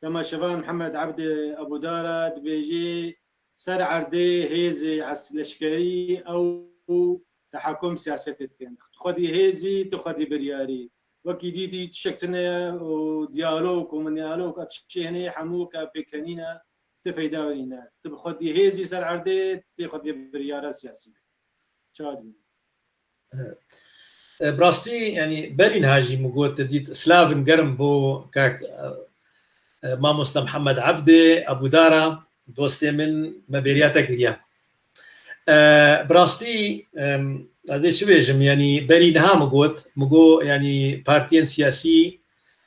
temaşevan Mihemed Ebdê Ebûdara dibêjî, ser erdê hêzê es-, leşkerî ew tehakum siyasetê dikin. Tu xwedî hêzî, tu xwedî biryarî. Wekî dîtî tiştek tune û diyalog, komûniyalog, ev tiştê hinê hemû ke pêkenîne, ti feyda wî nîne. Tu bi xwedî hêzî ser erdê, tê xwedî biryara siyasî bikî. Çawa dibînî? E, e, bi rastî, yanî berî niha jî min got, te dît, slavên germ bo kak, e, e, mamoste Mihemed Ebdê Ebûdara, dostê min, me bêriya te kiriye. E, bi rastî, em, ez ê çi bêjim, yanî berî niha min got, min got, yanî partiyên siyasî,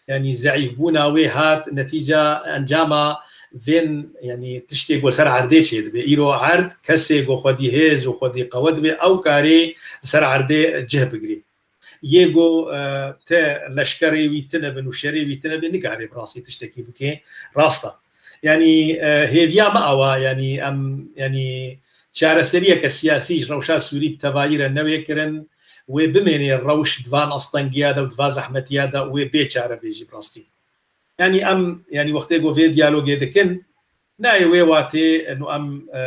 yanî zeîfbûna wê hat netîca encama vên, yanî tiştê ku ser erdê çêdibe. Îro erd kesê ku xwedî hêz û xwedî qewet be, ew karê li ser erdê cih bigirê. Yê ku, e, te leşkerê wî tune bin û şerê wî tune be, nikare bi rastî tiştekî bike. Rast e. Yanî, e, hêviya me ew e, yanî em, yanî çareseriyeke siyasî ji rewşa Sûrî bi tevayî re newê kirin, wê bimênê rewş di van astengiya de û di va zehmetiya de û wê bê çare bê jî bi rastî. Yanî em, yanî wextê ku vê diyalogê dikin, nayê wê watê, eno em, e,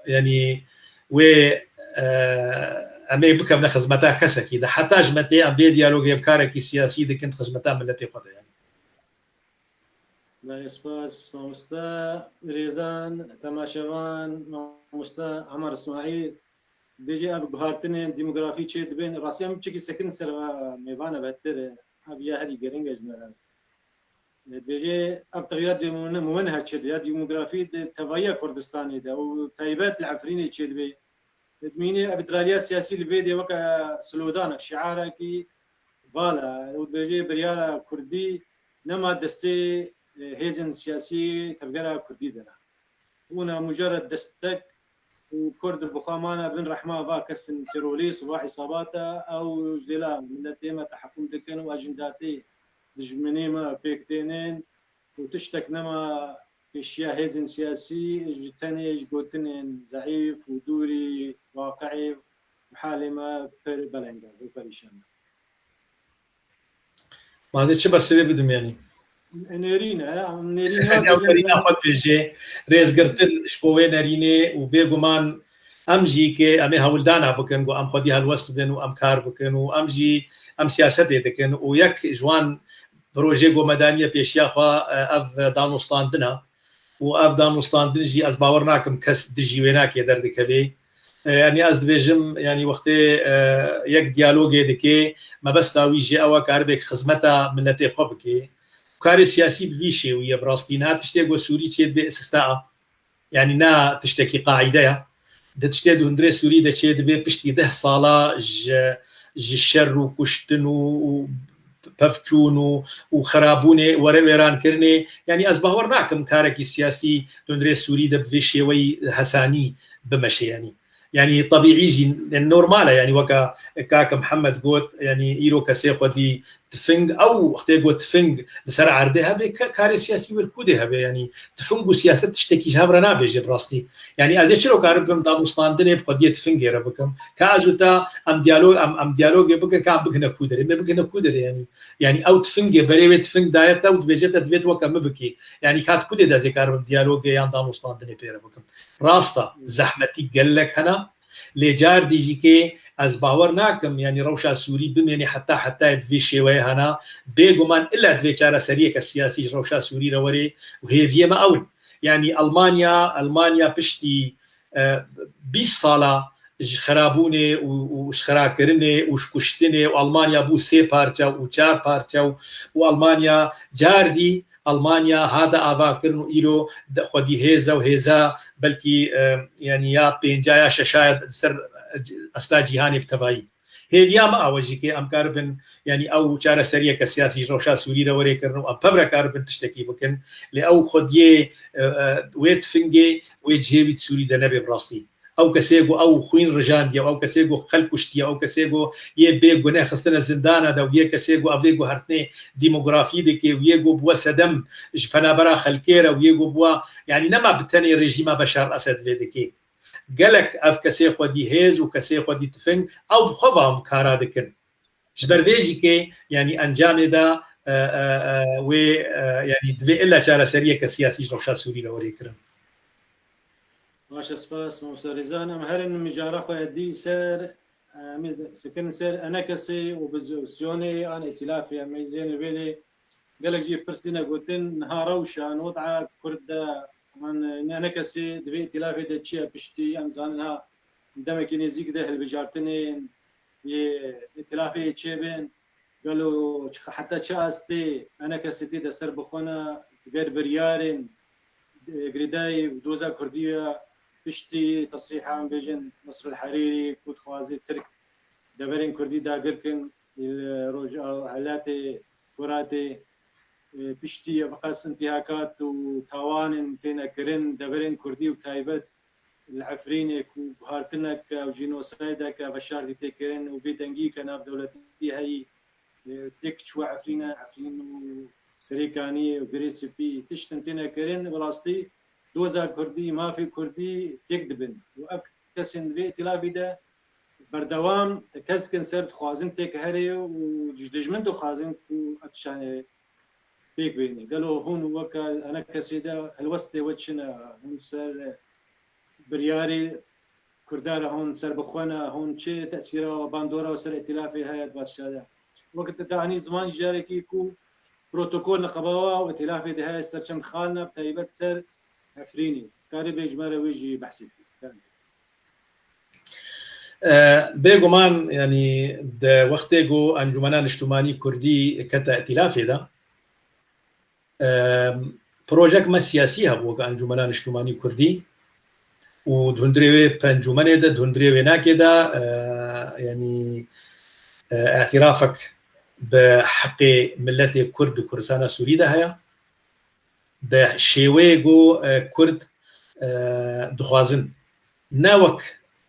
yanî wê, e, em ê bikevne xizmeta kesekî de. Heta ji me tê em vê diyalogê bi karekî siyasî dikin, di xizmeta miletê xwe de yanî. Belê, spas, mamoste. Rêzan, temaşevan, mamoste Emer Îsmaîl, bêjî ev guhartinên demografî çê dibên, rastî em çikî sekin ser va mêvan e, beter e. Ev ya herî giring e ji me re. Dibêje ev texyîrat demone-, muwenheç çêdibe ya demografî di tevahiya Kurdistanê de û taybet li Efrînê çêdibe. Dimîne ev îtiraliya siyasî li vê de weke sloganek, şiarekî vala û dibêje biryara Kurdî nema destê, e, hêzên siyasî tevgera Kurdî de ne. Bûna mucerred destek û Kurd bi xwe mane bin rehma va kesên terorîst û va îsabata, ew ji dêla miletê me tehekûm dikin û ejidatê dijminê me pêk tênin û tiştek nema pêşiya hêzên siyasî ji tenê ji gotinên zeîf û dûrî waqiê û halê me pir beleng e û perîşan e. Ma ez ê çi bersivê bidim yanî? Nêrîn e, nêrîn Ew nerîna xwe dibêje, rêzgirtin ji bo wê nerînê û bêguman em jî ke em ê hewldana bikin ku em xwedî helwest bin û em kar bikin û em jî em siyasetê dikin û yek ji wan projê ku me daniye pêşiya xwe, e, ev danûstandin e û ev danûstandin jî ez bawer nakim kes dijî wê nake derdikeve. E, yanî ez dibêjim, yanî wextê, e, yek diyalogê dike, mebesta wî jî ew e karibek xizmeta miletê xwe bike. Karê siyasî bi vî şêwî ye bi rastî. Niha tiştê ku Sûrî çêdibe îstisna e. Yanî ne tiştekî qaîde ye. Di tiştê di hundirê Sûrî de çêdibe piştî deh sala ji, ji şer û kuştin û, û pevçûn û, û xirabûnê were wêrankirinê. Yanî ez bawer nakim karekî siyasî di hundirê Sûrî de bi vê şêweyî hesanî bimeşe yanî. Yanî tebîî jî, yanî normal e, yanî weke kak Mihemed got, yanî îro kesê xwedî tifing, ew wextê got tifing li ser erdê hebe, ke-, karê siyasî wir kûdê hebe, yanî tifing û siyaset tiştekî ji hev re nabêje bi rastî. Yanî ez ê çiro karim bim danûstandinê bi xwediyê tifingê re bikim. Ka ez û te em diyalog, em, em diyalogê bikin, ka em bigihine kû derê, me bigihine kû derê yanî. Yanî ew tifingê, berê wê tifing daye te û dibêje te divê tu weke min bikî. Yanî ka tu kûdê de ez ê karim bim diyalogê yan danûstandinê pê re bikim. Rast e, zehmetî gelek hene, lê cardî jî kê ez bawer nakim, yanî rewşa Sûrî bimêne heta hetayê bi vê şêweyê hene. Bêguman illa divê çareseriyeke siyasî ji rewşa Sûrî re were û hêviyê me ew in. Yanî Almanya, Almanya piştî, e, bîst sala ji xirabûnê û, û ji xirakirinê û ji kuştinê û Almanya bû sê parça û çar parça û, û Almanya cardî Almanya hate avakirin û îro de xwedî hêz e û hêza belkî, e, yanî ya pênca ya şeşa ye di ser asta cîhanê bi tevayî. Hêviya me awe jî ke em karibin, yanî ew çareseriyeke siyasî ji rewşa Sûrî re were kirin û em pev re karibin tiştekî bikin. Lê ew xwediyê, e, e, wê tifingê wê cihê wî di Sûrî de nebe bi rastî. Ew kesê ku ew xwîn rijandiye, ew kesê ku xelk kuştiye, ew kesê ku yê bê gune xistine zindana de û yê kesê ku evê guhertinê demografî dike û yê ku bûwe sedem ji penabera xelkê re û yê ku bûwe, yanî nema bi tenê rejîma Beşar Esed vê dike. Gelek ev kesê xwedî hêz û kesê xwedî tifing ew bi xwe ve em kara dikin. Ji ber vê jî kê, yanî encamê de, e, e, e, wê, e, yanî divê illa çareseriyeke siyasî ji rewşa Sûrî re were kirin. Baş e, spas, Mamoste Rêzan. Em herin mijara xwe dî ser, em ê sekin ser enekesê û opozisyonê an îtîlafê em ê zêne vê de gelek jî pirsîne gotin, niha rewşa, weda Kurd de, an enekesê di vê îtîlafê de çi ye piştî, em zanin ha demekî nêzîk de hilbijartinên yê îtîlafê çêbin, gelo çi, heta çi astê enekesê tê de ser bixwe ne, diger biryarên, e, girêdayî û doza Kurdî ya piştî tesrîha, em bêjin, Nasr el Herîrî ku dixwaze Tirk deverên Kurdî dagir kin, e, li Rojava, Welatê Furatê, e, piştî ev qas intîhakat û tawanên têne kirin, deverên Kurdî û taybet li Efrînê ku guhartinek ew jî jînosaydeke veşartî tê kirin û bêdengî ke navdewletî heyî, e, têk çû Efrîne, Efrîn û Serêkanî û Girê Spî tiştin têne kirin, bi rastî doza Kurdî, mafê Kurdî têk dibin. Û ev kesên di vê îtîlafî de berdewam tekez dikin ser dixwazin têk herê û ji dijmin dixwazin ku ev tiştanê pêk bêne. Gelo hûn weke enekesê de helwestê we çi ne? Hûn ser biryarê Kurda re hûn ser bi xwe ne, hûn çi tesîra bandora ser îtîlafê heye di va tişta de? Weke te anî ziman jî carekî ku protokol li Qebawa û îtîlafê de heye ser çend xal ne, bi taybet ser Efrînê. Karê bê ji me re wê jî behsê bike. E, bêguman, yanî di wextê ku Encûmena Niştimanî Kurdî kete îtîlafê de, Em, projek me siyasî hebû weke Encûmena Niştimanî Kurdî û di hundirê wê pencûmenê de, di hundirê wênakê de, e, yanî, e, îtirafek bi heqê miletê Kurd di Kurdistana Sûrî de heye. Bi şêweyê ku, e, Kurd, e, dixwazin. Ne wek,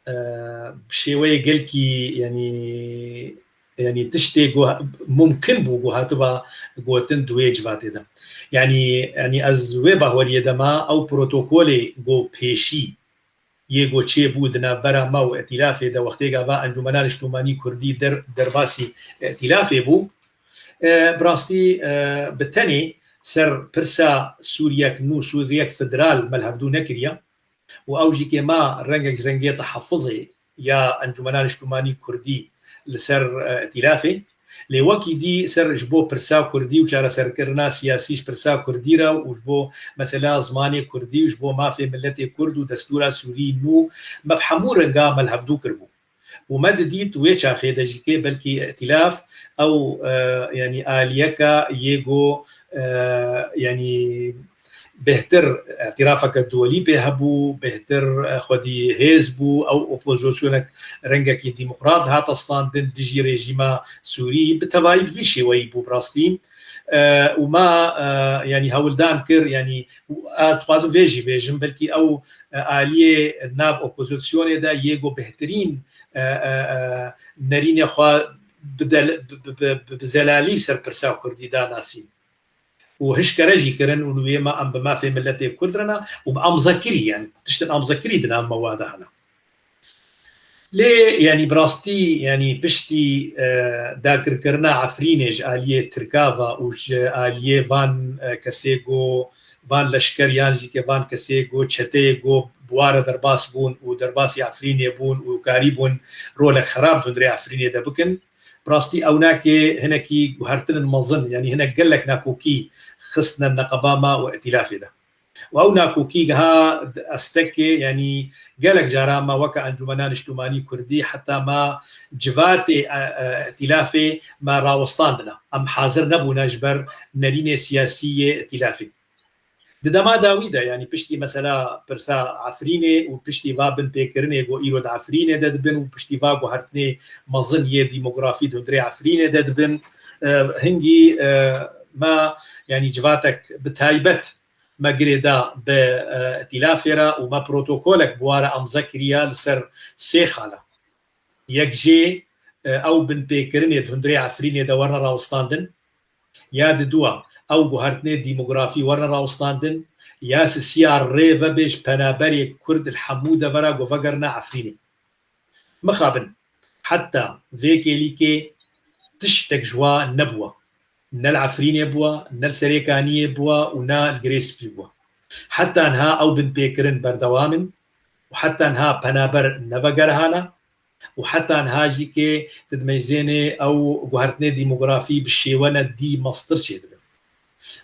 e, bi şêweyê gelkî, yanî, yanî tiştê ku mumkin bû ku hatiba gotin di wê civatê de. Yanî, yanî ez wê baweriyê de me, ew protokolê ku pêşî yê ku çêbû di navbera me û îtilafê de, wextê gava Encûmena Niştimanî Kurdî der-, derbasî îtilafê bû, e, bi rastî, e, bi tenê ser pirsa Sûriyek nû, Sûriyek federal me li hevdû nekiriye û ew jî kê ma rengek ji rengê tehefuzê ya Encûmena Niştimanî Kurdî li ser, e, îtilafê. Lê wekî dî ser ji bo pirsa Kurdî û çareserkirina siyasî ji pirsa Kurdî re û ji bo mesela zimanê Kurdî û ji bo mafê miletê Kurd û destûra Sûrî nû me bi hemû renga me li hevdû kiribû. Û me didît wê çaxê de jî kê belkî îtilaf ew, e, yanî aliyeka yê ku, e, yanî bêhtir îtirafeke duwelî pê hebû, bêhtir, e, xwedî hêz bû, ew opozîsyonek rengekî demokrat hate standin dijî rejîma Sûrî, bi tevayî bi vî şêweyî bû bi rastî. E, û me, e, yanî hewldan kir, yanî, û, e, dixwazim vê jî bêjim, belkî ew, e, aliyê nav opozîsyonê de yê ku bêhtirîn, e, e, e, nerînê xwe bi del-, bi, bi, bi, bi zelalî ser pirsa Kurdî da nasîn. Û hişkere jî kirin û wê me em bi mafê miletê Kurd re ne û bi amzekirî, yanî tiştên amzekirî di nav me wa de hene. Lê, yanî bi rastî, yanî piştî, e, dagirkirina Efrînê ji aliyê Tirka ve û ji aliyê van, e, kesê ku, van leşker yan jî ke van kesê ku çeteyê ku bi wa re derbas bûn û derbasî Efrînê bûn û karîbûn rolek xerab di hundirê Efrînê de bikin. Bi rastî ew nakê hinekî guhertinên mezin, yanî hinek gelek nakokî xistine neqeba me û îtilafê de. Û ew nakokî giha estekê, yanî gelek cara me weke Encûmena Niştimanî Kurdî heta me civatê, e, e, îtilafê me rawestandine. Em hazir nebûne ji ber nerînê siyasî yê îtilafê. Di dema dawî de, yanî piştî mesela pirsa Efrînê û piştî va binpêkirinê ku îro di Efrînê de dibin û piştî va guhertinê mezin yê demografî di hundirê Efrînê de dibin, e, hingî, e, me, yanî civatek bi taybet me girê da bi, e, îtilafê re û me protokolek bi wa re amze kiriye li ser sê xala. Yek jê, e, ew binpêkirinê di hundirê Efrînê de werine rawestandin. Ya di dua, ew guhertinê demografî werine rawestandin. Ya sisiya rê vebe ji penaberê Kurd li hemû devera ku vegerine Efrînê. Mixabin, heta vê kêlîkê tiştek ji wa nebûwa. Ne li Efrînê bûwa, ne li Serêkaniyê bûwa û ne li Girê Spî bûwa. Heta niha ew binpêkirin berdewam in û heta niha penaber nevegerihana û heta niha jî kê tu dimeyzênê ew guhertinê demografî bi şêwene dî mestir çêdibin.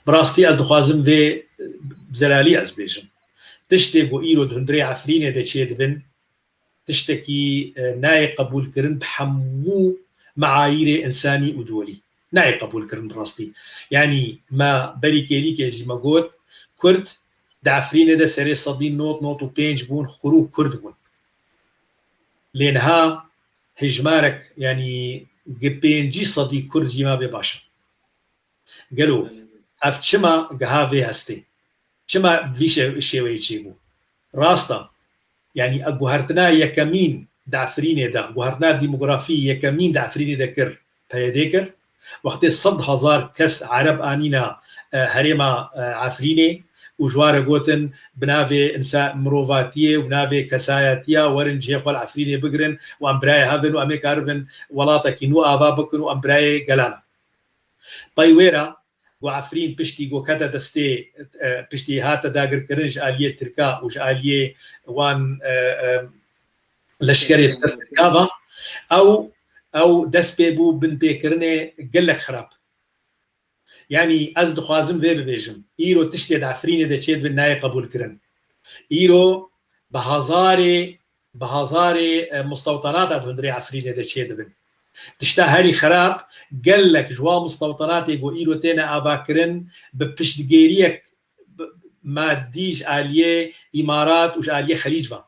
Bi rastî ez dixwazim vê bi zelalî ez bêjim. Tiştê ku îro di hundirê Efrînê de çêdibin, tiştekî, e, nayê qebûlkirin bi hemû meayîrê însanî û duwelî. Nayê qebûlkirin bi rastî. Yanî me berî kêlîkê jî me got, Kurd di Efrînê de serê sedî nod nod û pênc bûn, xurû Kurd bûn. Lê niha hejmarek, yanî gi pêncî sedî Kurd jî me bê baş e. Gelo ev çima giha vê hestê? Çima vî şe-, şêweyê çêbû? Rast e. Yanî guhertina yekemîn di Efrînê de, guhertina demografî yekemîn di Efrînê de kir, P Y D kir. Wextê sed hezar kes Ereb anîna, e, herêma, e, Efrînê û ji wan re gotin, bi navê insa-, mirovatiyê û navê kesayetiya werin cihê xwe li Efrînê bigirin û em birayê hev in û em ê karibin welatekî nû ava bikin û em birayê gelan in. Pey wê re, ku Efrîn piştî ku kete destê, e, piştî hate dagirkirin ji aliyê Tirka û ji aliyê wan, e, e, leşkerê ser Tirka ve, ew, ew dest pê bû binpêkirinê gelek xirab. Yanî ez dixwazim vê bibêjim. Îro tiştê di Efrînê de çêdibin nayê qebûlkirin. Îro bi hezarê, bi hezarê, e, mustewtenata di hundirê Efrînê de çêdibin. Tişta herî xerab, gelek ji wan mistewtenatê ku îro têne avakirin, bi piştgêriyek madî ji aliyê Îmarat û ji aliyê Xelîc ve.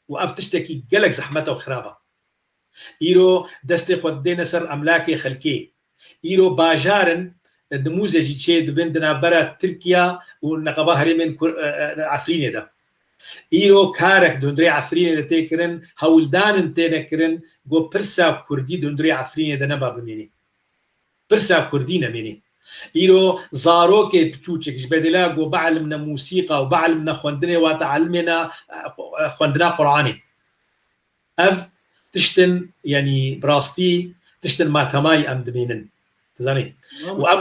Û ev tiştekî gelek zehmet e û xerab e. Îro destê xwe didêne ser emlakê xelkê. Îro bajar in, nimûze jî çê dibin di navbera Tirkiye û neqeba herêmên Kur-, e, e, Efrînê de. Îro karek di hundirê Efrînê de tê kirin, hewldanin têne kirin, ku pirsa kurdî di hundirê Efrînê de neba bimînî. Pirsa kurdî nemînî. Îro zarokê piçûçik ji bedêla ku bielmne mûsîqa û bielmne xwendinê, wate elmêne, e, xwendina Quranê. Ev tiştin, yanî bi rastî tiştin matemayî em dimînin. Dizanî? Û ev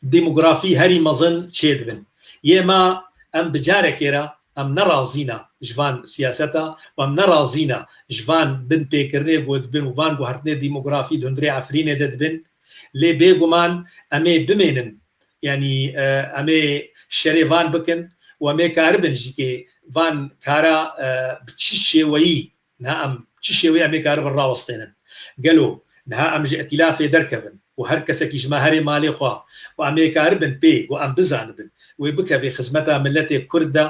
demografî herî mezin çêdibin. Yê me em bi carekê re em ne razî ne ji van siyaseta û em ne razî ne ji van binpêkirinê ku dibin û van guhertinê demografî di hundirê Efrînê de dibin. Lê bêguman em ê bimênin, yanî, e, em ê şerê van bikin û em ê karibin jî kê van kara, e, bi çi şêweyî, niha em çi şêweyî em ê karibin rawestênin. Gelo niha em ji îtîlafê derkevin û her kesekî ji me herê malê xwe û em ê karibin pê ku em bizanibin wê bikeve xizmeta miletê Kurd de,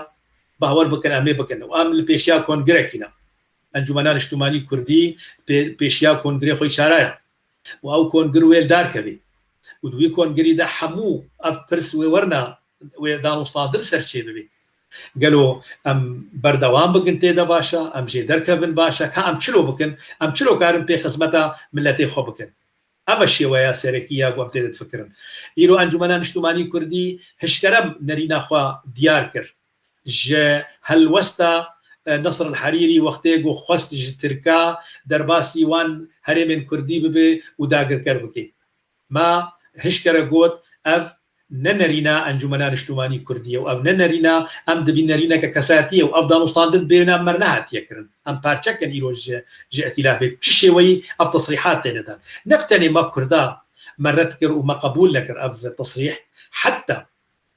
bawer bikin em ê bikin. Û em li pêşiya kongrekî ne. Encûmena Niştimanî Kurdî pê-, pêşiya kongrê xwe çaraya. Û ew kongir wê li dar kevê. Û di wî kongirî de hemû ev pirs wê werna, wê danûstandin ser çê bibê. Gelo em berdewam bikin tê de baş e, em jê derkevin baş e, ka em çilo bikin, em çilo karin pê xizmeta miletê xwe bikin. Ev e şêweya serekî ya ku em tê de difikirin. Îro Encûmena Niştimanî Kurdî hişkere nerîna xwe diyar kir. Ji helwesta, e, Nasr el Herîrî wextê ku xwest ji Tirka derbasî wan herêmên Kurdî bibe û dagirker bike. Me hişkere got, ev ne nerîna Encûmena Niştimanî Kurdî ye û ev ne nerîna, em dibî nerîneke kesatî ye û ev danûstandin bêhna me re nehatiye kirin. Em parçekin îro ji, ji îtîlafê. Çi şêweyî ev tesrîhat têne dan? Ne bi tenê me Kurda me red kir û me qebûl nekir ev tesrîh. Heta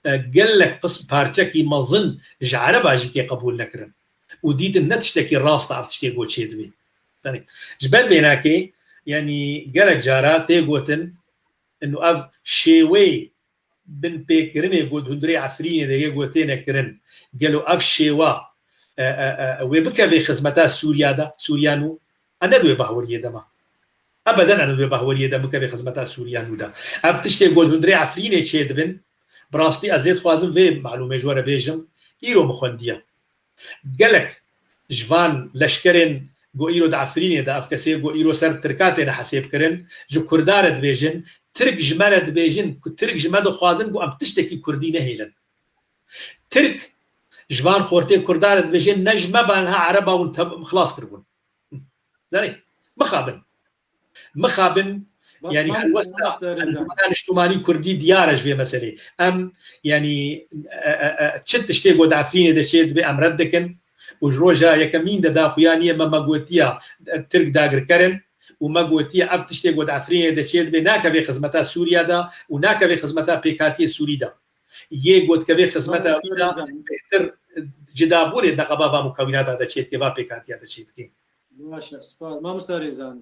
e, gelek qism parçekî mezin ji Ereba jî kê qebûl nekirin û dîtin ne tiştekî rast e ev tiştê ku çêdibê. Yanî, ji ber vênakê, yanî gelek cara tê gotin, inu ev şêweyê binpêkirinê ku di hundirê Efrînê de yê ku têne kirin, gelo ev şêwa, e, e, e, wê bikeve xizmeta Sûriya de, Sûriya nû? E, ne di wê bahweriyê de me. Ebeden e ne di wê bahweriyê de bikeve xizmeta Sûriya nû de. Ev tiştê ku di hundirê Efrînê çêdibin, bi rastî ez ê dixwazim vê malûmê ji we re bêjim, îro min xwendiye. Gelek ji van leşkerên ku îro di Efrînê de, ev kesê ku îro ser Tirka têne hesêbkirin, ji Kurda re dibêjin, Tirk ji me re dibêjin, ku Tirk ji me dixwazin ku em tiştekî Kurdî nehêlin. Tirk ji van xortê Kurda re dibêje, ne ji me ba niha Ereba hûn te-, xilas kiribûn. Zanî, mixabin. Mixabin, Ma-, yanî ma-, helwesta mamoste Rêzan. Encûmena Niştimanî Kurdî diyar e ji vê meselê. Em, yanî, e, e, e, çi tiştê ku di Efrînê de çê dibe em red dikin û ji roja yekemîn de daxuyaniyê me, me gotiya, e, Tirk dagirker in û me gotiye ev tiştê ku di Efrînê de çê dibe nakeve xizmeta Sûriya de û nakeve xizmeta pêkhatiyê Sûrî de. Yê ku dikeve xizmeta wî de bêhtir cidabûnê neqeba va mukewînata de çêdike, va pêkatiya de çêdike. Baş e, spas. Mamosta Rêzan,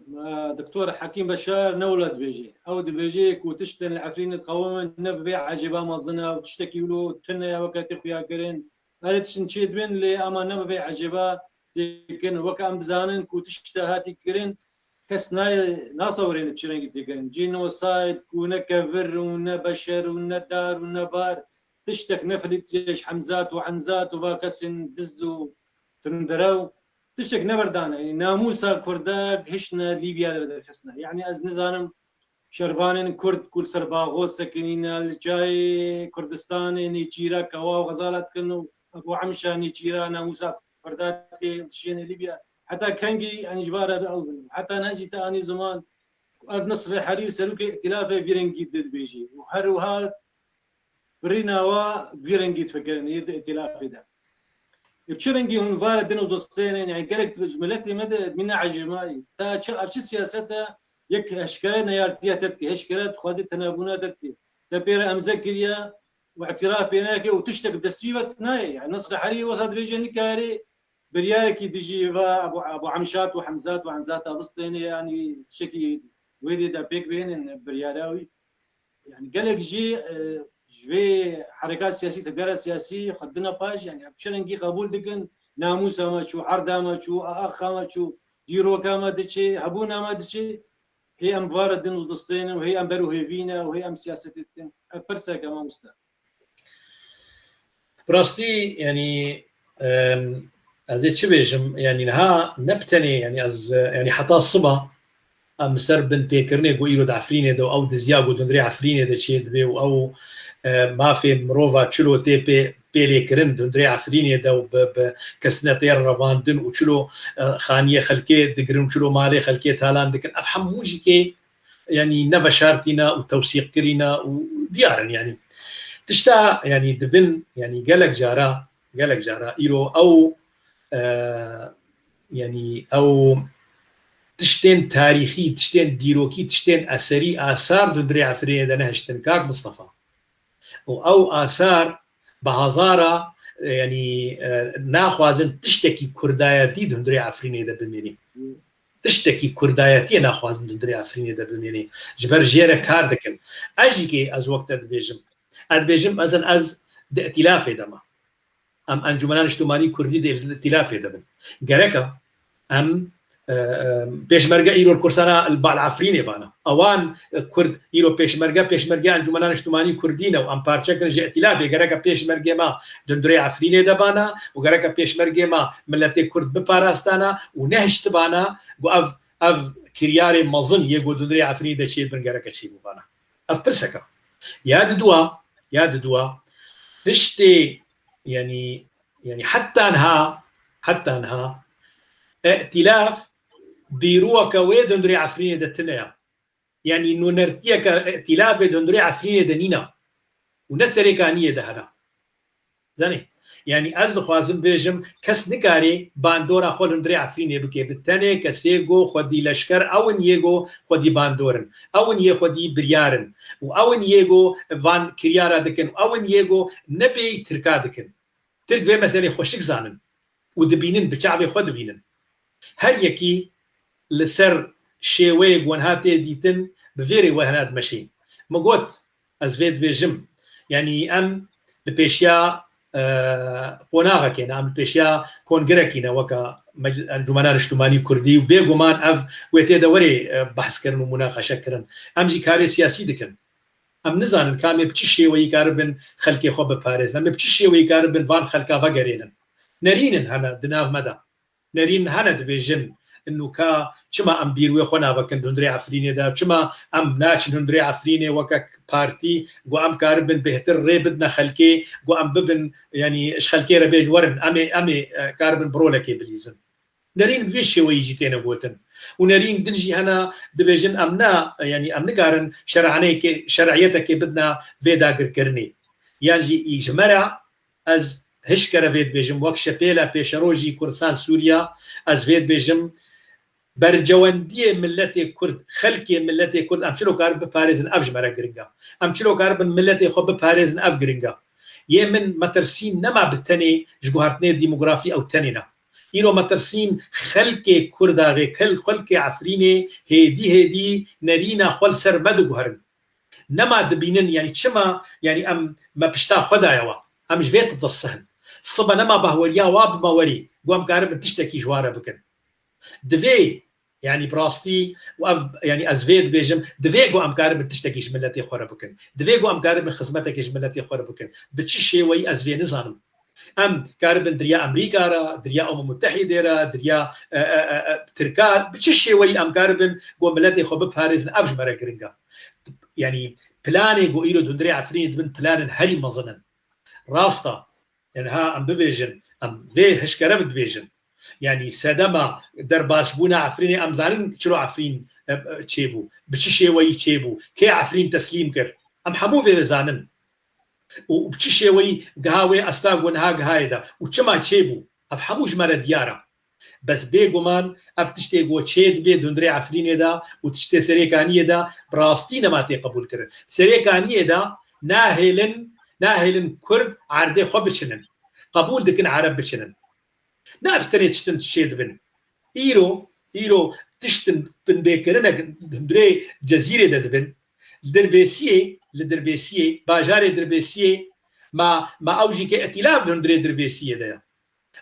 e, Doktor Hekîm Beşar ne wilo dibêje. Ew dibêje ku tiştên li Efrînê diqewimin ne bi vê ecêba mezin e û tiştekî wilo tune ye weke tê xuyakirin. Erê tiştin çêdibin lê ama ne bi vê ecêba têkin. Weke em dizanin ku tişta hatî kirin, kes nayê, nasewirêne çi rengî tê kirin. Genocide ku ne kevir û ne beşer û ne dar û ne bar, tiştek ne filîtiye ji hemzat û enzat û va kesên diz û tundirew, tiştek neberdane. Yanî namûsa Kurda hişne Lîbya de derxistine. Yanî ez nizanim şervanên Kurd ku li ser baxo sekinîne, li çayê Kurdistanê nêçîra kewa û xezala dikin û Ebu Emşa nêçîra namûsa Kurda dike, dişêne Lîbya. Heta kengî, yanî ji van re bi ew bin. Heta ne jî te anî ziman ku ev Nasr Herî serokê îtîlafê vî rengî dibêjî. Û her wiha birîna wa vî rengî difikirin, yê di îtîlafê de. Bi çi rengî hûn vare din û dostên, yanî gelek ji miletê me de mîna ecêmayî. Ta çi, ev çi siyaset e, yek eşkere neyartiya te dike, eşkere dixwaze tenabûna te dike. Te pê re emze kiriye û îtîraf pê neke û tiştek bi destûyê ve nayê. Yanî Nasr Herî wesa dibêje nikare biryarekî dijî va Ebu, Ebu Emşat û Hemzat û Hemzata bistêne, yanî tiştekî wê dê de pêk bênin biryara wî. Yani gelek jî, e, ji vê herekat siyasî, tevgera siyasî xwe dine paş, yani ev çi rengî qebûl dikin, namûsa me çû, erda me çû, axa me çû, dîroka me diçe, hebûna me diçe, hê em vara din û distênin û hê em ber û hêvî ne û hê em siyasetê dikin. Ev pirseke mamoste. Bi rastî, yanî, em, ez ê çi bêjim? Yanî niha ne bi tenê, yanî ez, yanî heta siba em li ser binpêkirinê ku îro di Efrînê de û ew diziya ku di hundirê Efrînê de çêdibe û ew, e, mafê mirova çilo tê pê, pêlêkirin di hundirê Efrînê de û bi, bi kesine tê revandin û çilo, e, xaniyê xelkê digirin û çilo malê xelkê talan dikin. Ev hemû jî kê, yanî ne veşartî ne û tewsîq kirî ne û diyar in, yanî. Tişta, yanî dibin, yanî gelek cara, gelek cara îro ew, e, yanî ew tiştên tarîxî, tiştên dîrokî, tiştên eserî, asar di hundirê Efrînê de nehiştin, kak Mistefa. Û ew asar bi hezara, e, yanî, e, naxwazin tiştekî kurdayetî di hundirê Efrînê de bimînî. Tiştekî kurdayetiyê naxwazin di hundirê Efrînê de bimînî. Ji ber jê re kar dikin. Ez jî kê ez wek te dibêjim. Ez dibêjim, ez, ez di îtîlafê de me. Em Encûmena Niştimanî Kurdî di îtîlafê de bin. Gereka em, e, e, pêşmerge îro li Kursana li Bal Efrînê bana. Ewan, e, Kurd îro pêşmerge, pêşmerge Encûmena Niştimanî Kurdî ne û em parçekin ji îtîlafê. Gereka pêşmergê me di hundirê Efrînê de bana û gereka pêşmergê me miletê Kurd biparastana û nehiştibana ku ev, ev kiryarê mezin yê ku di hundirê Efrînê de çêbin gereka çêbûbana. Ev pirseke. Ya didua, ya didua, tiştê, yanî, yanî heta niha, heta niha, îtîlaf dîroka wê di hundirê Efrînê de tune ya. Yanî nûnertiyeke îtîlafê di hundirê Efrînê de nîna. Û ne Serêkaniyê de hene. Zanî? Yanî ez dixwazim bêjim, kes nikare bandora xwe li hundirê Efrînê bike. Bi tenê kesê go xwedî leşker ew in yê go xwedî bandor in. Ew in yê xwedî biryar in. Û ew in yê go van kiryara dikin. Û ew in yê go nebêyî Tirka dikin. Tirk vê meselê xweşik zanin. Û dibînin, bi çavê xwe dibînin. Her yekî li ser şêweyê ku niha tê dîtin, bi vê rê we hena dimeşî. Min got, ez vê dibêjim. Yanî em li pêşiya, e, qonaxekê ne, em li pêşiya kongirekî ne weke Mec-, Encûmena Niştimanî Kurdî û bêguman ev wê tê de werê, e, behs kirin û munaqeşe kirin. Em jî karê siyasî dikin. Em nizanin ka em ê bi çi şêweyî karibin xelkê xwe biparêzin. Em ê bi çi şêweyî karibin van xelka vegerênin. Nerînin hene di nav me de. Nerîn hene dibêjin, nûka çima em bîr wê xwe navekin di hundirê Efrînê de, çima em naçin hundirê Efrînê weke partî, ku em karibin bêhtir rê bidine xelkê, ku em bibin, yanî ji xelkê re bên werin, em ê, em ê, e, karibin bi rolekê bilîzin. Nerîn bi vê şêweyî jî têne gotin. Û nerîn din jî hene dibêjin em ne, yanî em nikarin şer'aneyekê, şer'iyetekê bidine vê dagirkirinê. Yan jî î ji me re ez hişkere vê dibêjim, wek şepêla pêşerojî Kurdistan Sûriya, ez vê dibêjim, bercewendiyê miletê Kurd, xelkê miletê Kurd, em çilo karibin biparêzin, ev ji me re giring e. Em çilo karibin miletê xwe biparêzin, ev giring e. Yê min metirsîn nema bi tenê ji guhertinê demografî ew tenê ne. Îro metirsîn xelkê Kurdaxê, kel-, xelkê Efrînê hêdî hêdî nerîna xwe li ser me diguherin. Nema dibînin, yanî çima, yanî em me pişta xwe daye wa. Em ji vê ditirsin. Sibe nema bahweriya wa bi me werî, ku em karibin tiştekî ji wa re bikin. Divê, yanî bi rastî, û ev, yanî ez vê dibêjim, divê ku em karibin tiştekî ji miletê xwe re bikin. Divê ku em karibin xizmetekê ji miletê xwe re bikin. Bi çi şêweyî ez vê nizanim. Em karibin diriya Amerîka re, diriya Umem Mutehîdê re, diriya, e, e, e, e, Tirka, bi çi şêweyî em karibin ku miletê xwe biparêzin, ev ji me re giring e. Yanî planê ku îro di hundirê Efrînê dibin planên herî mezin in. Rast e. Yanî ha em bibêjin, em vê hişkere bi dibêjin. Yanî sedema derbasbûna Efrînê em zanin çilo Efrîn, e, e, çêbû, bi çi şêweyî çêbû, kê Efrîn teslîm kir. Em hemû vê zanin. Û bi çi şêweyî giha wê asta ku niha gihayê de û çima çêbû, ev hemû ji me re diyar e. Bes bêguman ev tiştê ku çê dibe di hundirê Efrînê de û tiştê Serêkaniyê de bi rastî nema tê qebûlkirin. Serêkaniyê de nahêlin, nahêlin Kurd erdê xwe biçinin. Qebûl dikin Ereb biçinin. Ne ev tenê tiştin çê dibin. Îro, îro tiştin binbêkirinek hundirê Cezîrê de dibin. Li Dirbêsiyê, li Dirbêsiyê, bajarê Dirbêsiyê, ma, ma ew jî ke îtîlaf li hundirê Dirbêsiyê de ye.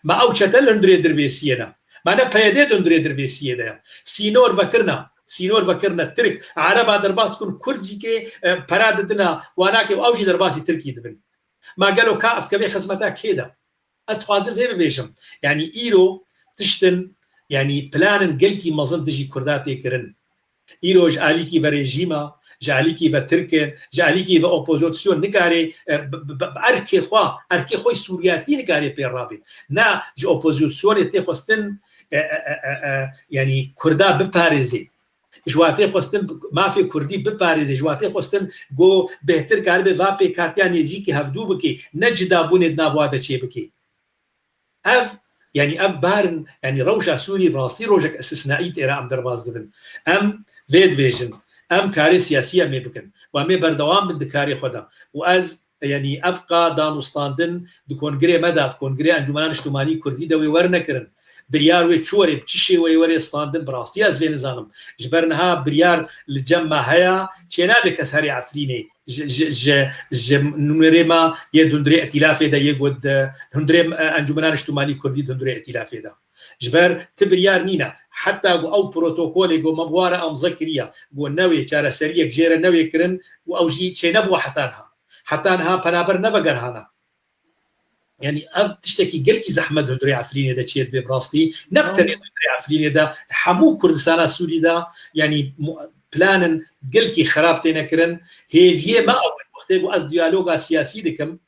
Ma ew çete li hundirê Dirbêsiyê ne. Ma ne P Y D di hundirê Dirbêsiyê de ye. Sînor vekirina, sînor vekirine Tirk, Ereba derbas dikin, Kurd jî ke, e, pera didina, wana ke ew jî derbasî Tirkî dibin. Ma gelo ka ev kevê xizmeta kê de? Ez dixwazim vê bibêjim. Yanî îro tiştin, yanî planên gelkî mezin dijî Kurda tê kirin. Îro ji alîkî ve rejîma, ji alîkî ve Tirk e, ji alîkî ve opozîsyon nikare, e, bi, bi, bi erkê xwe, erkê xwe Sûriyatî nikare pê rabê. Na ji opozîsyonê tê xwestin, e, e, e, e, e, yanî Kurda biparêzê. Ji watê xwestin mafê Kurdî biparêze, ji watê xwestin go bêhtir karibe va pêkatiya nêzîkî hevdû bike, ne cidabûnê di nav wa de çêbike. Ev, yanî ev barin, yanî rewşa Sûrî rastî rojek istisnaî têra em derbas dibin. Em vê dibêjin, em karê siyasî em ê bikin. Û em ê berdewam bin di karê xwe de. Û ez Yanî ev qa dan û standin di kongirê me de, di kongirê Encûmena Niştimanî Kurdî de wê were nekirin. Biryar wê çi were, bi çi şêweyê were standin, bi rastî ez vê nizanim. Ji ber niha biryar li cem me heye, çênabe kes herê Efrînê. Ji, ji, ji, ji nûnerê me yê di hundirê îtîlafê de yê got di hundirê, e, Encûmena Niştimanî Kurdî di hundirê îtîlafê de. Ji ber ti biryar nîne. Heta ku ew protokolê ku me bi wa re amze kiriye, ku newê çareseriyek jê re newê kirin û ew jî çênebû heta niha. Heta niha penaber nevegerhana. Yanî ev tiştekî gelkî zehmet di hundirê Efrînê de çêdibe bi rastî. Ne bi tenê di hundirê Efrînê de, di hemû Kurdistana Sûrî de, yanî mu-, planên gelkî xerab têne kirin. Hêviyê me ew e, wextê ku ez diyaloga siyasî dikim,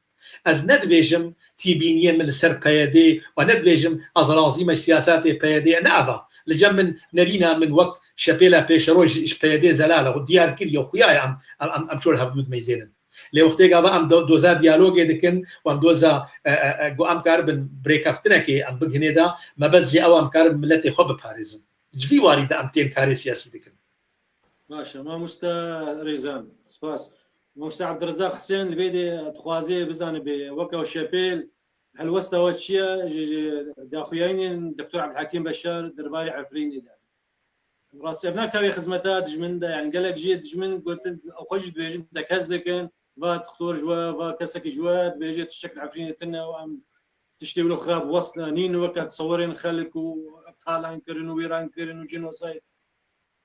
ez ne dibêjim tîbîniyê min li ser P Y D û ne dibêjim ez razî me ji siyasetê P Y D, ne ev e. Li cem min nerîna min wek şepêla pêşeroj ji P Y D zelal e, diyar kiriye û xuya ye em, em, em, em çor hevdû dimeyzênin. Lê wextê gava em do-, doza diyalogê dikin û em doza, e, e, e, ku em karibin bi rêkeftinekê em bigihnê de, mebest jî ew em karibin miletê xwe biparêzin. Ji vî warî de em tên karê siyasî dikin. Baş e, mamoste Rêzan, spas. Mamoste Ebdirizaq Hisên li vê de dixwaze bizanibe, weke şepêl, helwesta we çi ye ji, ji daxuyaniyên Doktor Ebdulhekîm Beşar derbarê Efrînê de? Rastî ev nakeve xizmeta dijmin de, yani gelek jî dijmin gotin, ew xwe jî dibêjin tekez dikin, va doktor ji we, va kesekî ji we dibêje tiştek li Efrînê tune û em tiştê wilo xirab wesla nîn weke tesewirên xelk û talan kirin û wêran kirin û cînosayd.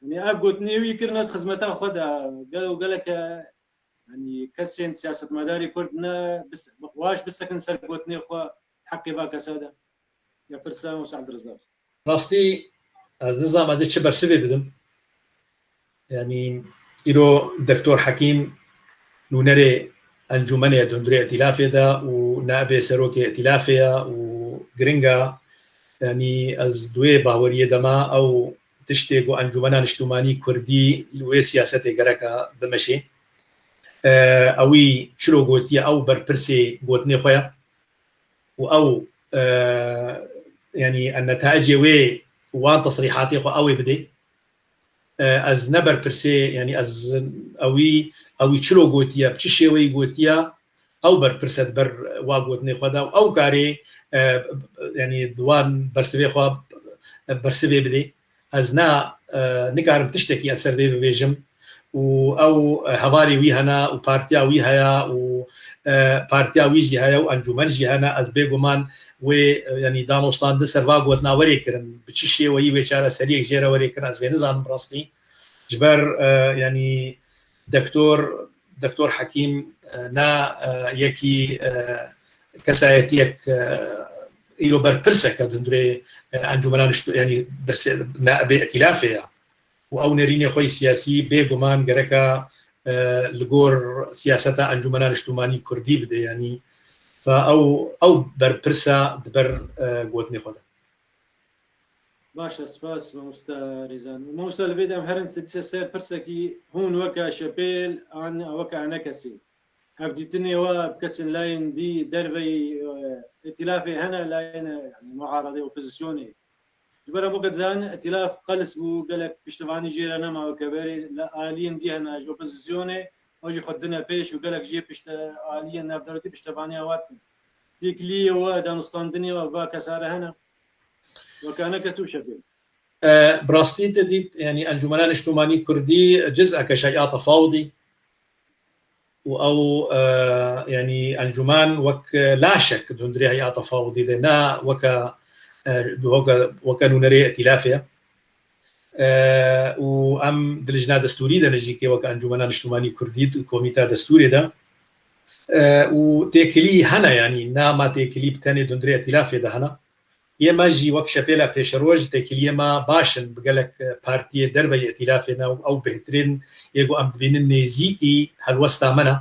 Yani ev gotinê wî kirine di xizmeta xwe de, gelo geleke, yani kesên siyasetmedarî Kurd ne bis-, waş bisekin ser gotinê xwe heqê va kesa de. Ya pirsa Musa Abdurrezzaq. Rastî ez nizam ez ê çi bersivê bidim. Yanî îro Doktor Hekîm nûnerê encûmenê ye di hundirê îtîlafê de û naibê serokê îtîlafê ye û giring e. Yanî ez di wê baweriyê de me ew tiştê ku Encûmena Niştimanî Kurdî li wê siyasetê gereka bimeşê. E, ewî çilo gotiye, ew berpirsê gotinê xwe ye. û ew, e, yanî netaicê wê wan tesrîhatê xwe ew ê bidê. E, ez ne berpirsê, yanî ez ewî, ewî çilo gotiye, bi çi şêweyî gotiye, ew berpirs e di ber wa gotinê xwe de û ew karê, e, yanî di wan bersivê xwe bersivê bidê. Ez na, e, nikarim tiştekî ez ser vê bibêjim û ew, e, hevalê wî hene û partiya wî heye û, e, partiya wî jî heye û encûmen jî hene. Ez bêguman wê, e, yanî danûstandin ser va gotina werê kirin. Bi çi şêweyî wê çareseriyek jê re werê kirin, ez vê nizanim bi rastî. Ji ber, e, yanî doktor, doktor Hekîm, e, na, e, yekî, e, kesayetiyek, e, îro berpirsek e di hundirê, e, encûmena nişt-, yanî berse-, naibê îtîlafê ye. Û ew nerînê xwe yî siyasî bêguman gereka, e, li gor siyaseta Encûmena Niştimanî Kurdî bide, yanî fa ew, ew berpirs e di ber, e, gotinê xwe de. Baş e, spas mamoste Rêzan. Mamoste, li vê de em herin dîse ser pirsekî hûn weke şepêl an weke enekesî. Hevdîtinê we bi kesên layên dî derveyî, e, îtîlafê hene, layên, e, yanî muaredê, opozisyonê. Ji ber em weke dizanin, îtîlaf qels bû, gelek piştevanî jê re nema weke berê, li aliyên dî hene ji opozisyonê, ew jî xwe didine pêş û gelek jê pişte aliyên navdewletî piştevaniya we dikin. Têkiliyê we, danûstandinê we va kesa re hene? Weke Enekes û Şepêl. E, bi rastî te dît, yanî Encûmena Niştimanî Kurdî ciz'eke Heyata Fawdî û ew, e, yanî encûmen wek laşek di hundirê Heyata Fawdî de, ne weke, e, weke, weke nûnerê îtîlafê ye. E, û em di lijna destûrî de ne jî ke weke Encûmena Niştimanî Kurdî di komîta destûrê de. E, û têkilî hene, yanî ne ma têkilî bi tenê di hundirê îtîlafê de hene. Yê me jî wek Şepêla Pêşeroj têkiliyê me baş in bi gelek, e, partiyê derveyî îtîlafê ne û ew bêhtirîn yê ku em dibînin nêzîkî helwesta me ne.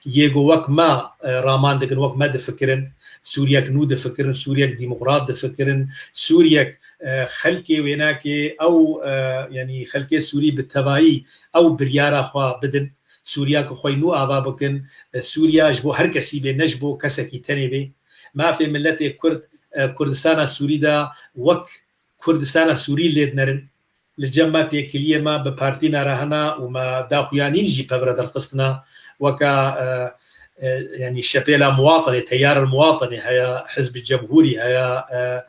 Yê ku wek me, e, raman dikin, wek me difikirin, Sûriyek nû difikirin, Sûriyek demokrat difikirin, Sûriyek, e, xelkê wênakê ew, e, yanî xelkê Sûrî bi tevayî ew biryara xwe bidin. Sûriya ku xwe nû ava bikin, e, Sûriya ji bo her kesî bê, ne ji bo kesekî tenê bê. Mafê miletê Kurd, e, Kurdistana Sûrî de wek Kurdistana Sûrî lê dinerin. Li cem me têkiliyê me bi partîna re hene û me daxuyanîn jî pevre derxistina weke, e, e, yanî Şepêla Muwatinê, Teyar el Muwatinê heye, Hizb Cemhûrî heye, e,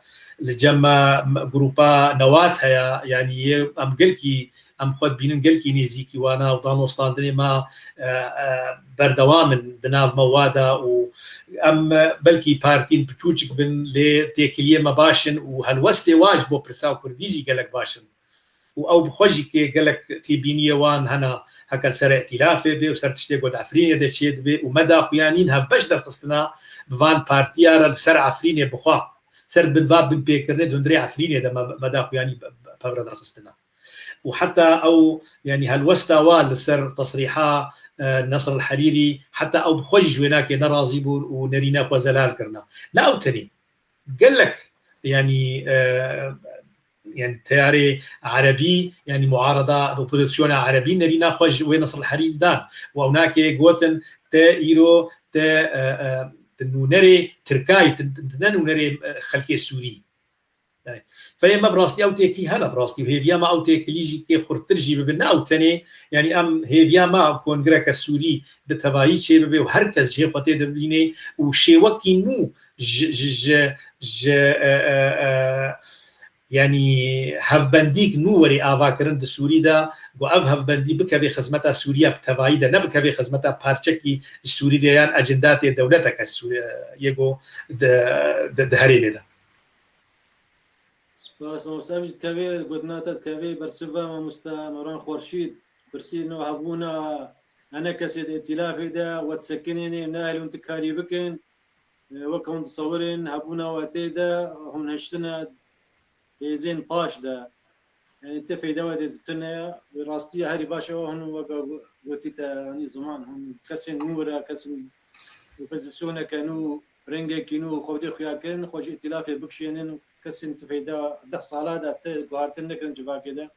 li cem me, me grûpa Newat heye, yanî yê em gelkî, em xwe dibînin gelkî nêzîkî wan e û danostandinê me, e, e, berdewam in di nav me wa de û em, e, belkî partîn piçûçik bin, lê têkiliyê me baş in û helwestê wan ji bo pirsa Kurdî jî gelek baş in. Û ew bi xwe jî kê gelek têbîniyê wan hene, heke li ser îtîlafê bê û ser tiştê ku di Efrînê de çêdibe û me daxuyanîn hevbeş derxistina bi van partiya re li ser Efrînê bi xwe, ser bin va binpêkirinê di hundirê Efrînê de me, me daxuyanî pe-, pe-, pevre derxistina. Û heta ew, yanî helwesta wa li ser tesrîha, e, Nesr el Herîrî, heta ew bi xwe jî ji wênakê nerazî bûn û nerîna xwe zelal kirina. Ne ew tenê. Gelek, yanî, e, yanî teyarê erebî, yanî muarada, opozisyona erebî nerîna xwe ji wê Nesr el Herîrî dan. Û ew nakê gotin, te îro, te, e, e, tu nûnerê Tirkayî, tu, tu, tu ne nûnerê, e, xelkê Sûrî. Yanî, feyê me bi rastî ew têkilî hene, bi rastî û hêviya me ew têkilî jî kê xurttir jî bibe, ne ew tenê, yanî em hêviya me kongreke Sûrî bi tevayî çêbibe û her kes cihê xwe tê de bibîne û şêwekî nû ji, ji, ji, ji, e, e, e, yanî hevbendîk nû werê avakirin di Sûrî de, ku ev hevbendî bikeve xizmeta Sûriya bi tevayî de, ne bikeve xizmeta parçekî ji Sûrî de yan ecindatê dewleteke Sûriyê ku di, di, di herêmê de. Spas, mamoste. Ev jî dikeve, gotina te dikeve bersiva mamoste Mewran Xurşîd. Pirsî no hebûna enekesê di îtîlafê de we disekinênê, nehêlin tu karî bikin. E, wek hûn disewirin, hebûna we tê de hûn hiştine hêzên paş de. Yanî te feyda we tê tune, wê rastî herî baş e, hûn weke gotî te anî ziman, hûn kesên nû re, kesên opozisyoneke nû, rengekî nû, xwe dê xuya kirin, xwe ji îtîlafê bikişênin, kesên ti feyda deh sala de ti guhartin nekirin civakê de.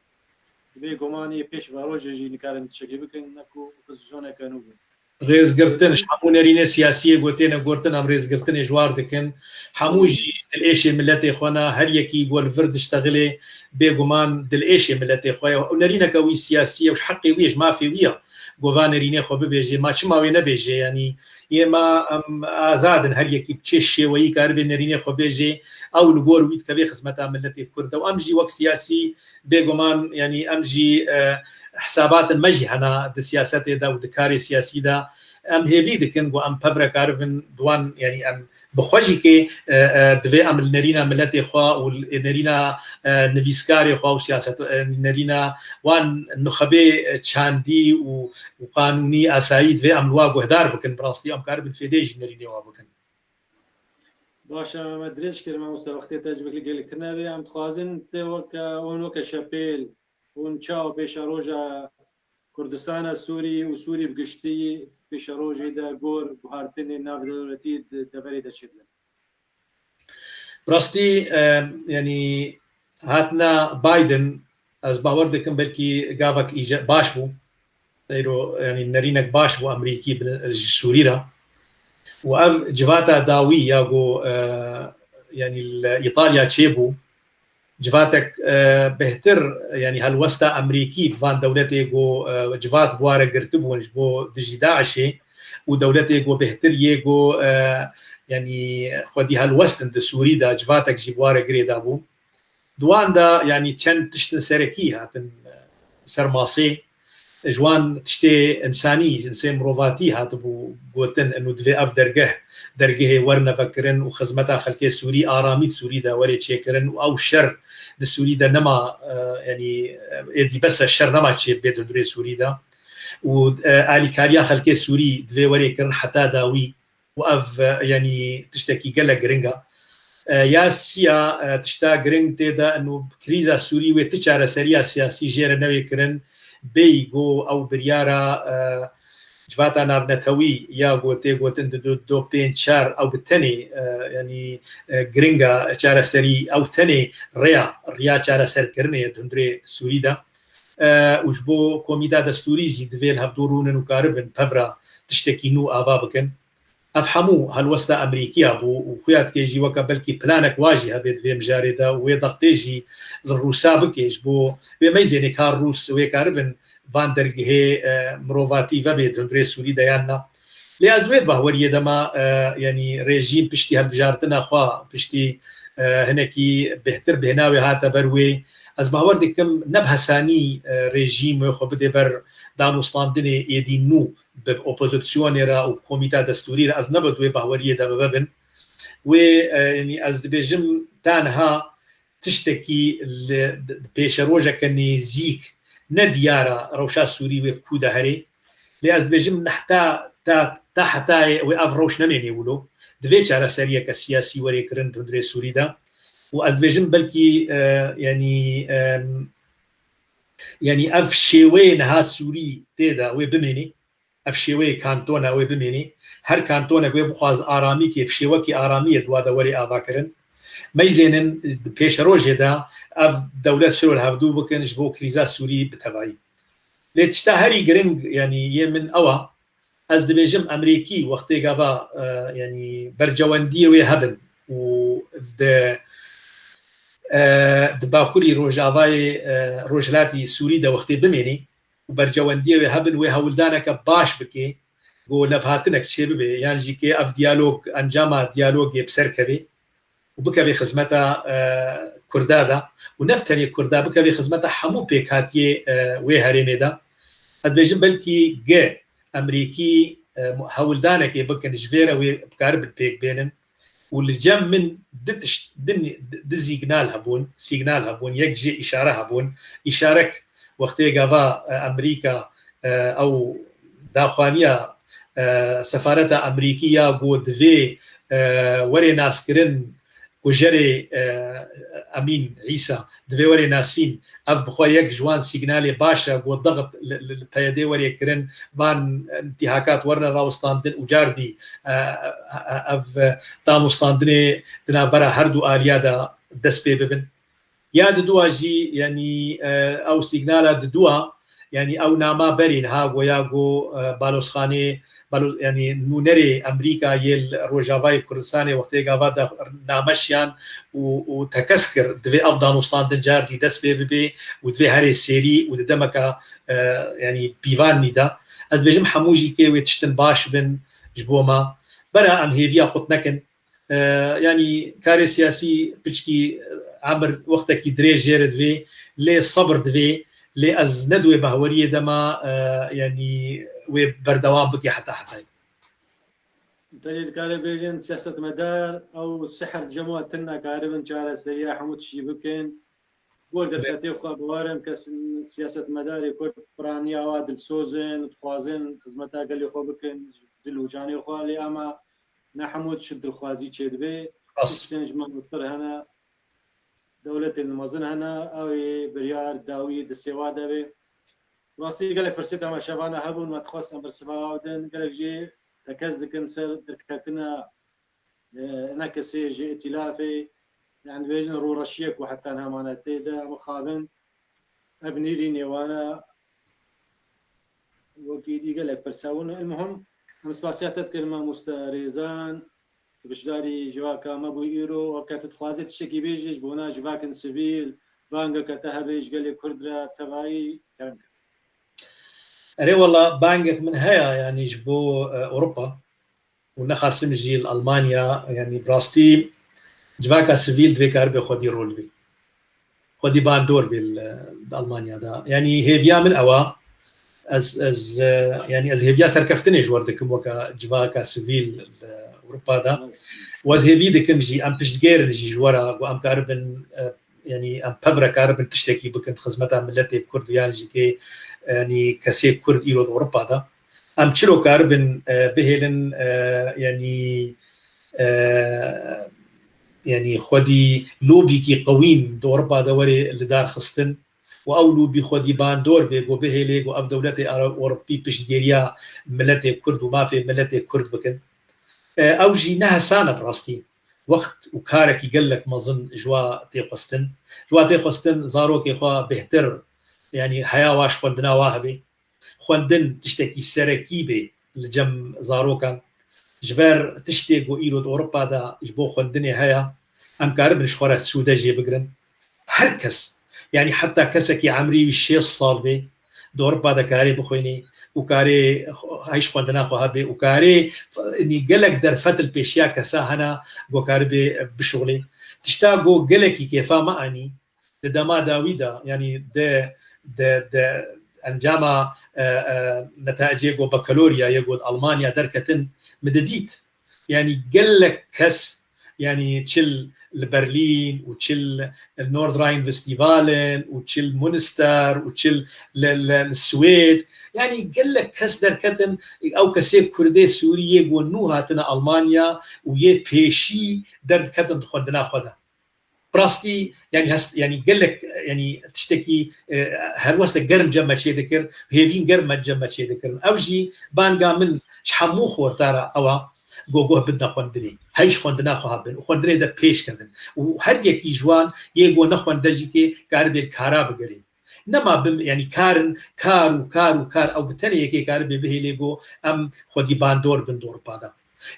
Bê gumanî pêş ve rojê jî nikarin tiştekî bikin, ne ku opozisyoneke nû bin. Rêzgirtin, ji hemû nerînê siyasiyê ku têne gotin, em rêzgirtinê ji war dikin. Hemû jî dilêşê miletê xwe ne, her yekî ku li vir diştexilê, bêguman dilêşê miletê xwe ye. Ew nerîneke wî siyasî ye û ji heqê wî ye, ji mafê wî ye. Ku va nerînê xwe bibêje, ma çima wê nebêje? Yanî, yê ma em azad in, her yekî bi çi şêweyî karibe nerînê xwe bêje, ew li gor wî dikeve xizmeta miletê Kurd e. Û em jî wek siyasî, bêguman, yanî em jî, e, hesabatin me jî hene di siyasetê de û di karê siyasî de. Em hêvî dikin ku em pevre karibin di wan, yanî em bi xwe jî kê, e, e, divê em li nerîna miletê xwe û li nerîna, e, nivîskarê xwe û siyaset, e, nerîna wan nuxebê, e, çandî û, û qanûnî, asayî divê em li wa guhdar bikin. Bi rastî em karibin fêdê jî nerînê wa bikin. Baş e, me dirêj kir, mamoste, wextê te ji vekî gelek tune be. Em dixwazin te weke, hûn weke Şepêl, hûn çawa pêşeroja Kurdistana Sûrî û Sûrî bi giştî pêşerojê de gor guhartinê navdewletî di deverê de çêdibin? Bi rastî, e, yanî hatina Biden, ez bawer dikim belkî gavek îce-, baş bû. Seyro, yanî nerînek baş bû Amerîkî bi-, ji Sûrî re. Û ev civata dawî ya ku, e, yanî li Îtalya çêbû, civatek, e, bêhtir, yanî helwesta Amerîkî bi van dewletê ku, e, civat bi wa re girtibûn ji bo dijî DAIŞê û dewletê ku bêhtir yê ku, e, yanî xwedî helwestin di Sûrî de civatek jî bi wa re girê dabû. Di wan de, yanî çend tiştin serekî hatin, e, ser masê. Ji wan tiştê însanî, tiştê mirovatî hatibû gotin, û divê ev dergeh, dergehê werne vekirin û xizmeta xelkê Sûrî, aramî di Sûrî de were çêkirin û ew şer di Sûrî de nema, e, yanî, e, êdî bes e, şer nema çêbibê di hundirê Sûrî de. Û, e, alîkariya xelkê Sûrî divê were kirin heta dawî. Û ev, e, yanî tiştekî gelek giring e. E, ya siya, e, tişta giring tê de, û krîza Sûrî wê ti çareseriya siyasî jê re newê kirin, bêyî ku ew biryara, e, civata navnetewî ya ku tê gotin di do, do pênc çar ew bi tenê, e, yanî, e, giring e çareserî, ew tenê rêya, riya çareserkirinê ye di hundirê Sûrî de. E, û ji bo komîta destûrî jî divê li hevdû rûnin û karibin pevra tiştekî nû ava bikin. Ev hemû helwesta Amerîkiya bû û xuya dike jî weke belkî planek wa jî hebe di vê mijarê de û wê dextê jî li Rûsa bike ji bo wê meyzênê ka Rûs wê karibin van dergehê, e, mirovatî vebe di hundirê Sûrî de yan na. Lê ez wê bahweriyê de ma, e, yanî rejîm piştî hilbijartina xwe, piştî, e, hinekî bêhtir bêhna wê hate ber wê. Ez bawer dikim ne bi hesanî, e, rejîm wê xwe bidê ber danûstandinê êdî nû bi opozisyonê re û komîta destûrî re, ez ne bi wê baweriyê de bibim. Wê, e, yanî ez dibêjim, ta niha tiştekî li, di, di pêşerojeke nêzîk ne diyar e rewşa Sûrî wê bi kû de herê. Lê ez dibêjim, ne heta, ta, ta hetayê wê ev rewş nemênê wilo. Divê çareseriyeke siyasî were kirin di hundirê Sûrî de. Û ez dibêjim, belkî, e, yanî, e, yanî ev şêweyê niha Sûrî tê de wê bimênê. Ev şêweyê kantona wê bimênê. Her kantonek wê bixwaz aramîkê, bi şêwekî aramiyê di wa de were avakirin. Meyzênin di pêşerojê de ev dewlet şiro li hevdû bikin ji bo krîza Sûrî bi tevayî. Lê tişta herî giring, yanî yê min ew a, ez dibêjim, Amerîkî wextê gava, e, yanî bercewendiyê wê hebin û di, e, di bakurî rojavayê, e, rojhilatî Sûrî de wextê bimênî, û bercewendiyê wê hebin, wê hewldaneke baş bike, ku levhatinek çêbibe, yan jî kê ev diyalog, encama diyalogê bi ser keve û bikeve xizmeta, e, Kurda de û ne bi tenê Kurda, bikeve xizmeta hemû pêkhatiyê, e, wê herêmê de. Ez dibêjim, belkî ge Amerîkî, e, hewldanekê bikin, ji vê re wê bikaribin pêk bênin. Û li cem min di tişt, di, di, di sîgnal hebûn, sîgnal hebûn, yek jê îşare hebûn. Îşarek wextê gava, e, Amerîka, e, ew daxwaniya, e, sefareta Amerîkî ya ku divê, e, were naskirin, kujerê, e, Emîn Îsa, divê were nasîn. Ev bi xwe yek ji wan sîgnalê baş e ku dexit li, li, li P Y D were kirin, van intîhakat werine rawestandin û cardî, e, e, e, ev danûstandinê di navbera her du aliya de dest pê bibin. Ya didua jî, yanî, e, ew sîgnala didua, yanî ew nama berî niha goya ku, e, balozxanê, balo-, yanî nûnerê Amerîka yê li Rojavayê Kurdistanê wextê gava de name şiyan û, û tekez kir, divê ev danûstandin cardî dest pê bibê û divê herê sêrî û di demeka, e, yanî pîvanî de. Ez dibêjim hemû jî kê wê tiştin baş bin ji bo me. Bera em hêviya qut nekin. E, yanî karê siyasî piçkî, e, emir wextekî dirêj jê re divê, lê sebir divê, lê ez ne di wê bahweriyê de me, e, yanî wê berdewam bike heta hetayê. Tenê dikare bêjin, siyasetmedar, ew sihr di cem we tune, karibin çareseriya hemû tiştî bikin. Gor derfetê xwe, bawer im kes siyasetmedarê Kurd piraniya wa dilsoz in û dixwazin xizmeta gelê xwe bikin, dil û canê xwe, lê ama ne hemû tişt dilxwazî çêdibe. Rast. Tiştên ji me mûstir hene, dewletên mezin hene, ew ê biryar dawî destê wa de be. Rastî gelek pirsê dema şevana hebûn, me dixwest em bersiva wa bidin, gelek jî tekez dikin ser derketina, e, ena kesê ji îtîlafê, yani dibêjin rûreşiyek ku heta niha mane tê de mixabin. Ev nîrî nêwana wekî dî gelek pirsa hûn. Ilmuhim, em spasiya te dikin mamoste Rêzan, tu beşdarî civaka me bû îro, weke tu dixwazî tiştekî bêjî ji bona civakên sivîl, bangeke te hebe ji gelê Kurd re tevayî kerem ke. Erê wela bangek min heye, yanî ji bo, e, Ewropa û nexasim jî li Almanya, yanî bi rastî civaka sivîl divê karibe xwedî rol bî. xwedî bandor bê li, di Almanya de. Yanî hêviya min ew a, ez, ez, e, yanî ez hêviya serkeftinê ji we re dikim weke civaka sivîl li Ewropa de. Û ez hêvî dikim jî em piştgêr in jî ji we re, ku em karibin, e, yanî em pevre karibin tiştekî bikin di xizmeta miletê Kurd û yan jî kê, yanî kesê Kurd îro di Ewropa de. Em çilo karibin, e, bihêlin, e, yanî, e, yanî xwedî lobîkî qewîn di Ewropa de were li dar xistin û ew lobî xwedî bandor bê, ku bihêlê, ku ev dewletê Ewropî piştgêriya miletê Kurd û mafê miletê Kurd bikin. E, ew jî ne hesan e bi rastî. Wext û karekî gelek mezin ji wa tê xwestin. Ji wa tê xwestin zarokê xwe bêhtir, yanî heya wa ji xwendina wa hebe. Xwendin tiştekî serekî bê li cem zarokan. Ji ber tiştê ku îro di Ewropa de ji bo xwendinê heye, em karibin ji xwe re sûde jê bigirin. Her kes, yanî heta kesekî emrî wî şêst sal bê, di Ewropa de karê bixwînê û karê heyş xwendina xwe hebe û karê, yanî gelek derfet li pêşiya kesa hene ku karibê bişuxulê. Tişta ku gelekî kêfa me anî, di dema dawî de, yanî di, di, di encama, e, e, netecê ku bakalorya yê ku di Almanya derketin, min didît. Yanî gelek kes, yanî çi li Berlîn û çi li Nordrhein-Westfalen û çi li Münster û çi li, li, li Swêd, yanî gelek kes derketin, ew kesê Kurdê Sûrî yê ku nû hatine Almanya û yê pêşî derdiketin di xwendina xwe de. Bi rastî, yanî hest, yanî gelek, yanî tiştekî, e, helwestek germ cem me çêdikir, hêvîn germ me cem me çêdikirin. Ew jî banga min ji hemû xortara ew a, ku guh bidine xwendinê. Hey ji xwendina xwe hebin û xwendinê de pêş kevin. Û her yekî ji wan yê ku nexwende jî kê karibê li kara bigerê. Nema bim, yanî karin, kar û kar û kar, ew bi tenê yekê karibê bihêlê ku em xwedî bandor bin di Ewropa de.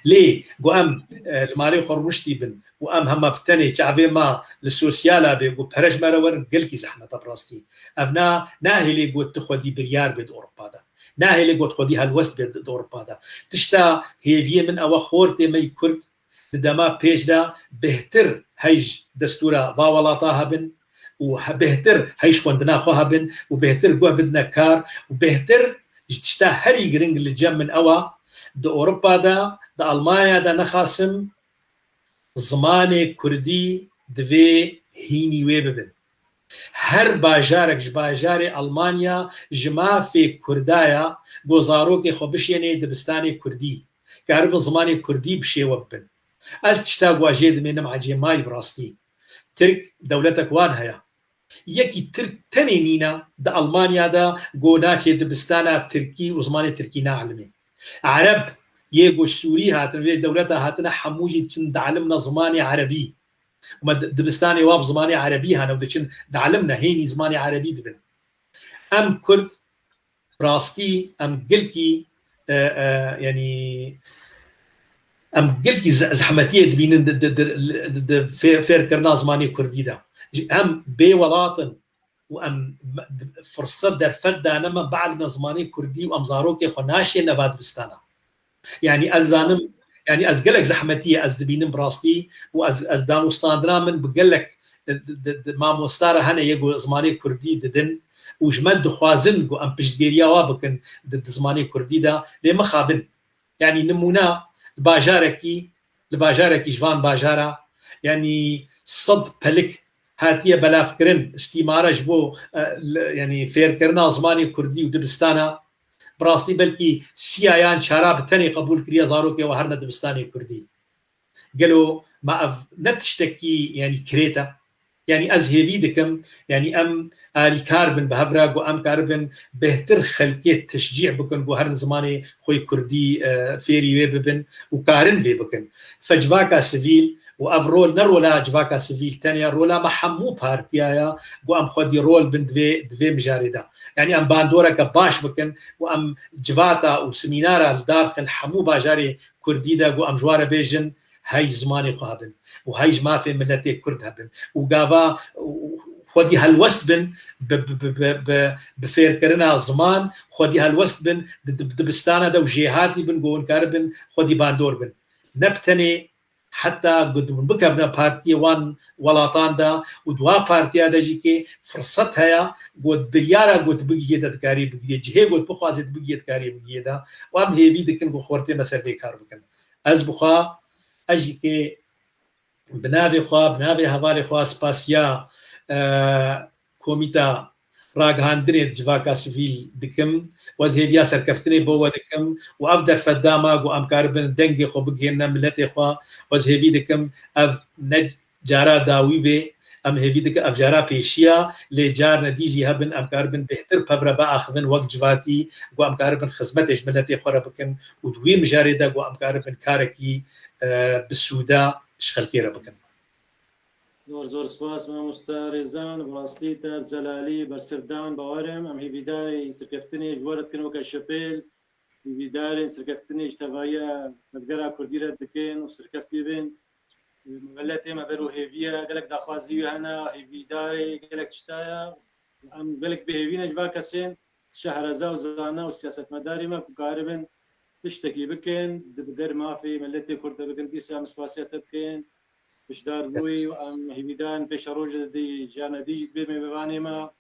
Lê ku em, e, li malê xwe rûniştî bin û em hema bi tenê çavê me li sosyala bê ku pere ji me re werin, gelkî zehmet e bi rastî. Ev na, nahêlê ku tu xwedî biryar bê di Ewropa de. Nahêlê ku tu xwedî helwest bê di, di Ewropa de. Tişta hêviyê min ew e, xortê me yî Kurd di dema pêş de bêhtir hey ji destûra va welata hebin û he-, bêhtir hey ji xwendina xwe hebin û bêhtir guh bidine kar û bêhtir ji tişta herî giring li cem min ew a, di Ewropa de, di Almanya de nexasim zimanê Kurdî divê hînî wê bibin. Her bajarek ji bajarê Almanya ji mafê Kurda ya, ku zarokê xwe bişênê dibistanê Kurdî. Karibin zimanê Kurdî bi şêwe bibin. Ez tişta ku jê dimênim ecêmayî bi rastî. Tirk dewletek wan heye. Yekî Tirk tenê nîne di Almanya de ku naçê dibistana Tirkî û zimanê Tirkî naelimê. Ereb yê ku ji Sûrî hatin, vê dewleta hatine, hemû jî diçin dialimne zimanê Erebî. Û me di-, dibistanê wa bi zimanê Erebî hene û diçin dialimne, hênî zimanê Erebî dibin. Em Kurd bi rastî, em gelkî, e, e, yanî, em gelkî ze-, zehmetiyê dibînin di, di, di, di fê-, fêrkirina zimanê Kurdî de. Em bê welat in û em me-, firset derfet dane me bielime zimanê Kurdî û em zarokê xwe naşê neva dibistana. Yanî ez zanim, yanî ez gelek zehmetiyê ez dibînim bi rastî û ez, ez danûstandina min bi gelek di, di, di mamosta re hene yê ku zimanê Kurdî didin û ji me dixwazin ku em piştgêriya wa bikin di, di zimanê Kurdî de, lê mixabin. Yanî nimûne li bajarekî, li bajarekî ji van bajara, yanî sed pelik hatiye belavkirin, îstîmare ji bo, e, li, yanî fêrkirina zimanê Kurdî û dibistana, bi rastî belkî siya yan çara bi tenê qebûl kiriye zarokê we herine dibistanê Kurdî. Gelo me ev ne tiştekî, yanî, kirêt e? Yanî ez hêvî dikim, yanî em alîkar bin bi hev re, ku em karibin bêhtir xelkê teşcî bikin, ku herin zimanê xwe yê Kurdî, e, fêrî wê bibin û karin vê bikin. Fe civaka sivîl, û ev rol ne rola civaka sivîl tenê, rola me hemû partiya ye, ku em xwedî rol bin di vê, di vê mijarê de. Yanî em bandoreke baş bikin û em civata û semînara li dar xil hemû bajarê Kurdî de, ku em ji wan re bêjin, hey ji zimanê xwe hebin û hey ji mafê miletê Kurd hebin û gava û xwedî helwest bin bi, bi, bi, bi, bi, bi fêrkirina ziman, xwedî helwest bin di, di, dibistana de û jêhatî bin, ku hûn karibin xwedî bandor bin. Ne bi tenê heta ku hûn bikevne partiyê wan welatan de û di wa partiya de jî kê firset heye ku biryara ku tu bigihî te dikarî bigihî, cihê ku tu bixwazî tu bigihî dikarî bigihî de. Û em hêvî dikin ku xortê me ser vê kar bikin. Ez bi xwe, ez jî kê bi navê xwe, bi navê hevalê xwe spasiya, e, komîta ragihandinê civaka sivîl dikim. Û ez hêviya serkeftinê bo we dikim û ev derfet da me ku em karibin dengê xwe bigihîne miletê xwe. Û ez hêvî dikim ev ne cara dawî bê, em hêvî dikin ev cara pêşiya, lê carne dî jî hebin em karibin bêhtir pevre biaxivin wek civatî, ku em karibin xizmetê ji miletê xwe re bikin û di wî mijarê de ku em karibin karekî, e, bi sûda ji xelkê re bikin. Zor zor spas mamoste Rêzan, bi rastî te bi zelalî bersivdan bawer im. Em hêvîdarê serkeftinê ji we re dikin weke şepêl. Hêvîdarên serkeftinê ji tevahiya tevgera kurdî re dikin û serkeftî bin. Miletê me ber û hêviye, gelek daxwazî wî hene, hêvîdarê gelek tişta ye. Em gelek bêhêvî ne ji van kesên şehreza û zana û siyasetmedarê me ku karibin tiştekî bikin, di ber mafê miletê Kurd de bikin, dîsa em spasiya te dikin. Hişdar bûyî û em hêvîdarin pêşerojê de dî carna dî jî dibê mêvanê me.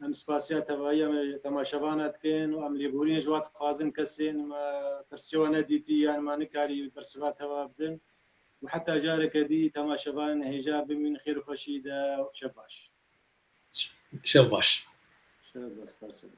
Em spasiya tevahiya me temaşevana dikin û em lêborînê ji wan dixwazin kesên me tirsê wan nedîtî yan me nikarî bersiva teva bidin. Û heta careke dî temaşevan hêja bimîn xêr û xweşî de û şev baş. Şev baş. Şev baş, sağ olun.